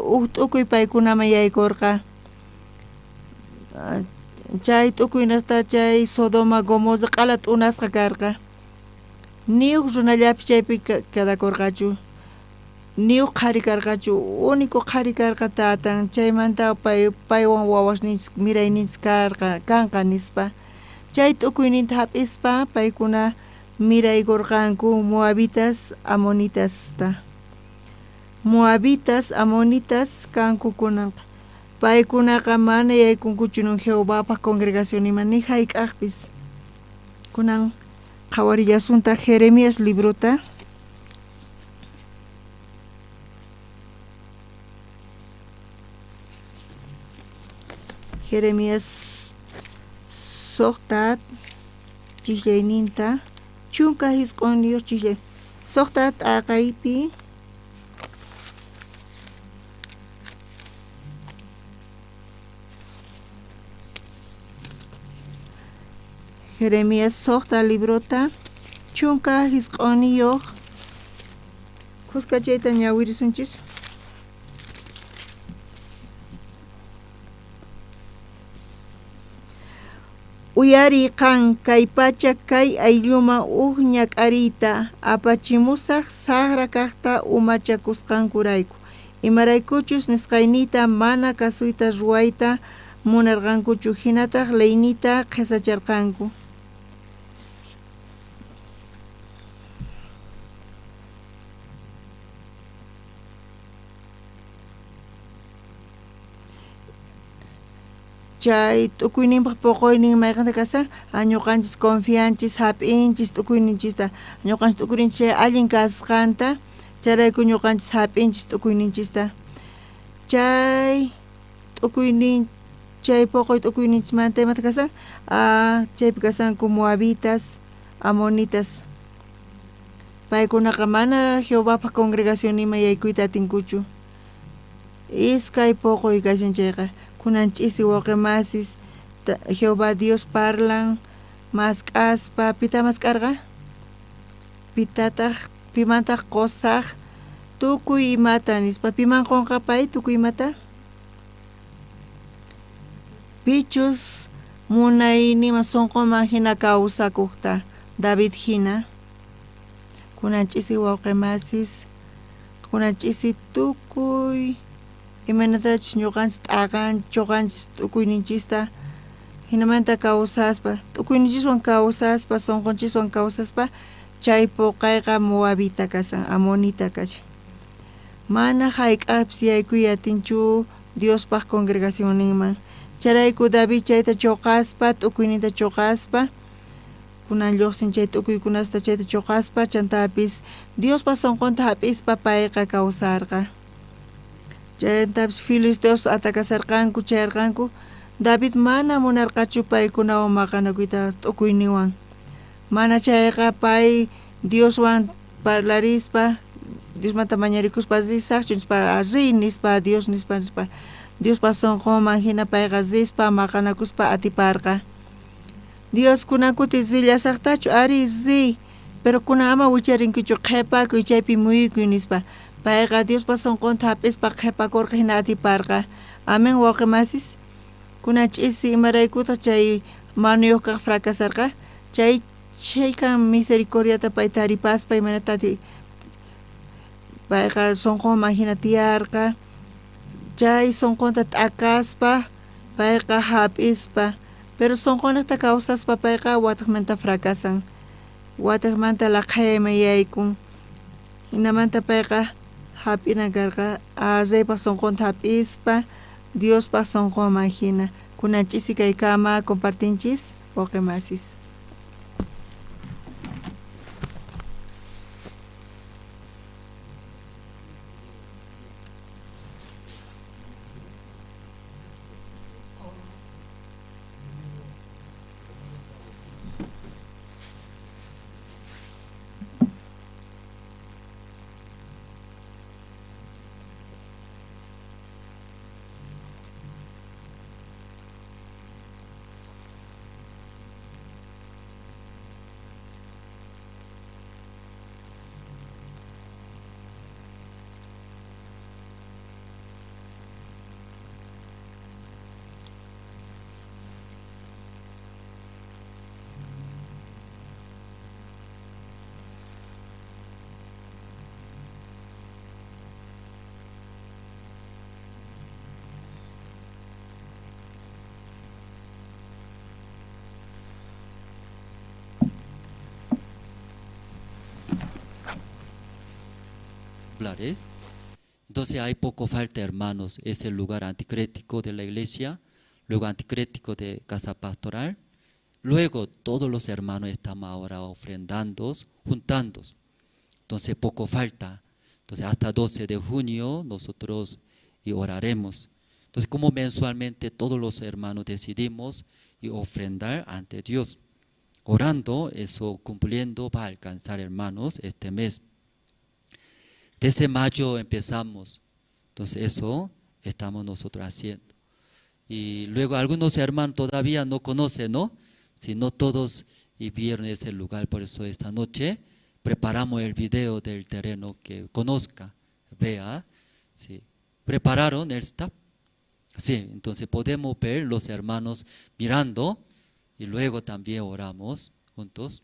Uj t'ukuy paykunaman yaykorqa. Chay t'ukuynejta chay Sodoma Gomorra q'ala t'unasqa karqa. Ni uj runallapis chaypi quedakorqachu, ni uj qhari karqachu, único qhari karqa tatan. Chaymanta paywan wawasninchis mirayninchis karqa kanqa nispa. Chay t'ukuyninta hap'ispa paykuna miraykorqanku moabitas amonitasta. Moabitas amonitas kanku kunanqa. Paykunaqa mana yaykunkuchu Jehovapaj congregacionniman ni jayk'ajpis. Kunan qhawarillasuntaj Jeremías librota. Jeremías 6 chislayninta 19 chishlay 6 t'aqaypi Jeremías 6 librota 19 khuska chayta ñawirisunchis. Uyariy qan kay pacha kay aylluman uj ñak'ariyta apachimusaj sajra kajta umachakusqankurayku, imaraykuchus nisqayniyta mana kasuyta ruwayta munarqankuchu, jinataj leyniyta qhesacharqanku. Chay t'ukuyninpaj poqoynin mayqanta kasan, ñuqanchis confianchis, hap'inchis t'ukuyninchista, ñuqanchis t'ukurinchis chay allin kasqanta, chayrayku ñuqanchis hap'inchis t'ukuyninchista. Chay t'ukuynin, chay poqoy t'ukuyninchismanta imata kasan, chaypi kasanku moabitas, amonitas. Paykunaqa mana Jehovapaj congregacionniman yaykuyta atinkuchu. Iskay poqoy kashan chayqa. Kunan ch'isi wawqi masis Jehová Dios parlan mask'aspa, pita mask'arqa? Pitataj pimantaj qusaj tukuy imata nispa. Piman qunqa pay tukuy imata? Pichus munayniman sunquman hina kawsakujta David hina. Kunan ch'isi wawqi masis, kunan ch'isi tukuy imaynatachus ñuqanchis t'aqan chuqanchis t'ukuyninchista hinamanta kawsaspa, t'ukuyninchiswan kawsaspa, sunqunchiswan kawsaspa chay puqayqa moabita kasan, amonita kashan. Mana jayk'apis yaykuy atinchu Diospaj congregacionninman. Chayrayku David chayta chuqaspa, t'ukuyninta chuqaspa, Kunan lluqsin chay t'ukuykunasta chayta chuqaspa chantapis Diospa sunqunta hap'ispa payqa kawsarqa. Chantapis filisteos atakasarqanku chayarqanku David mana munarqachu paykunawan maqanakuyta t'ukuyninwan. Mana chayqa pay Dioswan parlarispa Diosmanta mañarikuspa risaqchu nispa riy nispa Dios nispa nispa Diospa sunqunman hina payqa rispa maqanakuspa atiparqa. Dios kunan kuti rillasaqtachu ari riy pero kunan ama wicharinkichu qhipakuy chaypi muyuykuy nispa payqa Diospa sunqunta hap'ispa qhipakurqa hina atiparqa. Amén wawqi masis. Kunan ch'isi imaraykutaq chay manuyuq kaq fracasarqa chay chaykan misericordiata pay taripaspa imaynatati payqa sunqunman hina tiyarqa chay sunqunta t'akaspa payqa hap'ispa pero sunqunta kawsaspa payqa watiqmanta fracasan watiqmanta laqhayayman yaykun hinamanta payqa hap'inan karqa reypaq sunqunta hap'ispa Diospaq sunqunman hina kunan ch'isi kaykama compartinchis wawqi masis. Entonces hay poco falta, hermanos, es el lugar anticrético de la iglesia, luego anticrético de casa pastoral, luego todos los hermanos estamos ahora ofrendando, juntando. Entonces poco falta. Entonces hasta 12 de junio nosotros y oraremos. Entonces como mensualmente todos los hermanos decidimos y ofrendar ante Dios, orando, eso cumpliendo va a alcanzar, hermanos, este mes. Desde mayo empezamos, entonces eso estamos nosotros haciendo. Y luego algunos hermanos todavía no conocen, ¿no? Si no todos y vieron ese lugar, por eso esta noche preparamos el video del terreno que conozca, vea. Sí. ¿Prepararon el staff? Sí, entonces podemos ver los hermanos mirando y luego también oramos juntos.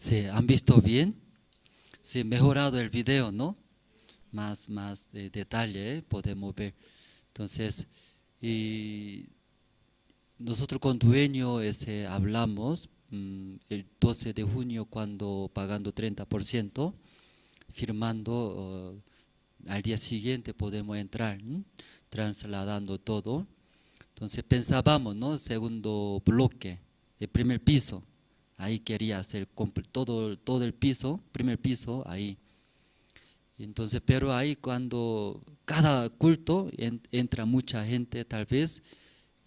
Sí, ¿han visto bien? Sí, mejorado el video, ¿no? Más de detalle, ¿eh? Podemos ver. Entonces, y nosotros con dueño ese hablamos el 12 de junio cuando pagando 30%, firmando al día siguiente podemos entrar, ¿m? Trasladando todo. Entonces pensábamos, ¿no? Segundo bloque, el primer piso, ahí quería hacer todo el piso, primer piso, ahí. Entonces, pero ahí cuando cada culto entra mucha gente, tal vez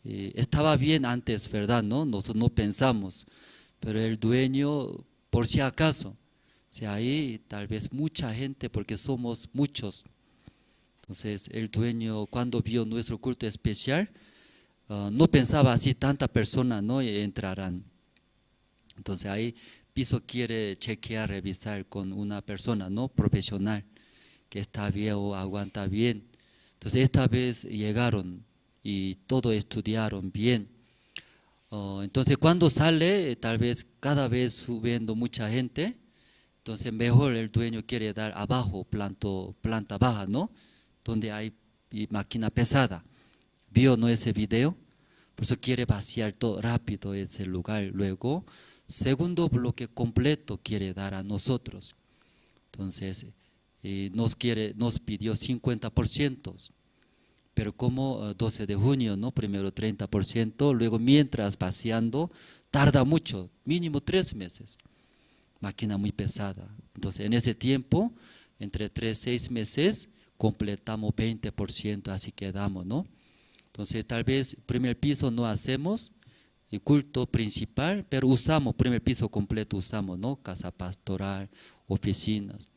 estaba bien antes, ¿verdad? ¿No? Nosotros no pensamos, pero el dueño, por si acaso, o sea, ahí tal vez mucha gente, porque somos muchos. Entonces, el dueño cuando vio nuestro culto especial, no pensaba así, tanta persona no entrarán. Entonces ahí piso quiere chequear, revisar con una persona no profesional que está bien o aguanta bien. Entonces esta vez llegaron y todo estudiaron bien. Entonces cuando sale, tal vez cada vez subiendo mucha gente, entonces mejor el dueño quiere dar abajo, planta baja, ¿no? Donde hay máquina pesada. ¿Vio no ese video? Por eso quiere vaciar todo rápido ese lugar. Luego, segundo bloque completo quiere dar a nosotros. Entonces, nos pidió 50%. Pero como 12 de junio, ¿no? Primero 30%, luego mientras vaciando, tarda mucho, mínimo 3 meses. Máquina muy pesada. Entonces, en ese tiempo, entre 3 y 6 meses, completamos 20%, así quedamos, ¿no? Entonces, tal vez primer piso no hacemos el culto principal, pero usamos, primer piso completo usamos, ¿no? Casa pastoral, oficinas.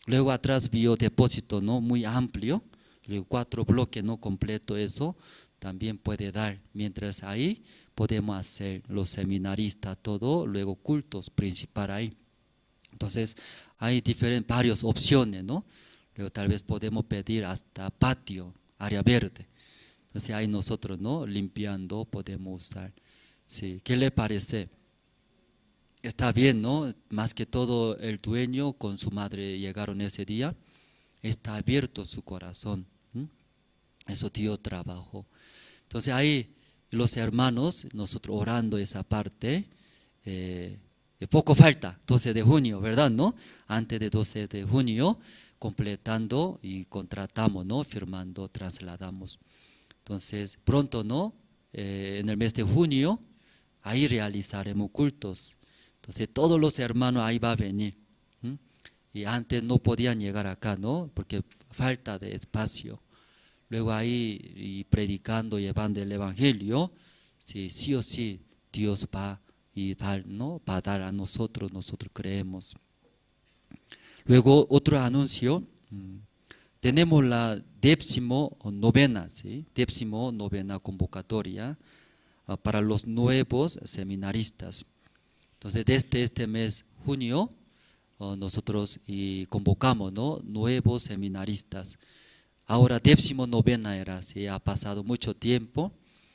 Luego atrás vio depósito, ¿no? Muy amplio, luego 4 bloques, ¿no? Completo eso, también puede dar. Mientras ahí podemos hacer los seminaristas, todo, luego cultos principal ahí. Entonces, hay varias opciones, ¿no? Luego tal vez podemos pedir hasta patio, área verde. Entonces ahí nosotros, ¿no? Limpiando podemos usar. Sí, ¿qué le parece? Está bien, ¿no? Más que todo el dueño con su madre llegaron ese día. Está abierto su corazón. Eso dio trabajo. Entonces ahí los hermanos, nosotros orando esa parte, poco falta, 12 de junio, ¿verdad? ¿No? Antes de 12 de junio, completando y contratamos, ¿no? Firmando, trasladamos. Entonces, pronto, ¿no? En el mes de junio, ahí realizaremos cultos. Entonces, todos los hermanos ahí va a venir. Y antes no podían llegar acá, ¿no? Porque falta de espacio. Luego ahí, y predicando, llevando el evangelio, sí, sí o sí, Dios va y dar, ¿no? Va a dar a nosotros, nosotros creemos. Luego, otro anuncio. Tenemos la 19ª, ¿sí? 19ª convocatoria para los nuevos seminaristas. Entonces, desde este mes, junio, nosotros y convocamos, ¿no? Nuevos seminaristas. Ahora, 19ª era, ¿sí? Ha pasado mucho tiempo.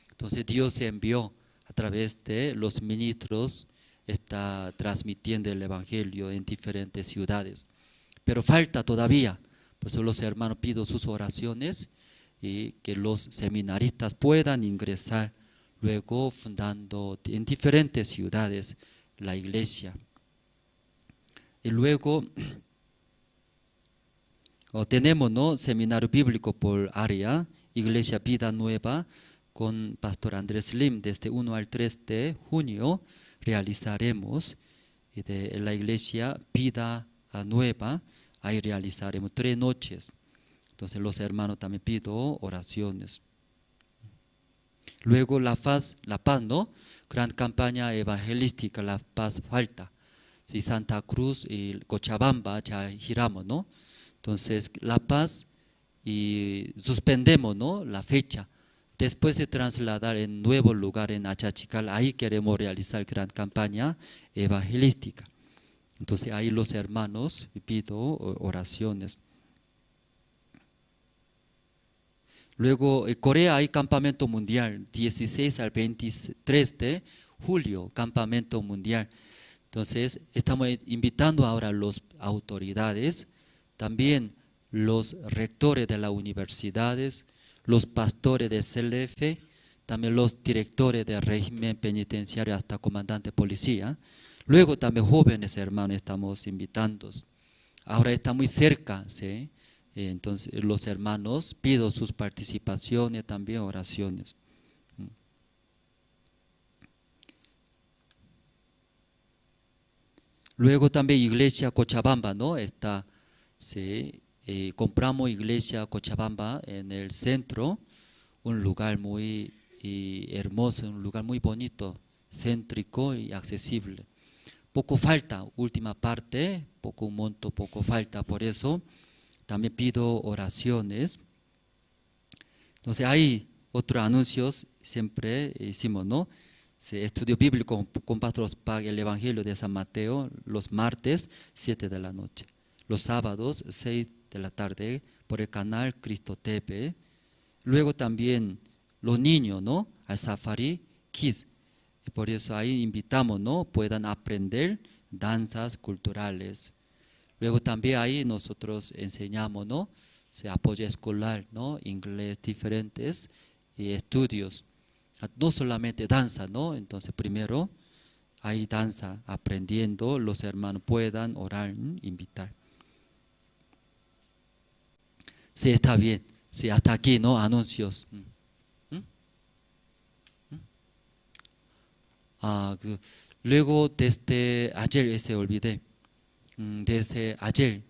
Entonces, Dios envió a través de los ministros, está transmitiendo el evangelio en diferentes ciudades. Pero falta todavía. Por eso los hermanos pido sus oraciones y que los seminaristas puedan ingresar luego fundando en diferentes ciudades la iglesia. Y luego tenemos, ¿no? Seminario bíblico por área, Iglesia Vida Nueva, con Pastor Andrés Lim, desde 1 al 3 de junio realizaremos de la Iglesia Vida Nueva. Ahí realizaremos 3 noches. Entonces los hermanos también pido oraciones. Luego la paz, ¿no? Gran campaña evangelística, la paz falta. Si Santa Cruz y Cochabamba ya giramos, ¿no? Entonces la paz y suspendemos, ¿no? La fecha. Después de trasladar en nuevo lugar en Achachical, ahí queremos realizar gran campaña evangelística. Entonces ahí los hermanos pido oraciones. Luego en Corea hay campamento mundial, 16 al 23 de julio, campamento mundial. Entonces, estamos invitando ahora a las autoridades, también los rectores de las universidades, los pastores de CLF, también los directores del régimen penitenciario hasta comandante policía. Luego también jóvenes hermanos estamos invitando. Ahora está muy cerca, ¿sí? Entonces los hermanos pido sus participaciones, también oraciones. Luego también Iglesia Cochabamba, ¿no? Está, sí, compramos Iglesia Cochabamba en el centro, un lugar muy hermoso, un lugar muy bonito, céntrico y accesible. Poco falta, última parte, poco un monto, poco falta, por eso también pido oraciones. Entonces hay otros anuncios, siempre hicimos, ¿no? Se estudio bíblico con Pastor Ospak, el Evangelio de San Mateo, los martes, 7 de la noche. Los sábados, 6 de la tarde, por el canal Cristo TV. Luego también los niños, ¿no? Al Safari Kids. Y por eso ahí invitamos, ¿no? Puedan aprender danzas culturales. Luego también ahí nosotros enseñamos, ¿no? Se apoyo escolar, ¿no? Inglés, diferentes y estudios. No solamente danza, ¿no? Entonces primero hay danza aprendiendo, los hermanos puedan orar, invitar. Sí, está bien. Sí, hasta aquí, ¿no? Anuncios. Luego desde ayer, ese olvidé. Desde ayer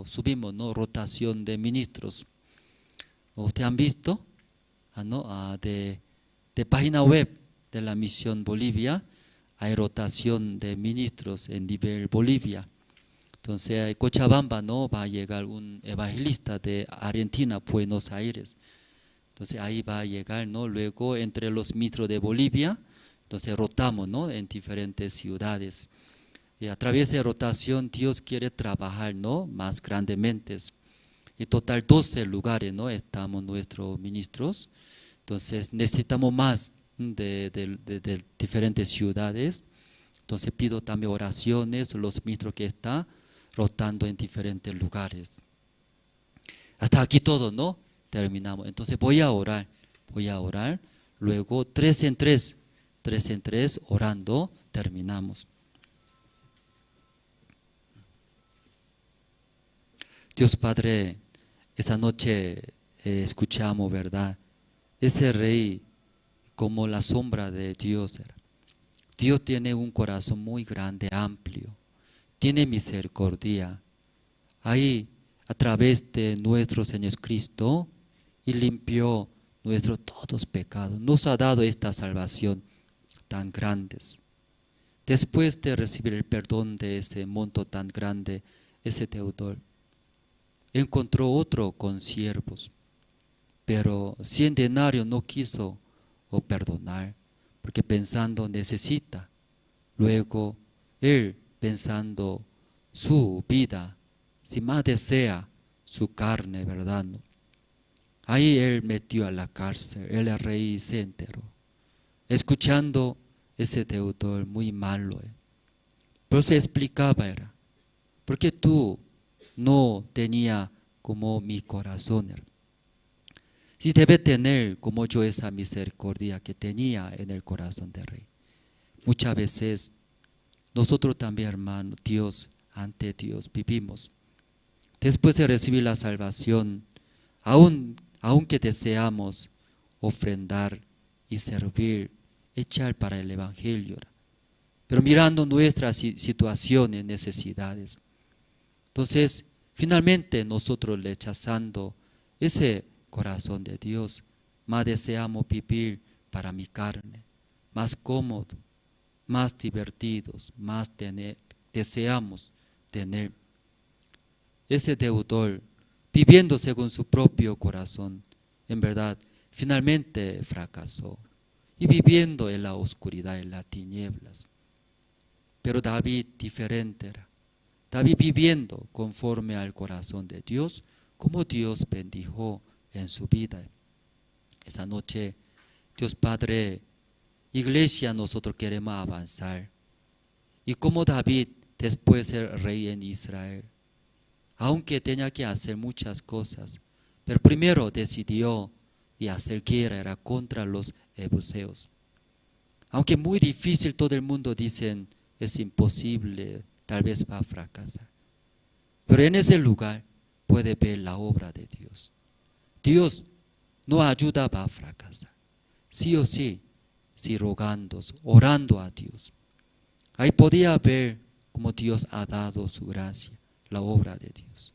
subimos, ¿no? Rotación de ministros. ¿Ustedes han visto? ¿No? De página web de la Misión Bolivia hay rotación de ministros en nivel Bolivia. Entonces en Cochabamba, ¿no? Va a llegar un evangelista de Argentina, Buenos Aires. Entonces ahí va a llegar, ¿no? Luego entre los ministros de Bolivia, entonces rotamos, ¿no? En diferentes ciudades. Y a través de rotación Dios quiere trabajar, ¿no? Más grandemente. Y total 12 lugares, ¿no? Estamos nuestros ministros. Entonces necesitamos más de diferentes ciudades. Entonces pido también oraciones, los ministros que están rotando en diferentes lugares. Hasta aquí todo, ¿no? Terminamos. Entonces voy a orar. Luego 3 en 3, 3 en 3 orando, terminamos. Dios Padre, esa noche escuchamos, ¿verdad? Ese rey como la sombra de Dios era. Dios tiene un corazón muy grande, amplio. Tiene misericordia. Ahí, a través de nuestro Señor Cristo, y limpió nuestros todos pecados. Nos ha dado esta salvación tan grande. Después de recibir el perdón de ese monto tan grande, ese deudor, encontró otro con siervos, pero 100 denarios no quiso perdonar, porque pensando necesita. Luego él pensando su vida, si más desea su carne, ¿verdad? ¿No? Ahí él metió a la cárcel, el rey se enteró, escuchando ese deudor muy malo. Pero se explicaba, era, porque tú no tenía como mi corazón. Si debe tener como yo esa misericordia que tenía en el corazón del rey. Muchas veces nosotros también, hermano, Dios, ante Dios vivimos. Después de recibir la salvación, aunque deseamos ofrendar y servir, echar para el evangelio, pero mirando nuestras situaciones, necesidades. Entonces, finalmente nosotros rechazando ese corazón de Dios, más deseamos vivir para mi carne, más cómodo, más divertidos, más deseamos tener. Ese deudor, viviendo según su propio corazón, en verdad, finalmente fracasó y viviendo en la oscuridad, en las tinieblas. Pero David diferente era. David viviendo conforme al corazón de Dios, como Dios bendijo en su vida. Esa noche, Dios Padre, iglesia, nosotros queremos avanzar. Y como David, después el rey en Israel, aunque tenía que hacer muchas cosas, pero primero decidió y hacer guerra era contra los jebuseos. Aunque muy difícil, todo el mundo dicen es imposible, tal vez va a fracasar. Pero en ese lugar puede ver la obra de Dios. Dios no ayuda, va a fracasar. Sí o sí, sí rogando, orando a Dios. Ahí podía ver cómo Dios ha dado su gracia, la obra de Dios.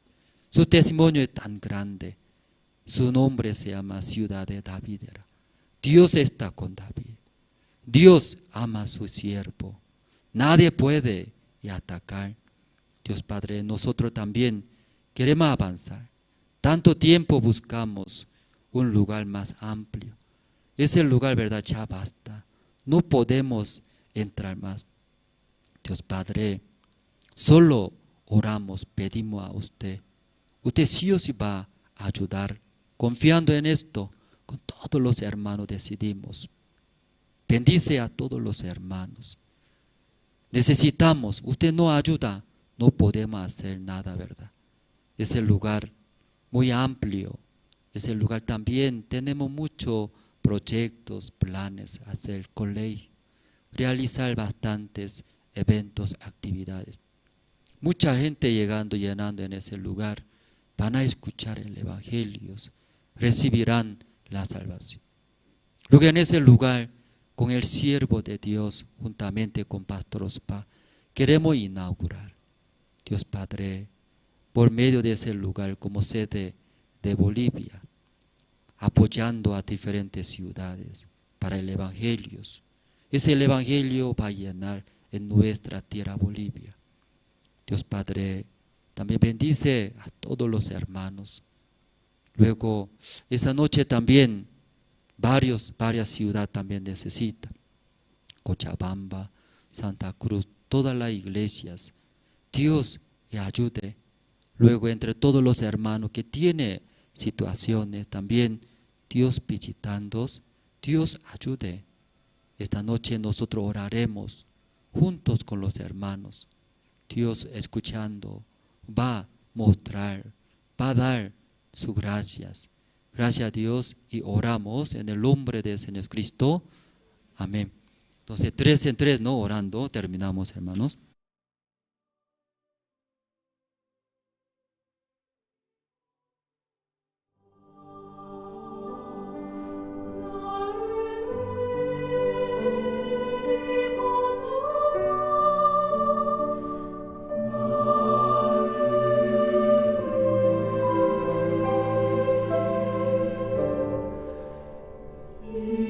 Su testimonio es tan grande. Su nombre se llama Ciudad de David. Dios está con David. Dios ama a su siervo. Nadie puede atacar. Dios Padre, nosotros también queremos avanzar. Tanto tiempo buscamos un lugar más amplio. Ese lugar, ¿verdad? Ya basta. No podemos entrar más. Dios Padre, solo oramos, pedimos a usted. Usted sí o sí va a ayudar. Confiando en esto, con todos los hermanos decidimos. Bendice a todos los hermanos. Necesitamos, usted no ayuda, no podemos hacer nada, ¿verdad? Es el lugar muy amplio. Es el lugar también, tenemos muchos proyectos, planes, hacer colegio, realizar bastantes eventos, actividades. Mucha gente llegando, llenando en ese lugar, van a escuchar el Evangelio, recibirán la salvación. Luego en ese lugar, con el siervo de Dios, juntamente con Pastor Ospa, queremos inaugurar, Dios Padre, por medio de ese lugar como sede de Bolivia, apoyando a diferentes ciudades para el Evangelio. Ese Evangelio va a llenar en nuestra tierra Bolivia. Dios Padre también bendice a todos los hermanos. Luego, esa noche también, varias ciudades también necesitan. Cochabamba, Santa Cruz, todas las iglesias. Dios le ayude. Luego, entre todos los hermanos que tienen situaciones también, Dios visitando, Dios ayude. Esta noche nosotros oraremos juntos con los hermanos. Dios escuchando va a mostrar, va a dar sus gracias. Gracias a Dios y oramos en el nombre del Señor Cristo. Amén. Entonces, 3 en 3, ¿no? Orando, terminamos, hermanos. Amen.